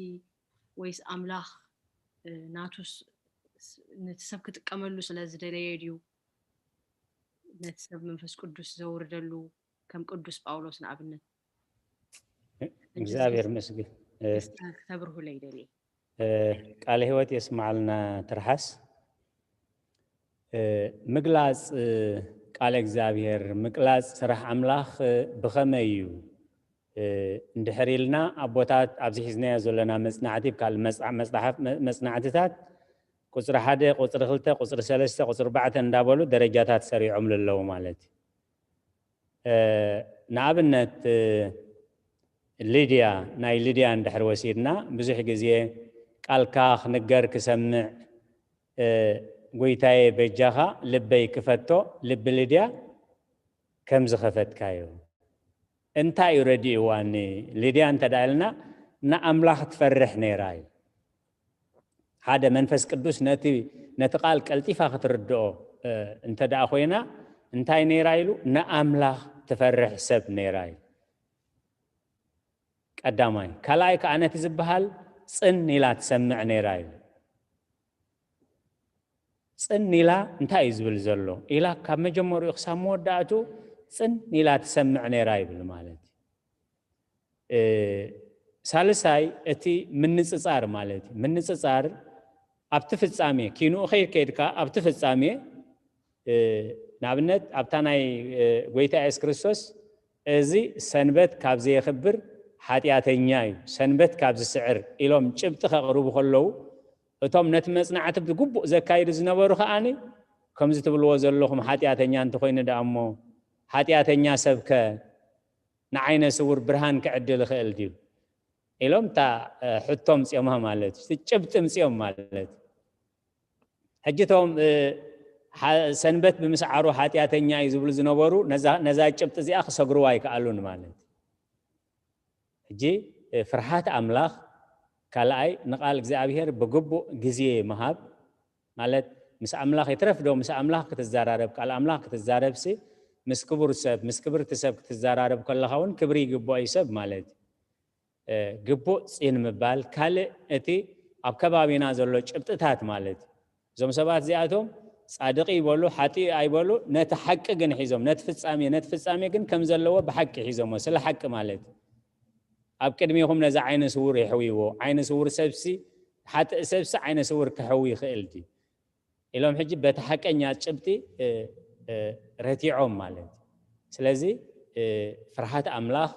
ወይስ ኣምላኽ ናቱስ ነቲ ሰብ ክጥቀመሉ ስለ ዝደለየ ድዩ ነቲ ሰብ መንፈስ ቅዱስ ዘውርደሉ ከም ቅዱስ ጳውሎስ ንኣብነት እግዚኣብሔር መስግን ክተብርሁለይ ደልየ ቃለ ሕይወት የስማዓልና። ትርሓስ ምግላጽ ቃለ እግዚኣብሔር፣ ምግላጽ ስራሕ ኣምላኽ ብኸመይ እዩ? እንድሕር ኢልና ኣቦታት ኣብዚ ሒዝናዮ ዘለና መጽናዕቲ፣ ካልእ መጽሓፍ መጽናዕትታት ቁጽሪ ሓደ፣ ቁጽሪ ክልተ፣ ቁጽሪ ሰለስተ፣ ቁጽሪ ኣርባዕተ እንዳበሉ ደረጃታት ሰሪዖም ኣለዉ ማለት እዩ። ንኣብነት ሊድያ፣ ናይ ሊድያ እንድሕር ወሲድና፣ ብዙሕ ግዜ ቃልካ ክንገር ክሰምዕ፣ ጎይታየ በጃኻ ልበይ ክፈቶ፣ ልቢ ሊድያ ከም ዝኸፈትካዮ። እንታይ እዩ ረዲእዋ ሊድያ እንተ ደኣ ኢልና፣ ንኣምላኽ ትፈርሕ ነይራ እዩ። ሓደ መንፈስ ቅዱስ ነቲ ነቲ ቃል ቀልጢፋ ክትርድኦ እንተ ደኣ ኮይና፣ እንታይ ነይራ ኢሉ? ንኣምላኽ ትፈርሕ ሰብ ነይራ ኢሉ። ቀዳማይ። ካልኣይ ከኣ ነቲ ዝበሃል ጽን ኢላ ትሰምዕ ነይራ ኢሉ። ጽን ኢላ እንታይ እዩ ዝብል ዘሎ ኢላ ካብ መጀመሪኡ ክሳብ መወዳእቱ ጽን ኢላ ትሰምዕ ነይራ ይብል ማለት እዩ። ሳልሳይ እቲ ምንጽጻር ማለት እዩ። ምንጽጻር ኣብቲ ፍጻሜ ኪንኡ ከይድ ከይድካ ኣብቲ ፍጻሜ ንኣብነት ኣብታ ናይ ጎይታ የሱስ ክርስቶስ እዚ ሰንበት ካብ ዘየኽብር ሓጢኣተኛ እዩ፣ ሰንበት ካብ ዝስዕር ኢሎም ጭብጢ ከቕርቡ ከለዉ እቶም ነቲ መጽናዕቲ ብግቡእ ዘካይዱ ዝነበሩ ከኣ ከምዚ ትብልዎ ዘለኹም ሓጢኣተኛ እንተኾይኑ ደኣ እሞ ሓጢኣተኛ ሰብከ ንዓይነ ስውር ብርሃን ክዕድል ይኽእል ድዩ ኢሎም እታ ሕቶ ምጽኦማ ማለት እዩ። ጭብጢ ምጽኦም ማለት እዩ። ሕጂ እቶም ሰንበት ብምስዓሩ ሓጢኣተኛ እዩ ዝብሉ ዝነበሩ ነዛ ጭብጢ እዚኣ ክሰግርዋ ኣይከኣሉን ማለት እዩ። ሕጂ ፍርሃት ኣምላኽ ካልኣይ ንቃል እግዚኣብሔር ብግቡእ ግዜ ምሃብ ማለት ምስ ኣምላኽ ይትረፍ ዶ ምስ ኣምላኽ ክትዘራረብ ቃል ኣምላኽ ክትዛረብሲ ምስ ክቡር ሰብ ምስ ክብርቲ ሰብ ክትዘራረብ ከለኻ እውን ክብሪ ይግብኦ እዩ ሰብ ማለት እዩ። ግቡእ ፂን ምባል ካልእ እቲ ኣብ ከባቢና ዘሎ ጭብጥታት ማለት እዩ። እዞም ሰባት እዚኣቶም ጻድቂ ይበሉ ሓጢ ኣይበሉ ነቲ ሓቂ ግን ሒዞም ነቲ ፍጻሜ ነቲ ፍጻሜ ግን ከም ዘለዎ ብሓቂ ሒዞሞ ስለ ሓቂ ማለት እዩ። ኣብ ቅድሚኹም ነዚ ዓይነ ስውር የሕውይዎ ዓይነ ስውር ሰብሲ ሓጥእ ሰብሲ ዓይነ ስውር ክሕዊ ይኽእል ድዩ ኢሎም ሕጂ በቲ ሓቀኛ ጭብጢ ረቲዖም ማለት እዩ። ስለዚ ፍርሃት ኣምላኽ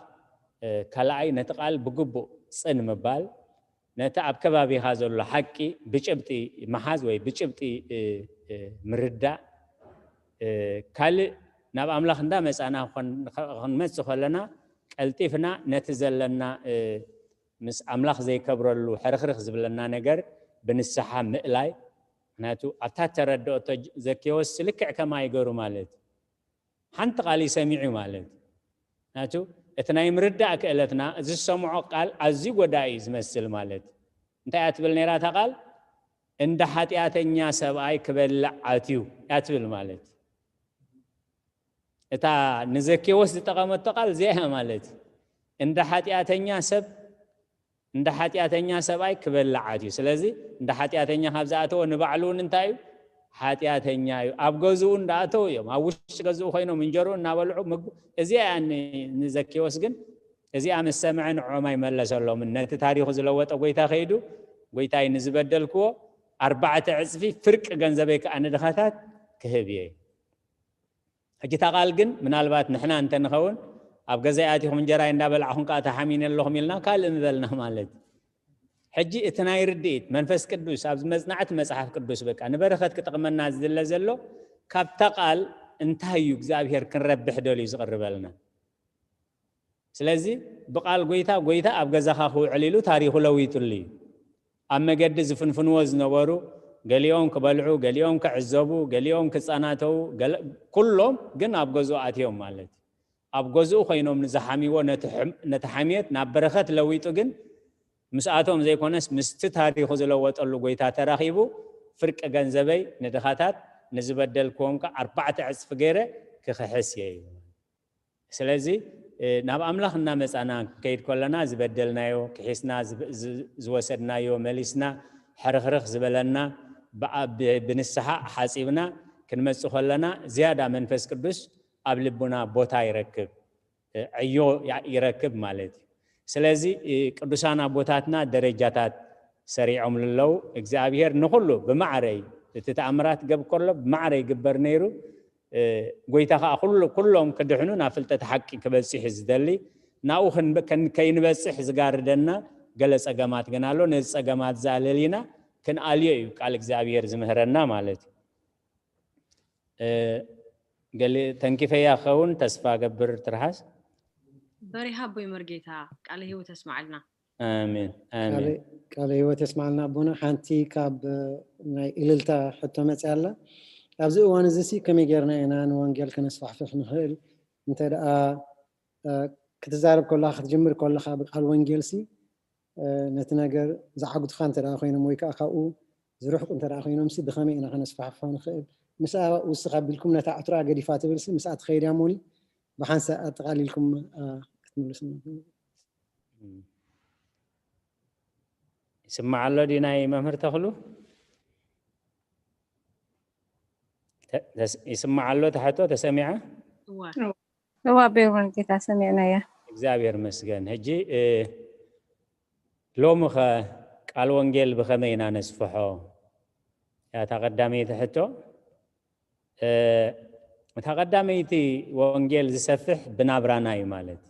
ካልኣይ ነቲ ቃል ብግቡእ ጽን ምባል ነቲ ኣብ ከባቢኻ ዘሎ ሓቂ ብጭብጢ ምሓዝ ወይ ብጭብጢ ምርዳእ ካልእ ናብ ኣምላኽ እንዳመጻና ክንመጽእ ከለና ቀልጢፍና ነቲ ዘለና ምስ ኣምላኽ ዘይከብረሉ ሕርኽርኽ ዝብለና ነገር ብንስሓ ምእላይ። ምክንያቱ ኣብታ ተረድኦቶ ዘኬዎስ ልክዕ ከማይ ገሩ ማለት ሓንቲ ቃል ሰሚዑ ማለት ናቱ እቲ ናይ ምርዳእ ክእለትና እዚ ዝሰምዖ ቃል ኣዝዩ ጎዳኢ እዩ ዝመስል ማለት እንታይ እያ ትብል ነይራ እታ ቃል እንደ ሓጢኣተኛ ሰብኣይ ክበልዕ ኣትዩ እያ ትብል ማለት እታ ንዘኬዎስ ዝጠቐመቶ ቃል እዚኣ እያ ማለት እንደ ሓጢኣተኛ ሰብ እንደ ሓጢኣተኛ ሰብኣይ ክበልዕ ኣትዩ ስለዚ እንደ ሓጢኣተኛ ካብ ዝኣተወ ንባዕሉ እውን እንታይ እዩ ሓጢኣተኛ እዩ ኣብ ገዝኡ እንዳኣተው እዮም ኣብ ውሽጢ ገዝኡ ኮይኖም እንጀርኡ እናበልዑ ምግቡ እዚኣ እያ ንዘኬዎስ ግን እዚኣ ምስ ሰምዐ ንዕኦም ኣይመለሰሎምን ነቲ ታሪኹ ዝለወጠ ጎይታ ከይዱ ጎይታይ ንዝበደልክዎ ኣርባዕተ ዕፅፊ ፍርቂ ገንዘበይ ከዓ ንድኻታት ክህብ እየ ሕጂ እታ ቃል ግን ምናልባት ንሕና እንተንኸውን ኣብ ገዛይ ኣቲኹም እንጀራይ እንዳበላዕኹም ከዓ ተሓሚነ ኣለኹም ኢልና ካልእ ምበልና ማለት ሕጂ እቲ ናይ ርድኢት መንፈስ ቅዱስ ኣብዚ መጽናዕቲ መጽሓፍ ቅዱስ በቃ ንበረኸት ክጠቕመና ዝድለ ዘሎ ካብታ ቃል እንታይ እዩ እግዚኣብሔር ክንረብሕ ደልዩ ዝቕርበልና ስለዚ ብቃል ጎይታ ጎይታ ኣብ ገዛኻ ክውዕል ኢሉ ታሪኹ ለዊጡሉ እዩ ኣብ መገዲ ዝፍንፍንዎ ዝነበሩ ገሊኦም ክበልዑ ገሊኦም ክዕዘቡ ገሊኦም ክጸናተዉ ኩሎም ግን ኣብ ገዝኡ ኣትዮም ማለት እዩ ኣብ ገዝኡ ኮይኖም ንዝሓምዎ ነቲ ሓምየት ናብ በረኸት ለዊጡ ግን ምስኣቶም ዘይኮነስ ምስቲ ታሪኹ ዝለወጠሉ ጎይታ ተራኺቡ ፍርቂ ገንዘበይ ንድኻታት ንዝበደልክዎም ከ ኣርባዕተ ዕፅፊ ገይረ ክኽሕስ እየ ይብል ስለዚ ናብ ኣምላኽ እናመፃና ክንከይድ ከለና ዝበደልናዮ ክሒስና ዝወሰድናዮ መሊስና ሕርኽርኽ ዝበለና ብንስሓ ሓፂብና ክንመፅእ ከለና ዝያዳ መንፈስ ቅዱስ ኣብ ልቡና ቦታ ይረክብ ዕዮ ይረክብ ማለት እዩ ስለዚ ቅዱሳን ኣቦታትና ደረጃታት ሰሪዖም ልለው እግዚኣብሔር ንኹሉ ብማዕረይ እቲ ተኣምራት ገብ ከሎ ብማዕረ ይግበር ነይሩ። ጎይታ ከዓ ኩሉ ኩሎም ክድሕኑ ናብ ፍልጠት ሓቂ ክበፅሕ ዝደሊ ናብኡ ከይንበፅሕ ዝጋርደና ገለ ፀገማት ግን ኣሎ። ነዚ ፀገማት ዝኣለሊና ክንኣልዮ እዩ ቃል እግዚኣብሔር ዝምህረና ማለት እዩ። ገሊ ተንኪፈያ ክኸውን ተስፋ ገብር ትርሓስ። በሪሃ ኣቦይ መርጌታ ቃለ ህይወት ተስማዓልና። ኣሜን ኣሜን። ቃለ ህይወት የስማዓልና ኣቦና። ሓንቲ ካብ ናይ እልልታ ሕቶ መፅያ ኣላ። ኣብዚ እዋን እዚ ሲ ከመይ ጌርና ኢና ንወንጌል ከነስፋሕፍሕ ንኽእል? እንተ ደኣ ክትዛረብ ከለኻ ክትጅምር ከለኻ ብቃል ወንጌል ሲ ነቲ ነገር ዝዓግቱኻ እንተ ደኣ ኮይኖም ወይ ከዓ ካብኡ ዝርሕቁ እንተ ደኣ ኮይኖም ሲ ብኸመይ ኢና ከነስፋሕፍሖ ንኽእል? ምስኣ ውስኽ ኣቢልኩም ነታ ዕትሮኣ ገዲፋ ትብል ሲ ምስኣ ትኸይድ እያ እሞኒ ብሓንሳእ ኣጠቓሊልኩም ክትምልሱ ይስማዕ ኣሎ ድዩ ናይ መምህር ተኽሉ? ይስማዕ ኣሎ? ተሕቶ ተሰሚዓ? እዋ ቤርወን ጌታ ሰሚዕናያ። እግዚኣብሔር መስገን። ሕጂ ሎሚ ኸ ቃል ወንጌል ብኸመይ ኢና ነስፍሖ? ያታ ቀዳመይቲ ሕቶ። እታ ቀዳመይቲ ወንጌል ዝሰፍሕ ብናብራና እዩ ማለት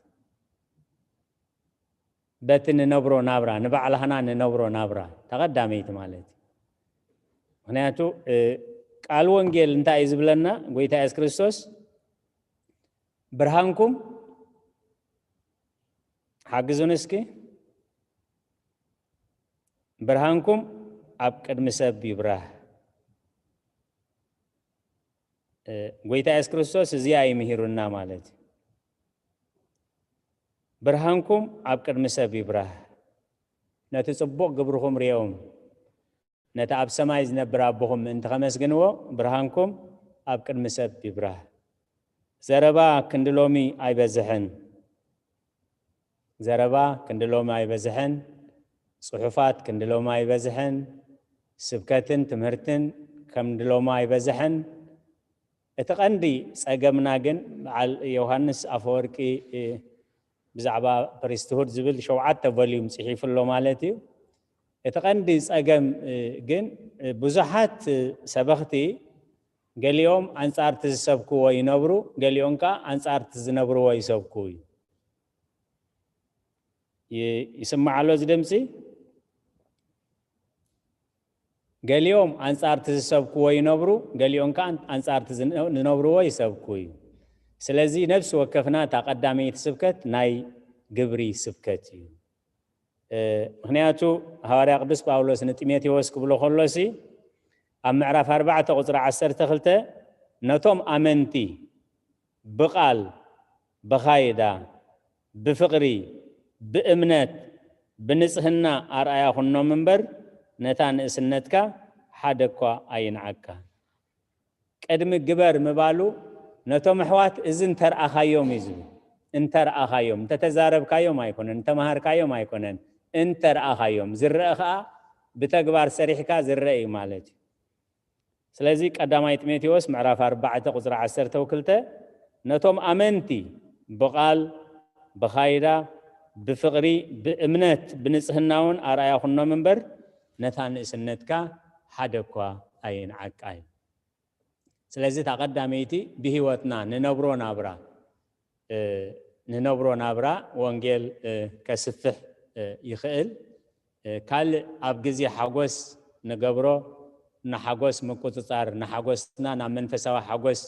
በቲ ንነብሮ ናብራ ንባዕላህና ንነብሮ ናብራ ተቐዳመይቲ ማለት እዩ። ምክንያቱ ቃል ወንጌል እንታይ እዩ ዝብለና? ጎይታ የሱስ ክርስቶስ ብርሃንኩም ሓግዙን እስኪ ብርሃንኩም ኣብ ቅድሚ ሰብ ይብራህ። ጎይታ የሱስ ክርስቶስ እዚኣ እዩ ምሂሩና ማለት እዩ። ብርሃንኩም ኣብ ቅድሚ ሰብ ይብራህ፣ ነቲ ጽቡቕ ግብርኹም ርእዮም፣ ነቲ ኣብ ሰማይ ዝነብር ኣቦኹም ምእንቲ ኸመስግንዎ፣ ብርሃንኩም ኣብ ቅድሚ ሰብ ይብራህ። ዘረባ ክንዲ ሎሚ ኣይበዝሕን። ዘረባ ክንዲ ሎሚ ኣይበዝሕን። ጽሑፋት ክንዲ ሎሚ ኣይበዝሕን። ስብከትን ትምህርትን ከምዲ ሎሚ ኣይበዝሕን። እቲ ቀንዲ ጸገምና ግን በዓል ዮሃንስ ኣፈወርቂ ብዛዕባ ፕሪስትሁድ ዝብል ሸውዓተ ቮልዩም ጽሒፉ ኣሎ ማለት እዩ። እቲ ቀንዲ ጸገም ግን ብዙሓት ሰበኽቲ ገሊኦም ኣንጻርቲ ዝሰብክዎ ይነብሩ፣ ገሊኦም ከኣ ኣንጻርቲ ዝነብርዎ ይሰብኩ እዩ። ይስማዕ ኣሎ እዚ ድምፂ? ገሊኦም ኣንጻርቲ ዝሰብክዎ ይነብሩ፣ ገሊኦም ከኣ ኣንጻርቲ ዝነብርዎ ይሰብኩ እዩ። ስለዚ ነፍሲ ወከፍና እታ ቀዳመይቲ ስብከት ናይ ግብሪ ስብከት እዩ። ምክንያቱ ሃዋርያ ቅዱስ ጳውሎስ ንጢሞቴዎስ ክብሎ ከሎሲ ኣብ ምዕራፍ ኣርባዕተ ቁፅሪ ዓሰርተ ክልተ ነቶም ኣመንቲ ብቓል ብኻይዳ ብፍቕሪ ብእምነት ብንጽህና ኣርኣያ ኩኖም እምበር ነታ ንእስነትካ ሓደ እኳ ኣይንዓካ። ቅድሚ ግበር ምባሉ ነቶም ኣሕዋት እዚ እንተርኣኻዮም እዩ ዝብል። እንተርኣኻዮም፣ እንተተዛረብካዮም ኣይኮነን፣ እንተመሃርካዮም ኣይኮነን፣ እንተርኣኻዮም ዝረአ ከዓ ብተግባር ሰሪሕካ ዝረአ እዩ ማለት እዩ። ስለዚ ቀዳማይ ጢሞቴዎስ ምዕራፍ ኣርባዕተ ቁፅሪ ዓሰርተ ክልተ ነቶም ኣመንቲ ብቓል ብኻይዳ ብፍቕሪ ብእምነት ብንፅህና እውን ኣርኣያ ኩኖም እምበር ነታ ንእስነትካ ሓደ እኳ ኣይንዓቃ እዩ። ስለዚ እታ ቀዳመይቲ ብህይወትና ንነብሮ ናብራ ንነብሮ ናብራ ወንጌል ከስፍሕ ይኽእል። ካልእ ኣብ ግዜ ሓጎስ ንገብሮ ንሓጎስ ምቁፅፃር ንሓጎስና ናብ መንፈሳዊ ሓጎስ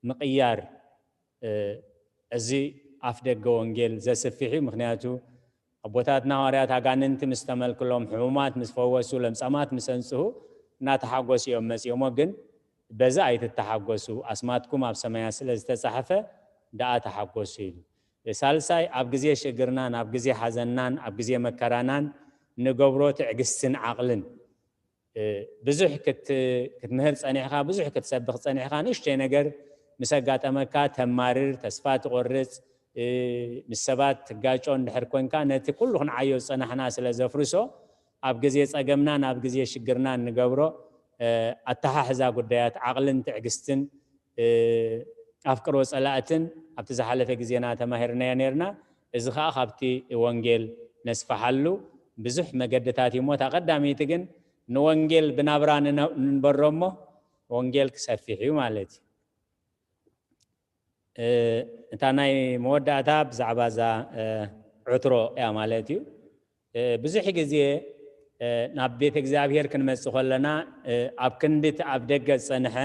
ምቕያር እዚ ኣፍ ደገ ወንጌል ዘስፍሕ እዩ። ምክንያቱ ኣቦታትና ሃዋርያት ኣጋንንቲ ምስ ተመልክሎም፣ ሕሙማት ምስ ፈወሱ፣ ለምጻማት ምስ ኣንጽሁ እናተሓጎሱ እዮም መጺኦሞ። ግን በዚ ኣይትተሓጎሱ፣ ኣስማትኩም ኣብ ሰማያት ስለ ዝተጻሕፈ ደኣ ተሓጎሱ ኢሉ። ሳልሳይ ኣብ ግዜ ሽግርናን ኣብ ግዜ ሓዘንናን ኣብ ግዜ መከራናን ንገብሮ ትዕግስትን ዓቕልን ብዙሕ ክትምህር ፀኒሕካ፣ ብዙሕ ክትሰብኽ ፀኒሕካ፣ ንእሽተይ ነገር ምስ ኣጋጠመካ ተማርር፣ ተስፋ ትቆርፅ፣ ምስ ሰባት ትጋጮ እንድሕር ኮንካ ነቲ ኩሉ ክንዓዮ ዝፀናሕና ስለ ዘፍርሶ ኣብ ግዜ ፀገምናን ኣብ ግዜ ሽግርናን ንገብሮ ኣተሓሕዛ ጉዳያት ዓቕልን ትዕግስትን ኣፍቅሮ ፀላእትን ኣብቲ ዝሓለፈ ግዜና ተማሂርናዮ ነርና። እዚ ከዓ ካብቲ ወንጌል ነስፍሓሉ ብዙሕ መገድታት እዩ እሞ፣ እታ ቀዳመይቲ ግን ንወንጌል ብናብራ ንነ-፣ ንንበሮ እሞ ወንጌል ክሰፊሕ እዩ ማለት እዩ። እ፣ እታ ናይ መወዳእታ ብዛዕባ እዛ፣ እ፣ ዕትሮ እያ ማለት እዩ። እ፣ ብዙሕ ግዜ፣ እ፣ ናብ ቤተ እግዚኣብሔር ክንመጽእ ከለና፣ እ፣ ኣብ ክንዲ እቲ ኣብ ደገ ዝጸንሐ፣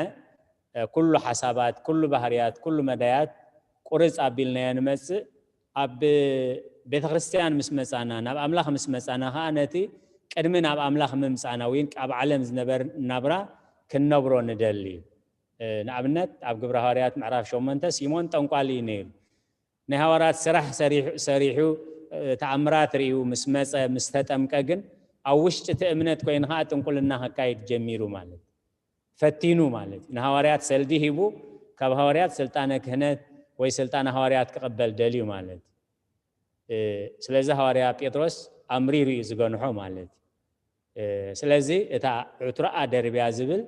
እ፣ ኩሉ ሓሳባት፣ ኩሉ ባህርያት፣ ኩሉ መዳያት ቁርጽ ኣቢልናዮ ንመጽእ። ኣብ ቤተ ክርስቲያን ምስ መጻና፣ ናብ ኣምላኽ ምስ መጻና ከኣ ነቲ ቅድሚ ናብ ኣምላኽ ምምጻና ወይ ኣብ ዓለም ዝነበር ናብራ ክንነብሮ ንደሊ። እ፣ ንኣብነት ኣብ ግብረ ሃዋርያት ምዕራፍ ሸሞንተ ሲሞን ጠንቋሊ እዩ ነይሩ። ናይ ሃዋርያት ስራሕ ሰሪሑ፣ ሰሪሑ፣ እ፣ ተኣምራት ርእዩ ምስ መጸ፣ ምስ ተጠምቀ ግን ኣብ ውሽጢ እቲ እምነት ኮይኑ ከኣ ጥንቁልና ከካይድ ጀሚሩ ማለት። ፈቲኑ ማለት እዩ። ንሃዋርያት ሰልዲ ሂቡ ካብ ሃዋርያት ስልጣነ ክህነት ወይ ስልጣነ ሃዋርያት ክቕበል ደልዩ ማለት እዩ። እ፣ ስለዚ ሃዋርያ ጴጥሮስ ኣምሪሩ እዩ ዝገንሖ ማለት እዩ። እ፣ ስለዚ እታ ዕትሮኣ ደርብያ ዝብል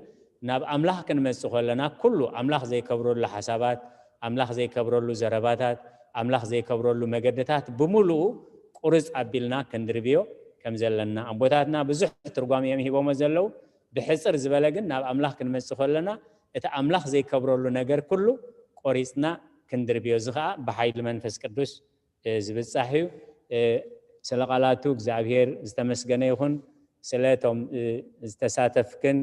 ናብ ኣምላኽ ክንመጽእ ከለና ኩሉ ኣምላኽ ዘይከብረሉ ሓሳባት፣ ኣምላኽ ዘይከብረሉ ዘረባታት፣ ኣምላኽ ዘይከብረሉ መገድታት ብምሉኡ ቁርጽ ኣቢልና ክንድርብዮ ከም ዘለና ኣቦታትና ብዙሕ ትርጓሜ እዮም ሂቦሞ ዘለዉ። ብሕጽር ዝበለ ግን ናብ ኣምላኽ ክንመጽእ ከለና እቲ ኣምላኽ ዘይከብረሉ ነገር ኩሉ ቆሪጽና ክንድርብዮ። እዚ ኸኣ ብሓይሊ መንፈስ ቅዱስ እ፣ ዝብጻሕ እዩ። እ፣ ስለ ቃላቱ እግዚኣብሔር ዝተመስገነ ይኹን። ስለ እቶም፣ እ፣ ዝተሳተፍክን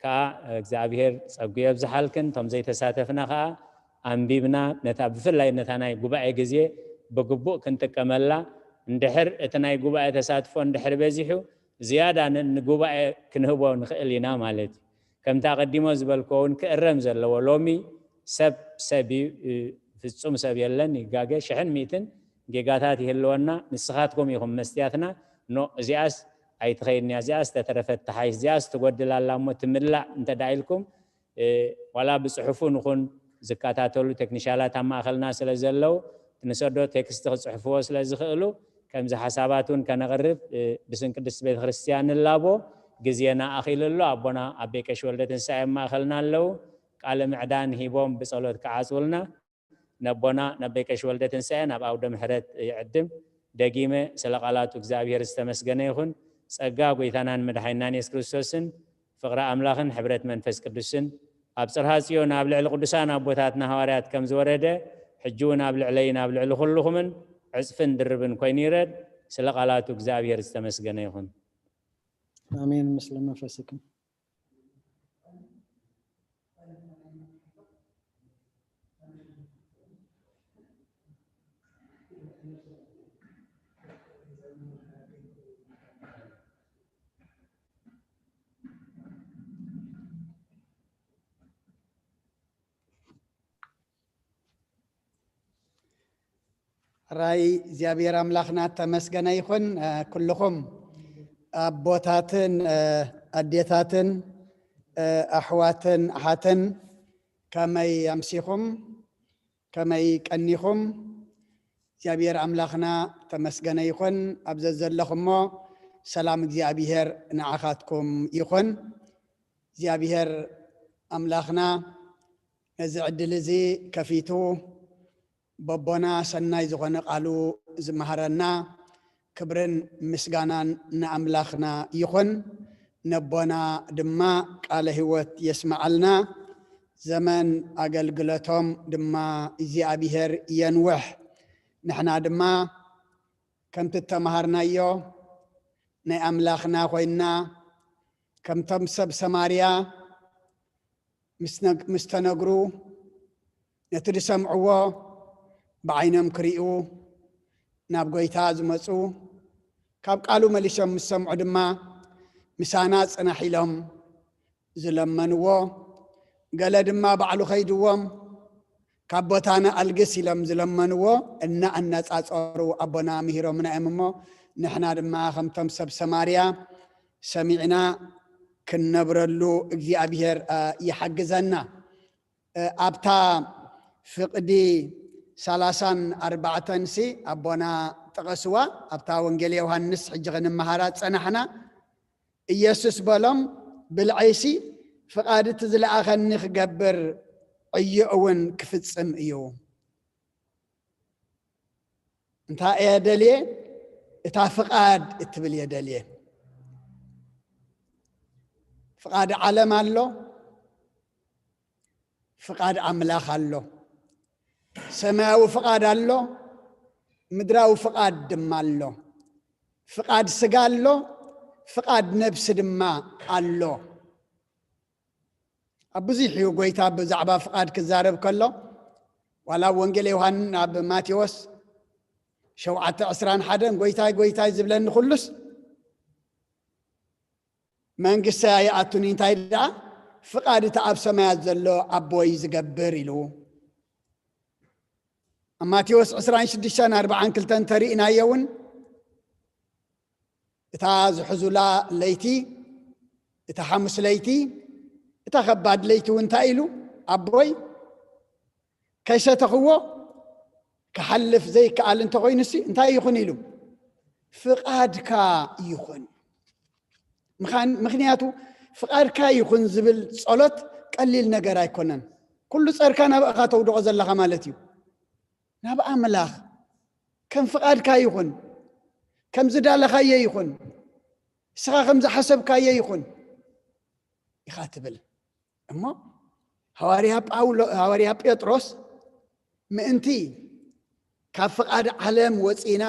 ከኣ እግዚኣብሔር ጸጉ የብዝሓልክን። እቶም ዘይተሳተፍና ከኣ ኣንቢብና ነታ፣ ብፍላይ ነታ ናይ ጉባኤ ግዜ ብግቡእ ክንጥቀመላ፣ እንድሕር እቲ ናይ ጉባኤ ተሳትፎ እንድሕር በዚሑ ዝያዳ ን-፣ ንጉባኤ ክንህቦ ንኽእል ኢና ማለት እዩ። ከምቲ ኣቐዲሞ ዝበልክዎ እውን ክእረም ዘለዎ፣ ሎሚ ሰብ ሰብ እዩ፣ እ፣ ፍጹም ሰብ የለን፣ ይጋገ፣ ሽሕን ሚእትን ጌጋታት ይህልወና፣ ንስኻትኩም ኢኹም መስትያትና። ኖ፣ እዚኣስ ኣይትኸይድን እያ፣ እዚኣስ ተተረፈት ትሓይሽ፣ እዚኣስ ትጎድል ኣላ እሞ ትምላእ እንተ ደኣ ኢልኩም፣ እ፣ ዋላ ብጽሑፉ ንኹን ዝከታተሉ ቴክኒሻላት ኣብ ማእኸልና ስለ ዘለዉ፣ ንሰዶ ቴክስት ክጽሕፍዎ ስለ ዝኽእሉ፣ ከምዚ ሓሳባት እውን ከነቕርብ፣ እ፣ ብስም ቅድስት ቤተ ክርስቲያን ንላቦ። ግዜና ኣኺሉ ኣሎ። ኣቦና ኣቤ ቀሺ ወልደ ትንሳኤ ኣብ ማእኸልና ኣለዉ። ቃለ ምዕዳን ሂቦም ብጸሎት ክዓጽውልና ነቦና ነቤ ቀሺ ወልደ ትንሳኤ ናብ ኣውደ ምሕረት ይዕድም። ደጊመ ስለ ቃላቱ እግዚኣብሔር ዝተመስገነ ይኹን። ጸጋ ጐይታናን መድሓኒናን የሱስ ክርስቶስን ፍቕሪ ኣምላኽን ሕብረት መንፈስ ቅዱስን ኣብ ጽርሃ ጽዮን ኣብ ልዕሊ ቅዱሳን ኣቦታትና ሃዋርያት ከም ዝወረደ፣ ሕጂ እውን ኣብ ልዕለይን ኣብ ልዕሊ ኩልኹምን ዕጽፍን ድርብን ኮይኑ ይረድ። ስለ ቃላቱ እግዚኣብሔር ዝተመስገነ ይኹን። ኣሜን። ምስለ መንፈስክም። ራይ እግዚኣብሔር ኣምላኽና ተመስገነ ይኹን። እ፣ ኩልኹም ኣቦታትን፣ እ፣ ኣዴታትን፣ እ፣ ኣሕዋትን ኣሓትን ከመይ ኣምሲኹም? ከመይ ቀኒኹም? እግዚኣብሔር ኣምላኽና ተመስገነ ይኹን። ኣብ ዘዘለኹሞ ሰላም እግዚኣብሔር ንዓኻትኩም ይኹን። እግዚኣብሔር ኣምላኽና ነዚ ዕድል እዚ ከፊቱ በቦና ሰናይ ዝኾነ ቃሉ ዝመሃረና ክብርን ምስጋናን ንኣምላኽና ይኹን። ነቦና ድማ ቃለ ህይወት የስምዓልና። ዘመን ኣገልግሎቶም ድማ እግዚኣብሔር የንውሕ። ንሕና ድማ ከምቲ እተምሃርናዮ ናይ ኣምላኽና ኮይንና ከምቶም ሰብ ሰማርያ ምስ ነግ-፣ ምስ ተነግሩ፣ ነቲ ዝሰምዕዎ ብዓይኖም ክርእዩ ናብ ጐይታ ዝመጹ፣ ካብ ቃሉ መሊሶም ምስ ሰምዑ ድማ፣ "ምሳና ጽናሕ" ኢሎም ዝለመንዎ፣ ገለ ድማ ባዕሉ ከይድዎም፣ "ካብ ቦታና ኣልግስ" ኢሎም ዝለመንዎ እናኣነጻጸሩ ኣቦና ምሂሮምና እዮም እሞ፣ ንሕና ድማ ከምቶም ሰብ ሰማርያ ሰሚዕና ክንነብረሉ እግዚኣብሔር፣ እ፣ ይሓግዘና። እ፣ ኣብታ ፍቕዲ ሰላሳን ኣርባዕተን ሲ ኣቦና ጠቐስዋ፣ ኣብታ ወንጌል ዮሃንስ ሕጂ ክንመሃራ ዝጸናሕና፣ ኢየሱስ በሎም፣ "ብልዐይሲ ፍቓድ እቲ ዝለኣኸኒ ክገብር ዕዮ እውን ክፍጽም እዩ።" እንታይ እየ ደልየ? እታ ፍቓድ እትብል እየ ደልየ። ፍቓድ ዓለም ኣሎ፣ ፍቓድ ኣምላኽ ኣሎ። ሰማያዊ ፍቓድ ኣሎ፣ ምድራዊ ፍቓድ ድማ ኣሎ። ፍቓድ ስጋ ኣሎ፣ ፍቓድ ነብሲ ድማ ኣሎ። ኣብ ብዙሕ እዩ ጎይታ ብዛዕባ ፍቓድ ክዛረብ ከሎ፣ ዋላ ኣብ ወንጌል ዮሃን ኣብ ማቴዎስ ሸውዓተ ዕስራን ሓደን ጎይታይ ጎይታይ ዝብለኒ ኩሉስ መንግስቲ ኣይኣቱን፣ እንታይ ደኣ ፍቓድ እቲ ኣብ ሰማያት ዘሎ ኣቦይ ዝገብር ኢሉ። ኣብ ማቴዎስ ዕስራን ሽዱሽተን ኣርባዓን ክልተን ተሪእናዮ እውን እታ ዝሕዙላ ለይቲ፣ እታ ሓሙስ ለይቲ፣ እታ ከባድ ለይቲ እውን እንታይ ኢሉ? ኣቦይ ከይሰተኽዎ ክሓልፍ ዘይከኣል እንተኾይኑሲ እንታይ ይኹን ኢሉ? ፍቓድካ ይኹን። ምኻን-፣ ምኽንያቱ ፍቓድካ ይኹን ዝብል ጸሎት ቀሊል ነገር ኣይኮነን። ኩሉ ጸርካ ናብ ኣኻ ተውድቖ ዘለኻ ማለት እዩ። ናብ ኣምላኽ ከም ፍቓድካ ይኹን፣ ከም ዝዳለኻዮ ይኹን፣ ንስኻ ከም ዝሓሰብካዮ ይኹን ኢኻ ትብል። እሞ ሃዋርያ ጳውሎ-፣ ሃዋርያ ጴጥሮስ ምእንቲ ካብ ፍቓድ ዓለም ወጺና፣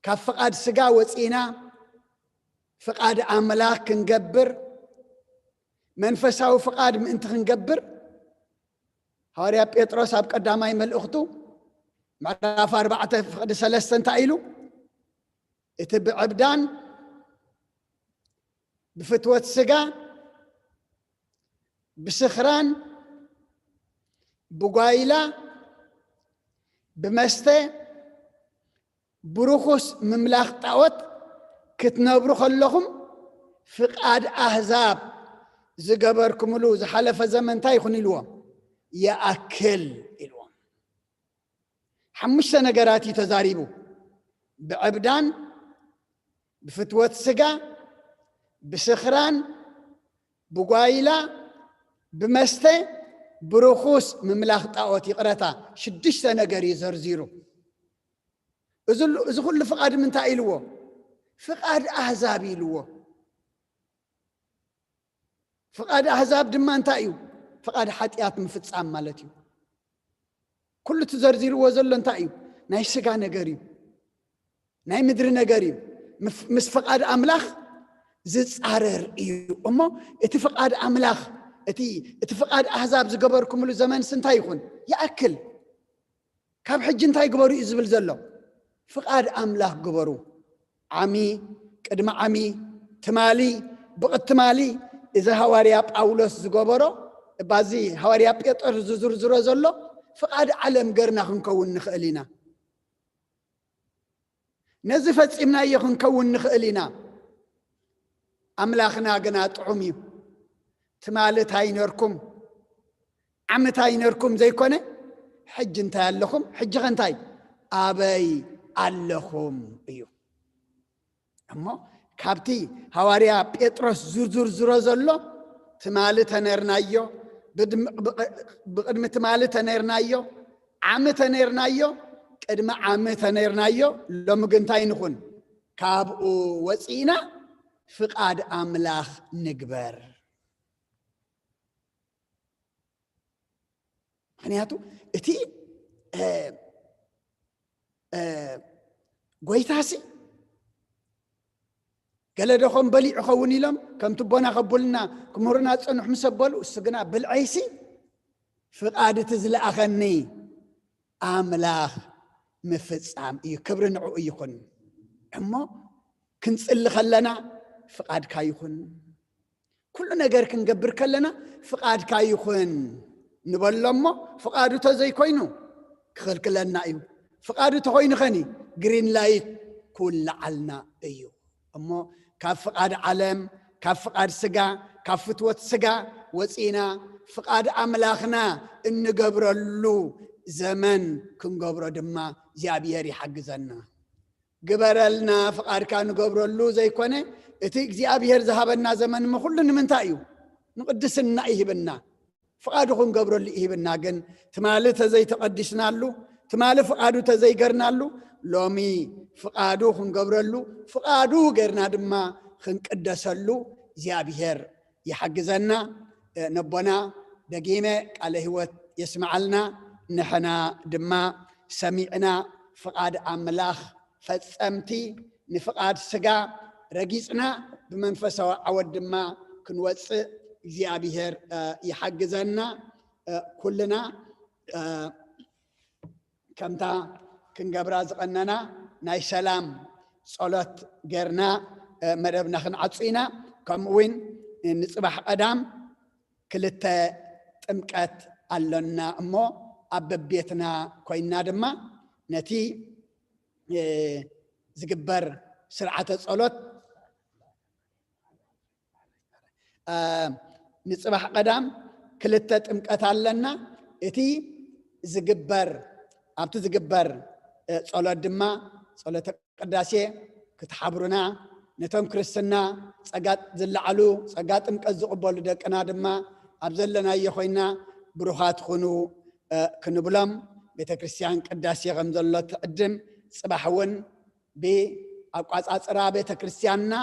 ካብ ፍቓድ ስጋ ወጺና፣ ፍቓድ ኣምላኽ ክንገብር፣ መንፈሳዊ ፍቓድ ምእንቲ ክንገብር፣ ሃዋርያ ጴጥሮስ ኣብ ቀዳማይ መልእኽቱ ምዕራፍ ኣርባዕተ ፍቕዲ ሰለስተ እንታይ ኢሉ? እቲ ብዕብዳን፣ ብፍትወት ስጋ፣ ብስኽራን፣ ብጓይላ፣ ብመስተ፣ ብርኹስ ምምላኽ ጣዖት ክትነብሩ ከለኹም፣ ፍቓድ ኣህዛብ ዝገበርኩምሉ ዝሓለፈ ዘመን እንታይ ይኹን ኢልዎ? ይኣክል ኢልዎም። ሓሙሽተ ነገራት እዩ ተዛሪቡ። ብዕብዳን፣ ብፍትወት ስጋ፣ ብስኽራን፣ ብጓይላ፣ ብመስተ፣ ብርኹስ ምምላኽ ጣዖት፣ ይቕረታ፣ ሽዱሽተ ነገር እዩ ዘርዚሩ። እዚ ሉ-፣ እዚ ኩሉ ፍቓድ ምንታይ ኢልዎ? ፍቓድ ኣህዛብ ኢልዎ። ፍቓድ ኣህዛብ ድማ እንታይ እዩ? ፍቓድ ሓጢኣት ምፍጻም ማለት እዩ። ኩሉ እቲ ዘርዚርዎ ዘሎ እንታይ እዩ? ናይ ስጋ ነገር እዩ። ናይ ምድሪ ነገር እዩ። ምፍ-፣ ምስ ፍቓድ ኣምላኽ ዝጻረር እዩ። እሞ እቲ ፍቓድ ኣምላኽ፣ እቲ፣ እቲ ፍቓድ ኣህዛብ ዝገበርኩምሉ ዘመንስ እንታይ ይኹን? ይኣክል። ካብ ሕጂ እንታይ ግበሩ እዩ ዝብል ዘሎ? ፍቓድ ኣምላኽ ግበሩ። ዓሚ፣ ቅድሚ ዓሚ፣ ትማሊ፣ ብቕትማሊ፣ እዚ ሃዋርያ ጳውሎስ ዝገበሮ፣ እባዚ ሃዋርያ ጴጥሮስ ዝዝርዝሮ ዘሎ፣ ፍቓድ ዓለም ገርና ክንከውን ንኽእል ኢና። ነዚ ፈጺምናዮ ክንከውን ንኽእል ኢና። ኣምላኽና ግና ጥዑም እዩ። ትማሊ እንታይ ነርኩም፣ ዓሚ እንታይ ነርኩም ዘይኮነ፣ ሕጂ እንታይ ኣለኹም፣ ሕጂ ኸ እንታይ፣ ኣበይ ኣለኹም እዩ። እሞ ካብቲ ሃዋርያ ጴጥሮስ ዝርዝርዝሮ ዘሎ፣ ትማሊ ተነርናዮ፣ ብድም-፣ ብቕ-፣ ብቕድሚ ትማሊ ተነርናዮ፣ ዓሚ ተነርናዮ፣ ቅድሚ ዓሚ ተነርናዮ፣ ሎሚ ግን እንታይ ንኹን? ካብኡ ወፂእና ፍቓድ ኣምላኽ ንግበር። ምኽንያቱ እቲ፣ እ፣ እ፣ ጎይታሲ ገለ ዶ ኸም በሊዑ ኸውን ኢሎም ከም ትቦና ከቡልና ክምህሩና ዝጸንሑ ምስ ኣበሉ፣ እሱ ግና ብልዐይሲ ፍቓድ እቲ ዝለኣኸኒ ኣምላኽ ምፍጻም እዩ። ክብሪ ንዕኡ ይኹን። እሞ ክንጽሊ ከለና ፍቓድካ ይኹን። ኩሉ ነገር ክንገብር ከለና ፍቓድካ ይኹን ንበሎ እሞ ፍቓዱ ተዘይኮይኑ ክኽልክለና እዩ። ፍቓዱ ተኾይኑ ኸኒ ግሪን ላይት ክውልዓልና እዩ። እሞ ካብ ፍቓድ ዓለም፣ ካብ ፍቓድ ስጋ፣ ካብ ፍትወት ስጋ ወፂና ፍቓድ ኣምላኽና እንገብረሉ ዘመን ክንገብሮ ድማ እግዚኣብሔር ይሓግዘና። ግበረልና ፍቓድካ ንገብረሉ ዘይኮነ፣ እቲ እግዚኣብሔር ዝሃበና ዘመን እሞ ኩሉ ንምንታይ እዩ? ንቅድስና ይህብና፣ ፍቓዱ ክንገብረሉ ይህብና። ግን ትማሊ ተዘይተቐዲስናሉ፣ ትማሊ ፍቓዱ ተዘይገርናሉ፣ ሎሚ ፍቓዱ ክንገብረሉ፣ ፍቓዱ ጌርና ድማ ክንቅደሰሉ እግዚኣብሔር ይሓግዘና። ነቦና ደጊመ ቃለ ህይወት የስምዓልና። ንሕና ድማ ሰሚዕና ፍቓድ ኣምላኽ ፈጸምቲ፣ ንፍቓድ ስጋ ረጊጽና ብመንፈሳዊ ዓወት ድማ ክንወጽእ እግዚኣብሔር ይሓግዘና። ኩልና ከምታ ክንገብራ ዝቐነና ናይ ሰላም ጸሎት ጌርና መደብና ክንዓጹ ኢና። ከምኡ እውን ንጽባሕ ቀዳም ክልተ ጥምቀት ኣሎና እሞ ኣብ በቤትና ኮይና ድማ ነቲ ዝግበር ስርዓተ ጸሎት ንጽባሕ ቀዳም ክልተ ጥምቀት ኣለና። እቲ ዝግበር ኣብቲ ዝግበር ጸሎት ድማ ጸሎተ ቅዳሴ ክትሓብሩና፣ ነቶም ክርስትና ጸጋ ዝለዓሉ ጸጋ ጥምቀት ዝቕበሉ ደቅና ድማ ኣብ ዘለናዮ ኮይና ብሩኻት ኩኑ ክንብሎም። ቤተ ክርስቲያን ቅዳሴ ከም ዘሎ ትዕድም። ጽባሕ እውን ብኣቋጻጽራ ቤተ ክርስቲያንና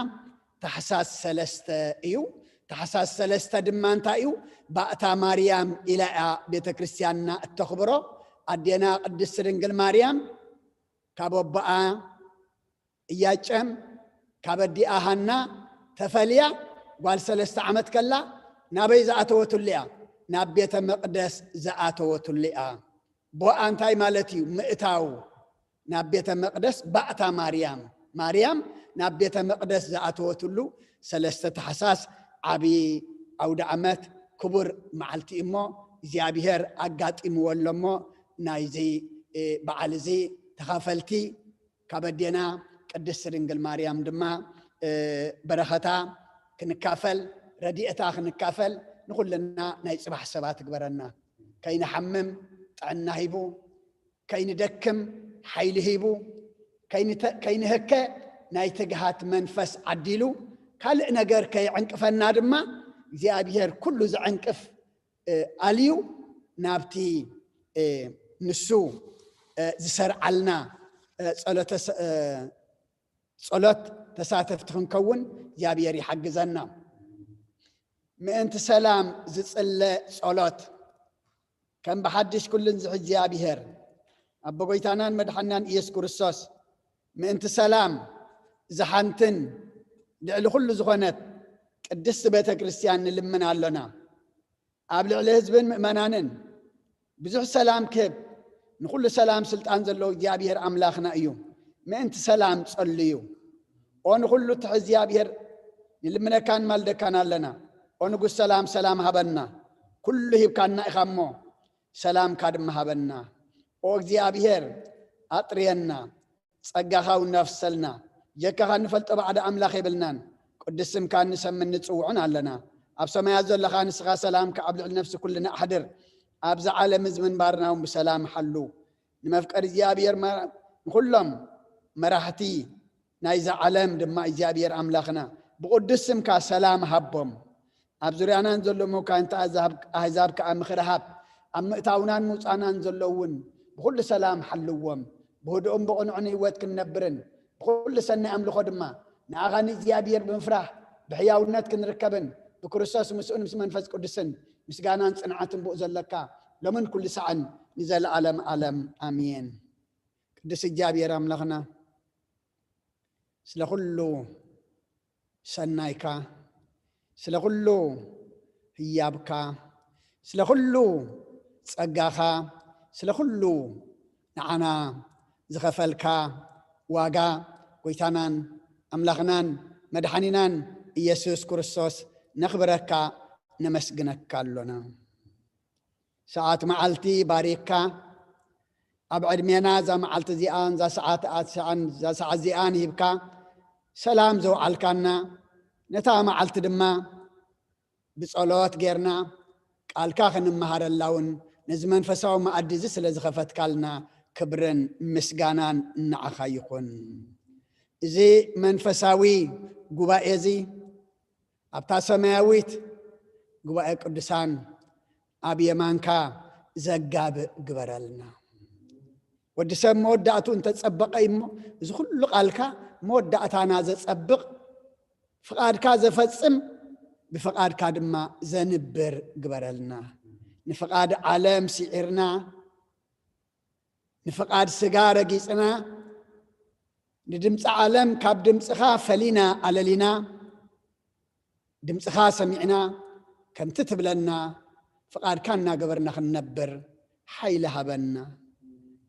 ታሕሳስ ሰለስተ እዩ። ታሕሳስ ሰለስተ ድማ እንታይ እዩ? ባእታ ማርያም ኢላ እያ ቤተ ክርስቲያንና እተኽብሮ። ኣዴና ቅድስት ድንግል ማርያም ካብ ኣቦኣ እያጨም ካብ ኣዲኣ ሃና ተፈልያ ጓል ሰለስተ ዓመት ከላ ናበይ ዝኣተወትሉ እያ? ናብ ቤተ መቕደስ ዝኣተወትሉ እያ። ቦኣ እንታይ ማለት እዩ? ምእታው ናብ ቤተ መቕደስ ባእታ ማርያም፣ ማርያም ናብ ቤተ መቕደስ ዝኣተወትሉ ሰለስተ ታሕሳስ ዓቢ ኣውደ ዓመት ክቡር መዓልቲ እሞ እግዚኣብሔር ኣጋጢምዎ ኣሎ እሞ ናይዚ በዓል እዚ ተኻፈልቲ ካብ ኣዴና ቅድስት ድንግል ማርያም ድማ በረኸታ ክንካፈል ረድኤታ ክንካፈል ንኹልና ናይ ጽባሕ ሰባት ግበረና። ከይንሓምም ጥዕና ሂቡ፣ ከይንደክም ሓይሊ ሂቡ፣ ከይንህከ ናይ ትግሃት መንፈስ ዓዲሉ፣ ካልእ ነገር ከይዕንቅፈና ድማ እግዚኣብሔር ኩሉ ዝዕንቅፍ ኣልዩ ናብቲ ንሱ ዝሰርዓልና ጸሎት ተሳተፍቲ ክንከውን እግዚኣብሔር ይሓግዘና። ምእንቲ ሰላም ዝጽለ ጸሎት ከም ብሓድሽ ኩሉን ዝሕ እግዚኣብሔር ኣቦ ጎይታናን መድሓናን ኢየሱስ ክርስቶስ ምእንቲ ሰላም ዝሓንትን ልዕሊ ኩሉ ዝኾነት ቅድስቲ ቤተ ክርስቲያን ንልምን ኣሎና። ኣብ ልዕሊ ህዝብን ምእመናንን ብዙሕ ሰላም ክህብ ንኹሉ ሰላም ስልጣን ዘለዎ እግዚኣብሔር ኣምላኽና እዩ። ምእንቲ ሰላም ጸልዩ። ኦ ንኹሉ ትሕ እግዚኣብሔር ንልምነካን ማልደካን ኣለና። ኦ ንጉስ ሰላም ሰላም ሃበና። ኩሉ ሂብካና ኢኻ እሞ ሰላምካ ድማ ሃበና። ኦ እግዚኣብሔር ኣጥርየና። ጸጋኻ እውን ናፍሰልና። ጀካኻ እንፈልጦ ባዕዲ ኣምላኽ የብልናን። ቅዱስ ስምካ እንሰምን ንጽውዑን ኣለና። ኣብ ሰማያት ዘለኻ ንስኻ ሰላምካ ኣብ ልዕሊ ነፍሲ ኩልና ኣሕድር። ኣብዚ ዓለም እዚ ምንባርና እውን ብሰላም ሓሉ። ንመፍቀሪ እግዚኣብሔር ንኹሎም መራሕቲ ናይዛ ዓለም ድማ እግዚኣብሔር ኣምላኽና ብቕዱስ ስምካ ሰላም ሃቦም። ኣብ ዙርያናን ዘሎ መካንታ ኣህዛብ ከኣ ምኽሪ ሃብ። ኣብ ምእታውናን ምውጻናን ዘሎ እውን ብኹሉ ሰላም ሓልዎም። ብህድኡን ብቕኑዕን ህይወት ክንነብርን ብኹሉ ሰናይ ኣምልኾ ድማ ንኣኻ ንእግዚኣብሔር ብምፍራሕ ብሕያውነት ክንርከብን ብክርስቶስ ምስኡን ምስ መንፈስ ቅዱስን ምስጋናን ጽንዓትን ብኡ ዘለካ ሎምን ኩሉ ሰዓን ንዘለኣለም ኣለም ኣሜን። ቅዱስ እግዚኣብሔር ኣምላኽና ስለ ኩሉ ሰናይካ፣ ስለ ኩሉ ህያብካ፣ ስለ ኩሉ ጸጋኻ፣ ስለ ኩሉ ንዓና ዝኸፈልካ ዋጋ ጎይታናን ኣምላኽናን መድሓኒናን ኢየሱስ ክርስቶስ ነኽብረካ ነመስግነካ ኣሎና። ሰዓት መዓልቲ ባሪክካ ኣብ ዕድሜና እዛ መዓልቲ እዚኣን እዛ ሰዓት ኣትስኣን እዛ ሰዓት እዚኣን ሂብካ ሰላም ዘውዓልካና ነታ መዓልቲ ድማ ብጸሎት ጌርና ቃልካ ክንመሃረላ እውን ነዚ መንፈሳዊ መኣዲ እዚ ስለ ዝኸፈትካልና ክብርን ምስጋናን ንዓኻ ይኹን። እዚ መንፈሳዊ ጉባኤ እዚ ኣብታ ሰማያዊት ጉባኤ ቅዱሳን ኣብ የማንካ ዘጋብእ ግበረልና። ወዲ ሰብ መወዳእቱ እንተጸበቐ እዩ እሞ፣ እዚ ኩሉ ቃልካ መወዳእታና ዘጸብቕ፣ ፍቓድካ ዘፈጽም፣ ብፍቓድካ ድማ ዘንብር ግበረልና። ንፍቓድ ዓለም ስዒርና፣ ንፍቓድ ስጋ ረጊጽና፣ ንድምፂ ዓለም ካብ ድምፅኻ ፈሊና ኣለሊና፣ ድምፅኻ ሰሚዕና ከምቲ ትብለና ፍቓድካ እናገበርና ክንነብር ሓይሊ ሃበና።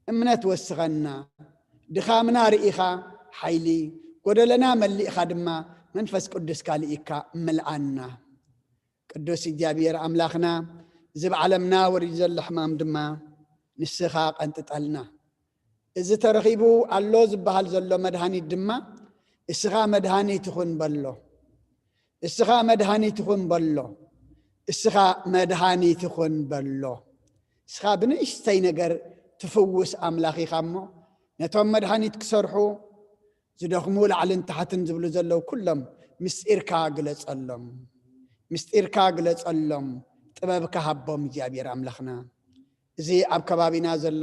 እምነት ወስኸና። ድኻምና ርኢኻ ሓይሊ፣ ጎደለና መሊእኻ ድማ መንፈስ ቅዱስካ ልኢካ ምልኣና። ቅዱስ እግዚኣብሔር ኣምላኽና፣ እዚ ብዓለምና ወሪዱ ዘሎ ሕማም ድማ ንስኻ ቀንጥጠልና። እዚ ተረኺቡ ኣሎ ዝበሃል ዘሎ መድሃኒት ድማ እስኻ መድሃኒት ይኹን በሎ። እስኻ መድሃኒት ይኹን በሎ። እስኻ መድሃኒት ይኹን በሎ። እስኻ ብንእሽተይ ነገር ትፍውስ ኣምላኽ ኢኻ እሞ፣ ነቶም መድሃኒት ክሰርሑ ዝደኽሙ ላዕልን ታሕትን ዝብሉ ዘለዉ ኩሎም ምስጢርካ ግለጸሎም። ምስጢርካ ግለጸሎም። ጥበብካ ሃቦም እግዚኣብሔር ኣምላኽና። እዚ ኣብ ከባቢና ዘሎ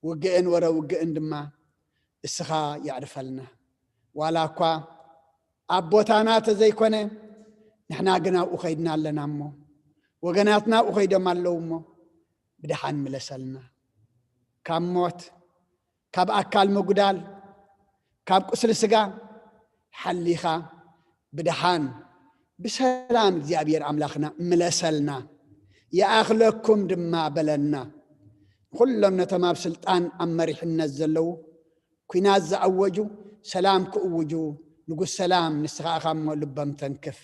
ውግእን ወረ ውግእን ድማ እስኻ የዕርፈልና። ዋላ እኳ ኣብ ቦታና ተዘይኮነ፣ ንሕና ግን ኣብኡ ኸይድና ኣለና እሞ፣ ወገናትና ኣብኡ ኸይዶም ኣለዉ እሞ፣ ብደሓን ምለሰልና። ካብ ሞት፣ ካብ ኣካል ምጉዳል፣ ካብ ቁስሊ ስጋ ሓሊኻ ብደሓን ብሰላም እግዚኣብሔር ኣምላኽና ምለሰልና። ይኣኽለኩም ድማ በለና። ንኹሎም ነቶም ኣብ ስልጣን ኣብ መሪሕነት ዘለዉ፣ ኲናት ዝኣወጁ ሰላም ክእውጁ፣ ንጉስ ሰላም ንስኻ ኢኻ እሞ ልቦም ተንክፍ።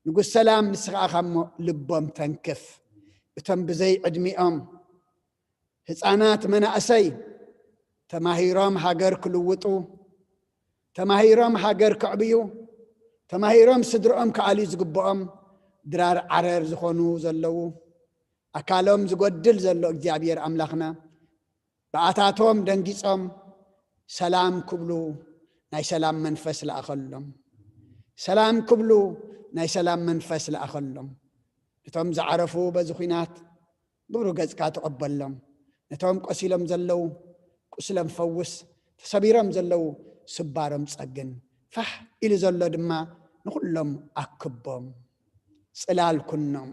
ንጉስ ሰላም ንስኻ ኢኻ እሞ ልቦም ተንክፍ። እቶም ብዘይ ዕድሚኦም ህፃናት መናእሰይ ተማሂሮም ሃገር ክልውጡ፣ ተማሂሮም ሃገር ከዕብዩ፣ ተማሂሮም ስድርኦም ክኣልዩ ዝግብኦም ድራር ዓረር ዝኾኑ ዘለዉ፣ ኣካሎም ዝጎድል ዘሎ እግዚኣብሔር ኣምላኽና፣ ብኣታቶም ደንጊጾም ሰላም ክብሉ ናይ ሰላም መንፈስ ለኣኸሎም። ሰላም ክብሉ ናይ ሰላም መንፈስ ለኣኸሎም። ነቶም ዝዓረፉ በዚ ኲናት ብብሩህ ገጽካ ተቐበሎም። ነቶም ቆሲሎም ዘለዉ ቁስሎም ፈውስ፣ ተሰቢሮም ዘለዉ ስባሮም ጸግን፣ ፋሕ ኢሉ ዘሎ ድማ ንኹሎም ኣክቦም። ጽላል ኩኖም፣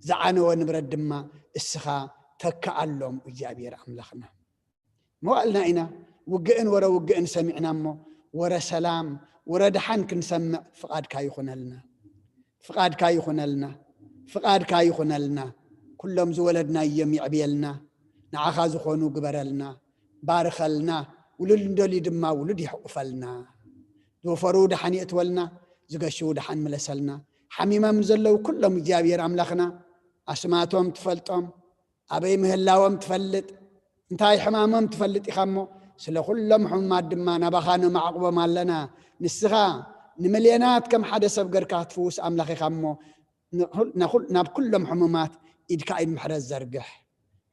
ዝዓነወ ንብረት ድማ እስኻ ተክኣሎም እግዚኣብሔር ኣምላኽና። መዋእልና ኢና ውግእን ወረ ውግእን ሰሚዕና እሞ፣ ወረ ሰላም፣ ወረ ደሓን ክንሰምዕ ፍቓድካ ይኹነልና። ፍቓድካ ይኹነልና። ፍቓድካ ይኹነልና። ኩሎም ዝወለድናዮም የዕብየልና። ንዓኻ ዝኾኑ ግበረልና። ባርኸልና። ውሉድ እንደልዩ ድማ ውሉድ ይሕቑፈልና። ዝወፈሩ ደሓን የእትወልና። ዝገሽዉ ደሓን ምለሰልና። ሓሚሞም ዘለዉ ኩሎም እግዚኣብሔር ኣምላኽና፣ ኣስማቶም ትፈልጦም፣ ኣበይ ምህላዎም ትፈልጥ፣ እንታይ ሕማሞም ትፈልጥ ኢኻ እሞ፣ ስለ ኩሎም ሕሙማት ድማ ናባኻ ነማዕቑቦም ኣለና። ንስኻ ንሚልዮናት ከም ሓደ ሰብ ገርካ ትፍውስ ኣምላኽ ኢኻ እሞ፣ ንኹል-፣ ናኹል-፣ ናብ ኩሎም ሕሙማት ኢድካ ኢድ ምሕረት ዘርግሕ።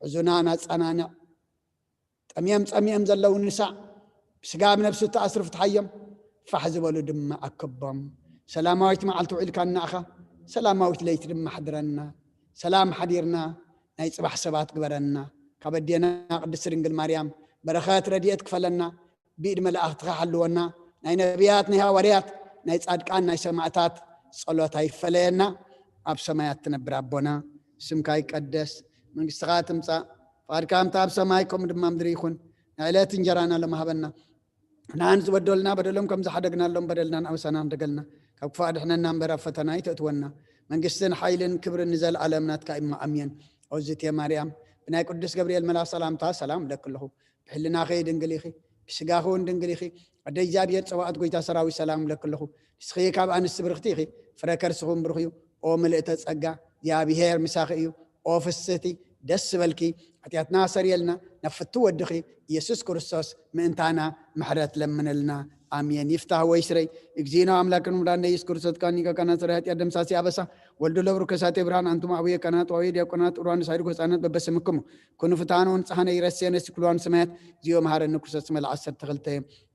ሕዙናት ኣጸናንዕ። ጠምዮም ጸሚኦም ዘለዉ ንሳዕ፣ ብስጋ ብነብሲ እተኣስሩ ፍትሓዮም፣ ፋሕ ዝበሉ ድማ ኣክቦም። ሰላማዊት መዓልቲ ውዒልካና ኢኻ፣ ሰላማዊት ለይቲ ድማ ኣሕድረና። ሰላም ሓዲርና ናይ ጽባሕ ሰባት ግበረና። ካብ ኣዴና ቅድስቲ ድንግል ማርያም በረኸት ረድኤት ክፈለና፣ ብኢድ መላእኽትኻ ሓልወና። ናይ ነቢያት፣ ናይ ሃዋርያት፣ ናይ ጻድቃን፣ ናይ ሰማዕታት ጸሎት ኣይፈለየና። ኣብ ሰማያት ትነብር ኣቦና፣ ስምካ ይቀደስ፣ መንግስትኻ ትምጻእ፣ ፍቓድካ ከምታ ኣብ ሰማይ ከምኡ ድማ ምድሪ ይኹን። ናይ ዕለት እንጀራና ሎም ሃበና። ንዓን ዝበደሉና በደሎም ከም ዝሓደግናሎም በደልናን ኣበሳናን ሓድገልና። ካብ ክፉእ ኣድሕነና እምበር ኣብ ፈተና ኣይተእትወና። መንግስትን ሓይልን ክብርን ንዘለኣለም ናትካ እዩ እሞ ኣሜን። ኦዝቴ ማርያም፣ ብናይ ቅዱስ ገብርኤል መልኣኽ ሰላምታ ሰላም እብለኪ ኣለኹ። ብሕልናኺ ድንግል ኢኺ፣ ብስጋኺ እውን ድንግል ኢኺ። ኣደ እግዚኣብሔር ጸባኦት፣ ጎይታ ሰራዊት፣ ሰላም እብለኪ ኣለኹ። ንስኺ ካብ ኣንስቲ ብርኽቲ ኢኺ፣ ፍረ ከርስኺ እውን ብሩኽ እዩ። ኦ ምልእተ ጸጋ፣ እግዚኣብሔር ምሳኺ እዩ። ኦ ፍስህቲ፣ ደስ ዝበልኪ፣ ሓጢኣትና ሰሪየልና፣ ናብ ፍቱ ወድኺ ኢየሱስ ክርስቶስ ምእንታና ምሕረት ለምንልና። ኣሜን። ይፍታህ ወይ ስረይ፣ እግዚእነ ኣምላክን ምዳን ኢየሱስ ክርስቶስ ካኒ ከካና ስረ ኃጢአት ደምሳሲ ኣበሳ፣ ወልዱ ለብሩ ከሳቴ ብርሃን፣ ኣንቱም ኣቡየ ካህናት፣ ወአቡየ ዲያቆናት፣ ኡራን ሳይድኩ ህፃናት በበስምክሙ፣ ኩኑ ፍትሃነ ወንጽሃነ ይረሴነ እስኩልዋን ሰማያት፣ ዚዮ መሃረኒ ክርስቶስ መል ዓሰርተ ክልተ፣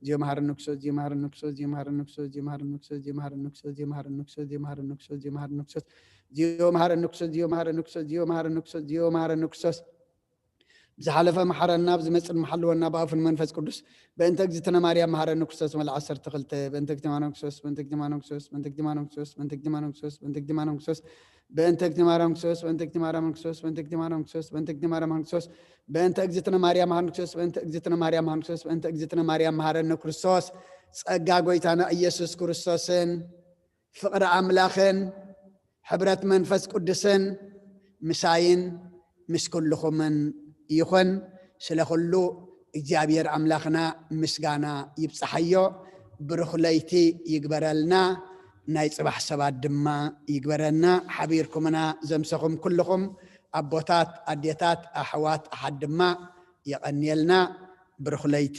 ዚዮ መሃረኒ ክርስቶስ፣ ዚዮ መሃረኒ ክርስቶስ፣ ዚዮ መሃረኒ ክርስቶስ፣ ዚዮ መሃረኒ ክርስቶስ፣ ዚዮ መሃረኒ ክርስቶስ፣ ዚዮ መሃረኒ ክርስቶስ፣ ዚዮ መሃረኒ ክርስቶስ፣ ዚዮ መሃረኒ ክርስቶስ፣ ዚዮ መሃረኒ ክርስቶስ፣ ዚዮ መሃረኒ ክርስቶስ፣ ዚዮ መሃረኒ ክርስቶስ፣ ብዝሓለፈ መሓረና፣ ብዝመጽእ ድማ ሓልወና ብኣፉን መንፈስ ቅዱስ። በእንተ እግዝእትነ ማርያም መሃረኒ ክርስቶስ መልዓ ዓሰርተ ክልተ። በእንተ እግዝእትነ ማርያም ክርስቶስ፣ በእንተ እግዝእትነ ማርያም ክርስቶስ፣ በእንተ እግዝእትነ ማርያም ክርስቶስ፣ በእንተ እግዝእትነ ማርያም ክርስቶስ፣ በእንተ እግዝእትነ ማርያም ክርስቶስ፣ በእንተ እግዝእትነ ማርያም ክርስቶስ፣ በእንተ እግዝእትነ ማርያም ክርስቶስ፣ በእንተ እግዝእትነ ማርያም ክርስቶስ፣ በእንተ እግዝእትነ ማርያም መሃረኒ ክርስቶስ፣ በእንተ እግዝእትነ ማርያም መሃረኒ ክርስቶስ። ጸጋ ጎይታና ኢየሱስ ክርስቶስን ፍቕሪ ኣምላኽን ሕብረት መንፈስ ቅዱስን ምሳይን ምስ ኩልኹምን ይኹን። ስለ ኩሉ እግዚኣብሔር ኣምላኽና ምስጋና ይብጽሓዮ። ብሩኽ ለይቲ ይግበረልና። ናይ ጽባሕ ሰባት ድማ ይግበረና። ሓቢርኩምና ዘምሰኹም ኩልኹም ኣቦታት፣ ኣዴታት፣ ኣሕዋት፣ ኣሓት ድማ የቐንየልና። ብሩኽ ለይቲ